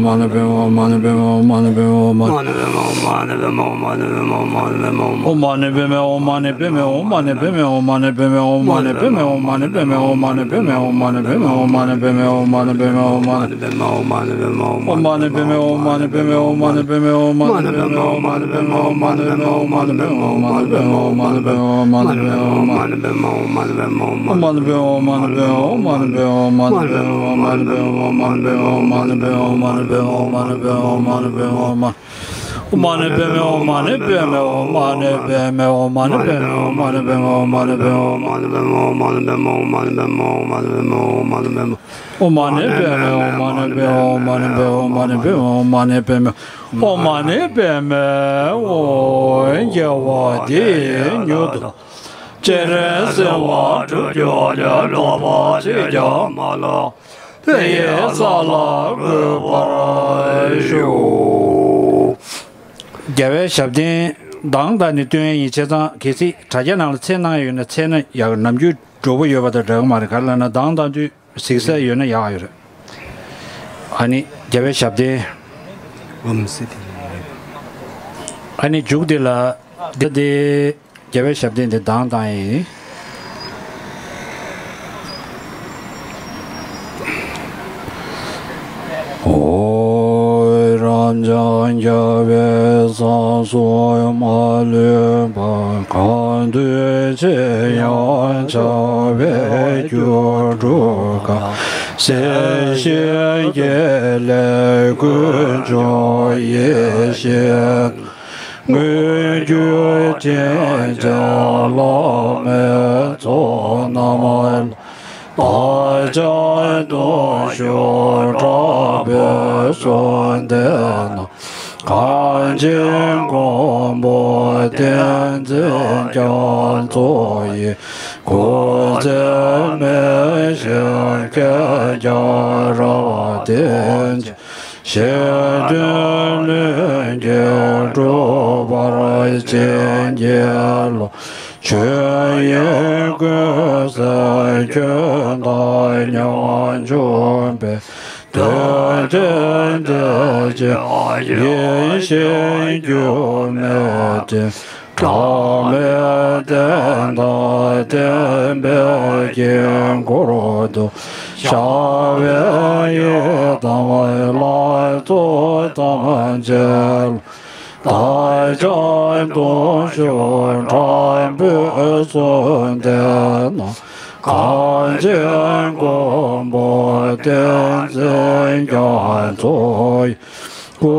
ཨོཾ་མ་ཎི་པདྨེ་ཧཱུྃ། ཨོཾ་མ་ཎི་པདྨེ་ཧཱུྃ། ཨོཾ་མ་ཎི་པདྨེ་ཧཱུྃ། ཨོཾ་མ་ཎི་པདྨེ་ཧཱུྃ། ཨོཾ་མ་ཎི་པདྨེ་ཧཱུྃ། ཨོཾ་མ་ཎི་པདྨེ་ཧཱུྃ། ཨོཾ་མ་ཎི་པདྨེ་ཧཱུྃ། ཨོཾ་རྒྱལ་བ་འདི་ཡིས་མྱུར་དུ་སྤྱན་རས་གཟིགས་དབང་ཕྱུག་གི་ལོག་པ་གཅིག་ཀྱང་མ་ལགས། དེ་ཡི་ས་ལ་འགོད་པར་ཤོག། རྒྱལ་བའི་ཞབས་བརྟན་གདངས་བཏང་ནས་བཏོན་ཡིན། བྱས་ཙང་གལ་སྲིད་དྲ་རྒྱ་ནང་ལ་འཚེར་སྣང་ཡོད་ན་འཚེར་ན་ཡག་ནམ་རྒྱུན་འགྲོ་པོ་ཡོད་པ་དང་འདྲ་གི་མ་རེད། ག་རེ་ལབ་ན་གདངས་བཏང་དུས་གཟིགས་ས་ཡོད་ན་ཡག་ཡོད་རེད། ཨ་ནི་རྒྱལ་བའི་ཞབས་བརྟན། ཨ་ནི་མཇུག་འདི་ལ་འདི་དེ། རྒྱལ་བའི་ཞབས་བརྟན་འདི་གདངས་བཏང་ཡིན། ཨོ། རབ་འབྱམས་རྒྱལ་བའི་གསང་གསུམ་མ་ལུས་པ། གང་འདུལ་ཅི་ཡང་བྱ་བའི་རྒྱུར་གྲུབ་པ། སྲིད་ཞིའི་དགེ་ལེགས་ཀུན་འབྱུང་ཡེ་ཤེས། མངོན་གྱུར་དྲིན་ཅན་བླ་མའི་ཚོགས་རྣམས་ལ། བདག་ཀྱང་གདུང་ཤུགས་དྲག་པོས་གསོལ་འདེབས་ན། གངས་ཅན་མགོན་པོ་བསྟན་འཛིན་རྒྱ་མཚོ་ཡི། སྐུ་ཚེ་མི་ཤིགས་བསྐལ་བརྒྱར་རབ་བརྟན་ཅིང་། གཞན་དོན་ལྷུན་གྱིས་གྲུབ་པར་བྱིན་གྱིས་རློབས། ཆོས་དབྱིངས་ཀུན་གསལ་ཁྱོད་དང་མཉམ་འབྱོན་པའི། དོན་དེ་འདི་ཕྱིར་ཡེ་ཤེས་འགྱུར་མེད་དྲིན། གྲངས་མེད་བསྟན་དང་བསྟན་པའི་དཀྱིལ་འཁོར་དུ། ཤར་བའི་ཡི་དམ་ལྷ་ཚོགས་ཐམས་ཅད་ལ། བདག་ཀྱང་གདུང་ཤུགས་དྲག་པོས་གསོལ་འདེབས་ན། གངས་ཅན་མགོན་པོ་བསྟན་འཛིན་རྒྱ་མཚོ་ཡི། སྐུ་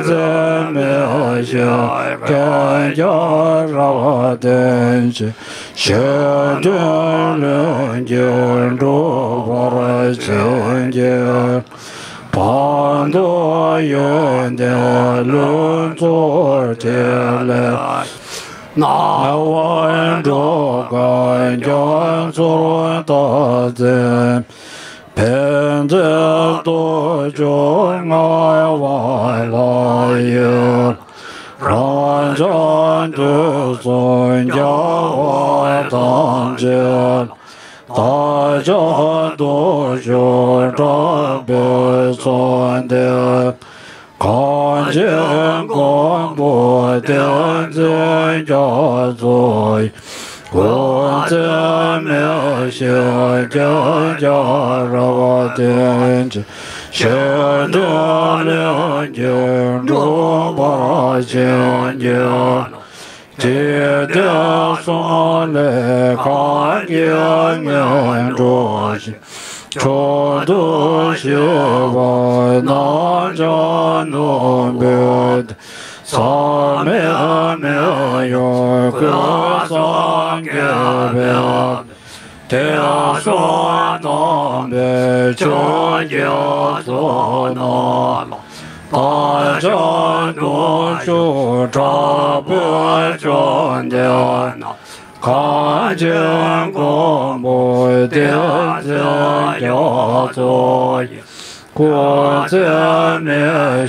ཚེ་མི་ཤིགས་བསྐལ་བརྒྱར་རབ་བརྟན་ཅིང་། གཞན་དོན་ལྷུན་གྱིས་འགྲུབ་པར་བྱིན་གྱིས། བར་དུ་ཡོན་ཏན་ལྷུན་གྱིས་འཕྲིན་ལས། སྣང་བ་འགྲོ་ཀུན་རྒྱ་མཚོར་བཏབ་མཛད། ཕན་བདེའི་སྟོབས་བཅུ་མངའ་བ་ལྷ་ཡི། རབ་འབྱམས་དུས་གསུམ་རྒྱལ་བ་ཐམས་ཅད། བདག་ཀྱང་གདུང་ཤུགས་དྲག་པོས་གསོལ་འདེབས། གངས་ཅན་མགོན་པོ་བསྟན་འཛིན་རྒྱ་མཚོ་ཡི། སྐུ་ཚེ་མི་ཤིགས་བསྐལ་བརྒྱར་རབ་བརྟན་ཅིང་། གཞན་དོན་ལྷུན་གྱིས་འགྲུབ་པར་བྱིན་གྱིས། འཇིག་རྟེན་གསུམ་ལས་གང་གིས་ངན་འགྲོ་ཞིང་། མཆོག་ཏུ་གཤེགས་པ་རྣམས་ཀྱང་ནོངས་པའི་དེ། ཟག་མེད་མི་གཡོ་ཀུན་སངས་རྒྱས་པའི། དེ་སོགས་དམ་པའི་ཆོས་ཀྱི་ཚོགས་རྣམས་ལ། བདག་ཀྱང་གདུང་ཤུགས་དྲག་པོས་བཅོམ་ལྡན་འདས། གངས་ཅན་མགོན་པོ་བསྟན་འཛིན་རྒྱ་མཚོ་ཡི། སྐུ་ཚེ་མི་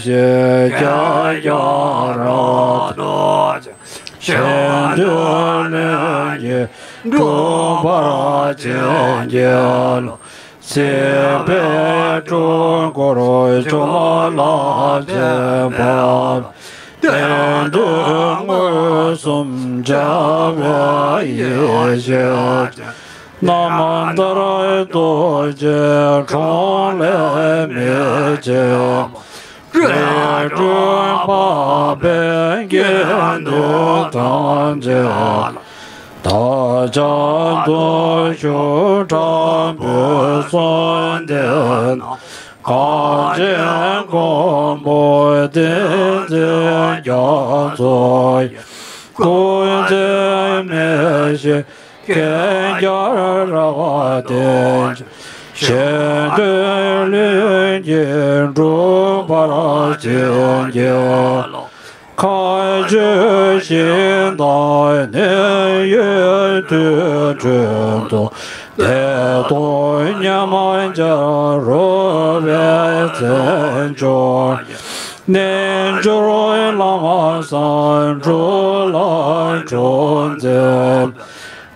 ཤིགས་བསྐལ་བརྒྱར་རབ་བརྟན་ཅིང་། གཞན་དོན་ལྷུན་གྱིས་འགྲུབ་པར་བྱིན་གྱིས་རློབས། སྲིད་པའི་སྲུང་འཁོར་བཅོམ་ལ་མཛད་པ། གཏན་དུ་མངོན་སུམ་མཇལ་བའི་ཡེ་ཤེས་ཅན། རྣམ་ཐར་རྡོ་རྗེ་འཁྲུངས་ལས་མི་ཕྱེད་པ། རིག་གྲོལ་འཕགས་པའི་དགེ་འདུན་ཐམས་ཅད་ལ། བདག་ཅག་གདུང་ཤུགས་དྲག་པོས་གསོལ་འདེབས་ན། གངས་ཅན་མགོན་པོ་བསྟན་འཛིན་རྒྱ་མཚོ་ཡི། སྐུ་ཚེ་མི་ཤིགས་རྒྱལ་རྒྱལ་རབ་བརྟན་ཅིང་། གཞན་དོན་ལྷུན་གྱིས་འགྲུབ་པར་བྱིན་གྱིས་རློབས། མཁའ་སྤྱོད་ཞིང་དང་གནས་ཡུལ་དུར་ཁྲོད་དུ། བདེ་སྟོང་ཉི་མ་འཆར་རོལ་པའི་མཚན་མཆོག་རྣལ་འབྱོར་བླ་མ་བསམ་འགྲུབ་ལ་འགྲོ་འཛིན།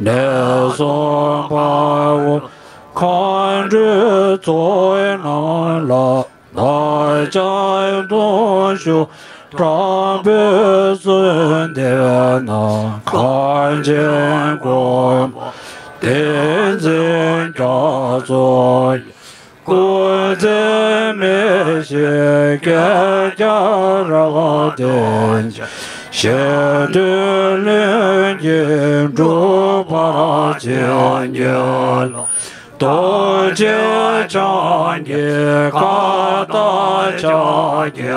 གནས་གསུམ་དཔའ་བོ་མཁའ་འགྲོའི་ཚོགས་རྣམས་ལ། བདག་ཅག་གདུང་ཤུགས་དྲག་པོས་གསོལ་འདེབས་ན། གངས་ཅན་མགོན་པོ་བསྟན་འཛིན་རྒྱ་མཚོ་ཡི། སྐུ་ཚེ་མི་ཤིགས་རྒྱལ་རྒྱལ་རབ་བརྟན་ཅིང་། གཞན་དོན་ལྷུན་གྱིས་འགྲུབ་པར་བྱིན་གྱིས་རློབས། རྡོ་རྗེ་འཆང་གི་བཀའ་དང་ཕྱག་རྒྱ་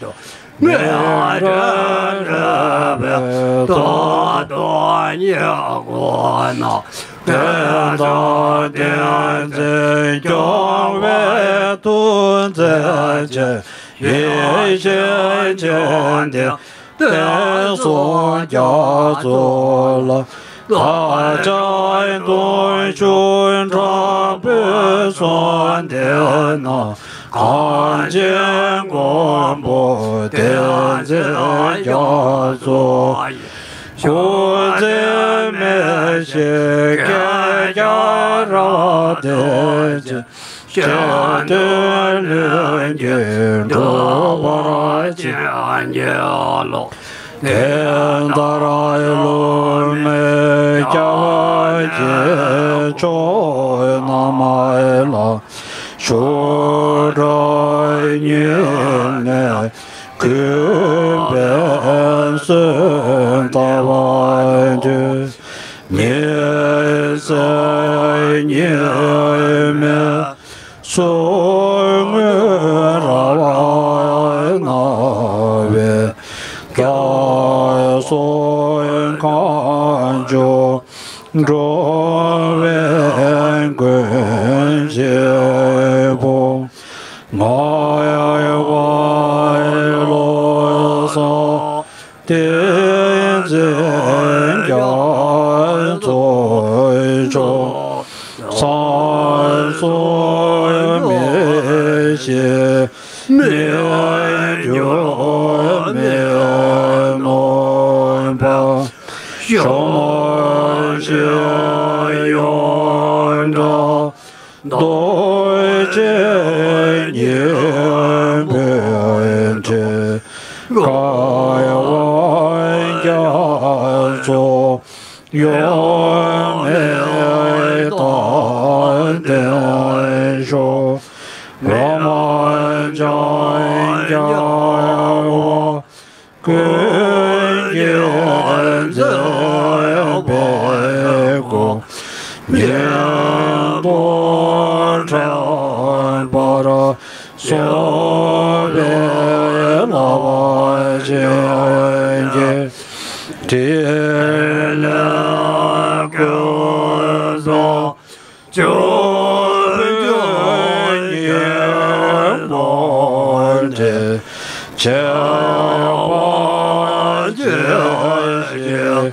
མཐུད། ངེས་འབྲེལ་འབྲེལ་བའི་རྡོ་རྡོ་ཉེ་འཁོར་ན། བསྟན་དང་བསྟན་འཛིན་སྐྱོང་བའི་ཐུགས་རྗེ་ཅན། ཡེ་ཤེས་ཅན་དེ་བསྟན་སྲུང་རྒྱ་མཚོ་ལ། བདག་ཅག་གདུང་ཤུགས་དྲག་པོས་གསོལ་འདེབས་ན། གངས་ཅན་མགོན་པོ་བསྟན་འཛིན་རྒྱ་མཚོ་ཡི། སྐུ་ཚེ་མི་ཤིགས་རྒྱལ་རྒྱལ་རབ་བརྟན་ཅིང་། གཞན་དོན་ལྷུན་གྱིས་འགྲུབ་པར་བྱིན་གྱིས་རློབས། དེ་ལྟར་བསླུ་མེད་རྒྱལ་བ་དཀྱིལ་འཁྱིལ་རྣམས་ལ། ཞུ་དག་སྙིང་ནས་གུས་པས་གསོལ་བ་འདེབས། ཉི་ཟེར་ཉི་མའི་ཚུལ་དངོས་རབ་སྣང་བའི། རྒྱ་མཚོའི་ཁ་འབྱོར་འགྲོ་བའི་མགོན་གཅིག་པུ། ངག་དབང་བློ་བཟང་བསྟན་འཛིན་རྒྱ་མཚོ་མཆོག། བསམ་སོགས་མི་ཤེས་མི་འགྱུར་མི་ནོར་བ། ཤོ་ཤེས་ཡོན་བདག་རྡོ་རྗེ་སྙིང་པོའི་དྲིན། སྐལ་བ་རྒྱ་མཚོ་ཡོངས་མི་དང་ལྡན་ཤོག། བླ་མ་འཇམ་དབྱངས་ཀུན་གྱི་མཛད་པའི་སྐུ། ཉན་ཐོས་ཕྲིན་པར་གསོལ་བའི་བསླབ་བྱ་ཡིན་གྱི། ཕྲིན་ལས་ཀུན་བཟང་བཅུ་བདུན་ཉིད་སྨོན་འདྲེན་བྱེད་པ་ཇི་བཞིན་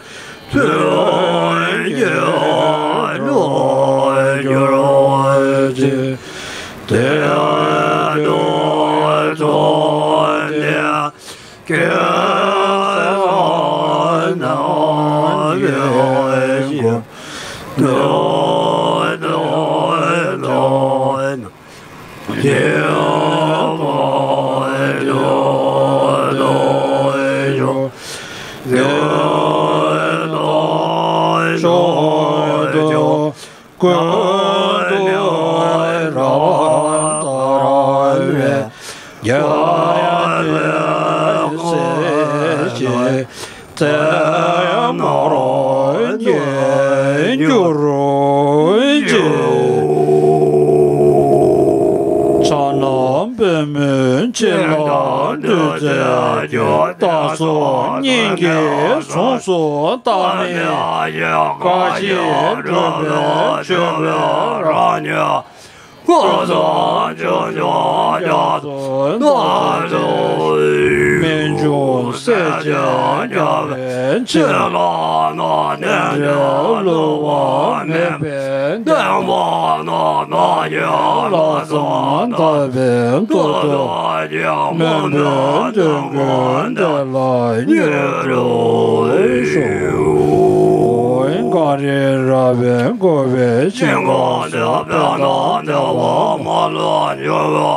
དུ་ཉིད་སྨོན་གྱུར་ཅིག། དེ་དུས་བརྩོན་འགྲུས་ཀྱི་ས་ན། ཀུན་ཏུ་རེག་པ་ལྟར་བའི་རྒྱལ་བའི་སྲས་ཀྱི་རྩེ་མོར་འགྱུར་ཅིག། ཕྱག་ན་པདྨོའི་བྱིན་རླབས་བདུད་རྩིའི་རྒྱུན། རྟ་ཟབ་སྙིང་གི་གཟུངས་སུ་བཏགས་ནས། བཀའ་བཞིན་སྒྲུབ་པའི་མཆོད་པའི་རང་ཉིད། སྐུ་གསུམ་འབྱོར་འབྱོར་རྒྱ་མཚོའི་རྣམ་གྲོལ། རྨད་བྱུང་སྲས་བཅས་རྒྱལ་བའི་བྱིན་རླབས་རྣམས། རྟེན་འབྲེལ་བསླུ་བ་མེད་པའི་བདེན་པ་རྣམས། ལྷག་བསམ་དག་པའི་མཐུ་སྟོབས་ཀྱིས། སྨོན་པའི་འདོད་དགུའི་བདེ་ལ་མྱུར་ཤོག། ཀ་རི་ར་བས་བསྐོར་བའི་ཤིང་ཀུན་ཏུ། དཔལ་དང་བདེ་བ་མ་ལུས་འབྱུང་བའི།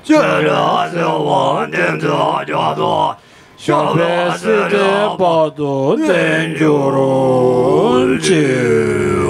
ཆོས་རིག་གསེར་བ་ལྡན་ཚེ་རྒྱ་མཚོ། ཞབས་པད་སྲིད་མཐའི་བར་དུ་བརྟན་གྱུར་ཅིག།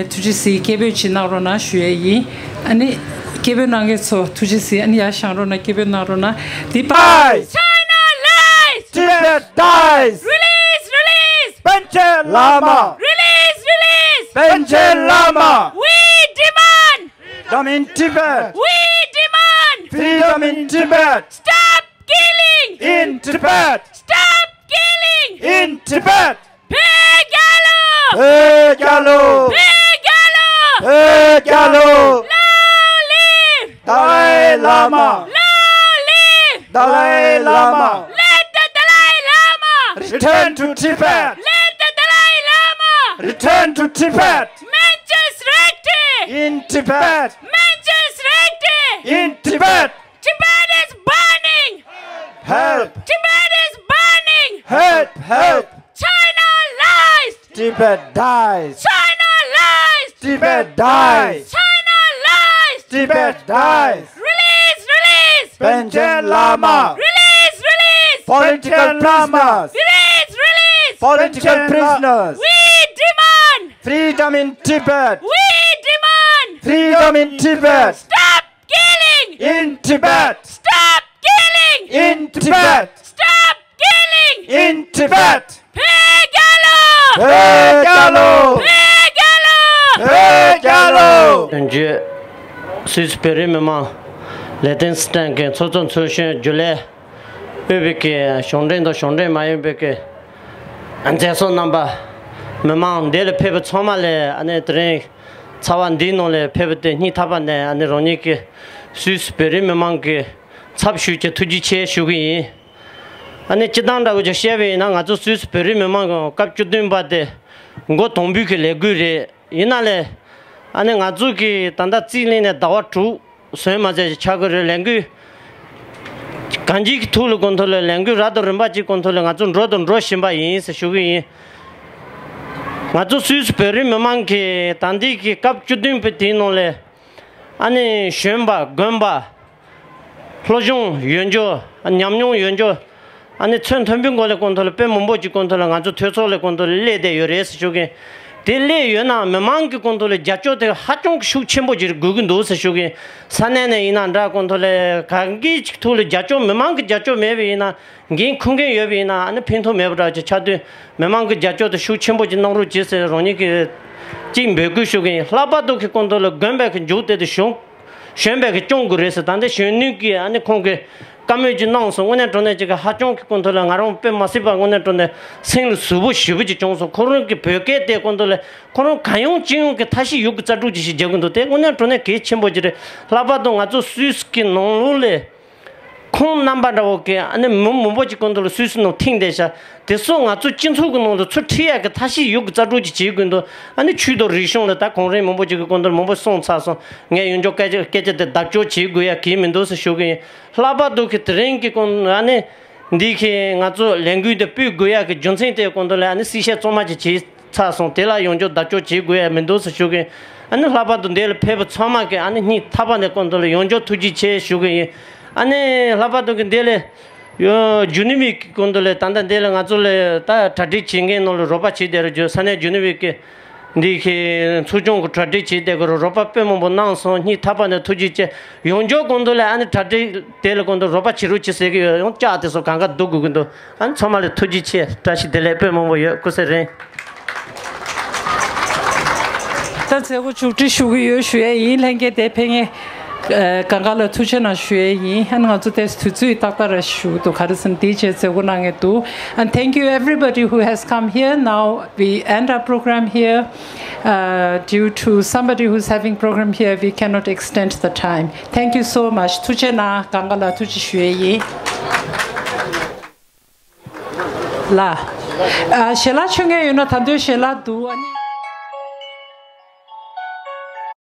ཐུགས་རྗེ་གཟིགས། སྐད་འབོད་ཅིག་གནང་རོགས་གནང་ཞུ་ཡས་ཡིན། ཨ་ནི་སྐད་འབོད་གནང་མཁན་ཚོ་ཐུགས་རྗེ་གཟིགས། ཨ་ནི་ཡར་བཞེངས་རོགས་གནང་། སྐད་འབོད་གནང་རོགས་གནང་། འདི་པ། Dies! China lies! Tibet dies! Release, release! Panchen Lama! Release, release! Panchen Lama! We demand! Freedom in Tibet! We demand! Freedom in Tibet! Stop killing! In Tibet! Stop killing! In Tibet! བོད་རྒྱལ་ལོ། བོད་རྒྱལ་ལོ། བོད་རྒྱལ་ལོ། བོད་རྒྱལ་ལོ། Long live! Dalai Lama! Long live! Dalai Lama! Let the Dalai Lama! Return to Tibet! Let the Dalai Lama! Return to Tibet! སྨན་བཅོས་རིགས་བསྒྲིགས། In Tibet! སྨན་བཅོས་རིགས་བསྒྲིགས། In Tibet! Tibet is burning! Help! Tibet is burning! Help! Help! China lies! Tibet dies! China lies! Tibet dies! China lies! Tibet dies! Release, release! Panchen Lama! Release, release! Political prisoners! Release, release! Political prisoners! We demand! Freedom in Tibet! We demand! Freedom in Tibet! Stop killing! In Tibet! Stop killing! In Tibet! Stop killing! In Tibet! བོད་རྒྱལ་ལོ། བོད་རྒྱལ་ལོ། བོད་རྒྱལ་ལོ། བོད་རྒྱལ་ལོ། དོན་གཅོད། སུད་སི་བོད་རིགས་མི་མང་ལེགས་ལྡན་སི་ཊན་གྱི་ཚོགས་གཙོ་ཚོགས་གཞོན་རྒྱུན་ལས། དབུས་པའི་གི་གཞུང་འབྲེལ་དང་གཞུང་འབྲེལ་མ་ཡིན་པའི་གི་མཛད་གཙོ་རྣམ་པ། མི་མང་འདི་ལ་ཕེབས་པ་ཚང་མ་ལ་ཨ་ནི་དེ་རིང་ཚ་བ་འདིའི་ནང་ལ་ཕེབས་པ་དེ་སྙིང་ཐག་པ་ནས་ཨ་ནི་རང་ཉིད་ཀྱི་སུད་སི་བོད་རིགས་མི་མང་གི་ཚབ་ཞུས་ཀྱི་ཐུགས་རྗེ་ཆེ་ཞུ་གི་ཡིན། ཨ་ནི་སྤྱིར་བཏང་འདྲ་བོ་ཅིག་བཤད་པ་ཡིན་ན། ང་ཚོ་སུད་སི་བོད་རིགས་མི་མང་གི་སྐབས་བཅུ་བདུན་པ་དེ་མགོ་དང་པོའི་གི་ལས་འགུལ་རེད། ཡིན་ན་ལས་ཨ་ནི་ང་ཚོ་གི་ད་ལྟ་རྩིས་ལེན་ནས་ཟླ་བ་དྲུག་ཟིན་མ་ཚད་ཆགས་ཀྱི་རེད། ལས་འགུལ་གང་ཅིའི་གི་ཐོག་ལ་གོང་ཐོག་ལ་ལས་འགུལ་རབ་དང་རིམ་པ་ཅིག་གོང་ཐོག་ལ་ང་ཚོ་འགྲོ་དང་འགྲོ་བཞིན་པ་ཡིན་ཟེར་ཞུ་གི་ཡིན། ང་ཚོ་སུད་སི་བོད་རིགས་མི་མང་གི་ད་ལྟའི་གི་སྐབས་བཅུ་བདུན་པའི་དེའི་ནང་ལ་ཨ་ནི་གཞོན་པ་རྒན་པ། སློབ་སྦྱོང་ཡོད་འཇོག་ཉམས་མྱོང་ཡོད་འཇོག་ཨ་ནི་ཚད་མཐོན་པོའི་སྒང་ལ་གོང་ཐོག་ལ་དཔེ་མང་པོ་ཅིག་གོང་ཐོག་ལ་ང་ཚོ་དོལ་ཚོགས་ལ་གོང་ཐོག་ལ་སླེབས་བསྡད་ཡོད་རེད་ཟེར་ཞུ་གི་ཡིན། དེ་སླེབས་ཡོད་ན་མི་མང་གི་གོང་ཐོག་ལ་རྒྱབ་སྐྱོར་དེ་ཧ་ཅང་གི་ཤུགས་ཆེན་པོ་ཅིག་དགོས་ཀྱི་འདུག་ཟེར་ཞུ་གི་ཡིན། ས་གནས་ནས་ཡིན་ན་འདྲ་གོང་ཐོག་ལ་གང་གི་ཅིག་ཐོག་ལ་རྒྱབ་སྐྱོར་མི་མང་གི་རྒྱབ་སྐྱོར་མེད་པ་ཡིན་ན། འགན་འཁུར་མཁན་ཡོད་པ་ཡིན་ན་ཨ་ནི་ཕན་ཐོགས་མེད་པ་འདྲ་ཅིག་ཆགས་དུས་མི་མང་གི་རྒྱབ་སྐྱོར་དེ་ཤུགས་ཆེན་པོ་ཅིག་གནང་རོགས་གྱིས་ཟེར་རང་ཉིད་ཀྱིས་གཅིག་འབོད་སྐུལ་ཞུ་གི་ཡིན། ལྷག་པར་དུ་གི་གོང་ཐོག་ལ་རྒན་པའི་གི་མཇུག་དེ་དེ་གཞོན་གཞོན་པའི་གི་སྐྱོང་དགོས་རེད་ཟེར། ད་ལྟ་གཞོན་ནུའི་གི་ཨ་ནི་ཁོང་གི་བཀའ་མོལ་ཅིག་གནང་སོང་། དངོས་གནས་དྲང་གནས་ཅིག་གི་ཧ་ཅང་གི་གོང་ཐོག་ལ་ང་རང་དཔེ་མ་སྲིད་པ་དངོས་གནས་དྲང་གནས་སེམས་ལ་ཟུག་པོ་ཞེ་པོ་ཅིག་བྱུང་སོང་། ཁོ་རང་གི་བོད་སྐད་དེ་གོང་ཐོག་ལ་ཁོ་རང་གང་ཡོང་ཅི་ཡོང་གི་ཐབས་ཤེས་ཡོད་གི་རྩལ་སྤྲུགས་ཅིག་ཞིག་རྒྱག་གི་འདུག་དེ་དངོས་གནས་དྲང་གནས་གལ་ཆེན་པོ་ཅིག་རེད། ལྷག་པར་དུ་ང་ཚོ་སུད་སི་གི་ནང་ལོགས་ལ། ཁོང་རྣམ་པ་འདྲ་བོ་གི་ཨ་ནི་མི་མང་པོ་ཅིག་སྐུ་མདུན་ལ་སུད་སི་ནང་ཐེངས་བསྡད་ཤག་དེ་ཚོ་ང་ཚོ་སྤྱི་ཚོགས་ཀྱི་ནང་དུ་ཚུར་ཁྲིད་ཡག་གི་ཐབས་ཤེས་ཡོད་གི་རྩ་དྲུག་ཅིག་བྱེད་དགོས་འདུག་ཨ་ནི་ཆོས་དང་རིག་གཞུང་ལ་ད་གོང་རིམ་མང་པོ་ཅིག་གི་སྐུ་མདུན་མང་པོ་གསུངས་ཚར་སོང་། ངས་ཡོངས་རྫོགས་སྐད་ཆ་སྐད་ཆ་དེ་བརྡབ་སྐྱོར་བྱེད་དགོས་ཡ་གི་མི་འདུག་ཟེར་ཞུ་གི་ཡིན། ལྷག་པར་དུ་གི་དེ་རིང་གི་སྐུ་ཨ་ནི་འདི་གི་ང་ཚོ་ལས་འགུལ་འདི་སྤེལ་དགོས་ཡ་གི་རྒྱུ་མཚན་དེ་སྐུ་མདུན་ལ་ཨ་ནི་གསལ་བཤད་གཙང་མ་ཅིག་བྱས་ཚར་སོང་། དེ་ལ་ཡོངས་རྫོགས་བརྡབ་སྐྱོར་བྱེད་དགོས་ཡ་མི་འདུག་ཟེར་ཞུ་གི་ཡིན། ཨ་ནི་ལྷག་པར་དུ་འདི་ལ་ཕེབས་པ་ཚང་མ་གི་ཨ་ནི་སྙིང་ཐག་པ་ནས་སྐུ་མདུན་ལ་ཡོངས་རྫོགས་ཐུགས་རྗེ་ཆེ་ཞུ་གི་ཡིན། ཨ་ནི་ལྷག་པར་དུ་གི་འདི་ལ་ཡོ་ཇུ་ནི་ཝིག་གི་སྐུ་མདུན་ལ་ད་ལྟ་འདི་ལ་ང་ཚོ་ལ་ད་གྲ་སྒྲིག་བྱེད་མཁན་ནང་ལ་རོགས་པ་བྱེད་བསྡད་ར། ཇུ་ས་གནས་ཇུ་ནི་ཝིག་གི་འདི་གི་ཚོགས་ཆུང་གི་གྲ་སྒྲིག་བྱེད་བསྡད་གི་ར། རོགས་པ་དཔེ་མང་པོ་གནང་སོང་། སྙིང་ཐག་པ་ནས་ཐུགས་རྗེ་ཆེ། ཡོངས་རྫོགས་སྐུ་མདུན་ལ་ཨ་ནི་གྲ་སྒྲིག་དེ་ལ་སྐུ་མདུན་རོགས་པ་བྱེད་རོགས་བྱེད་ཟེར་གི་ཡོད། ཡང་བསྐྱར་དེ་ཚོ་གང་ག་སྡུག་དགོས་ཀྱི་འདུག་ཨ་ནི་ཚང་མ་ལ་ཐུགས་རྗེ་ཆེ། བཀྲ་ཤིས་བདེ་ལེགས། དཔེ་མང་པོ་ཡོད། སྐུ་ཚེ་རིང་། ད་མཛད་སྒོ་མཇུག་སྒྲིལ་ཞུ་གི་ཡོད་ཞུ་ཡས་ཡིན། ལྷན་རྒྱས་དེ་ཕེབས་མཁན་གང་ག་ལ་ཐུགས་རྗེ་གནང་ཞུ་ཡས་ཡིན། ཨ་ནི་ང་ཚོ་དེ་དུས་ཚོད་ཏག་ཏག་རེད་ཞུ་འདུག་ག་རེ་ཟེར་ན་དེའི་རྗེས་མཛད་སྒོ་གནང་མཁན་འདུག And thank you everybody who has come here. Now we end our program here. Uh, due to somebody who's having program here, we cannot extend the time. Thank you so much. ཐུགས་རྗེ་གནང་། གང་ག་ལ་ཐུགས་རྗེ་ཞུ་ཡས་ཡིན། ལ། ཨ། ཞལ་ལག་མཆོད་མཁན་ཡོད་ན། ད་དུང་ཞལ་ལག་འདུག་ཨ་ནི།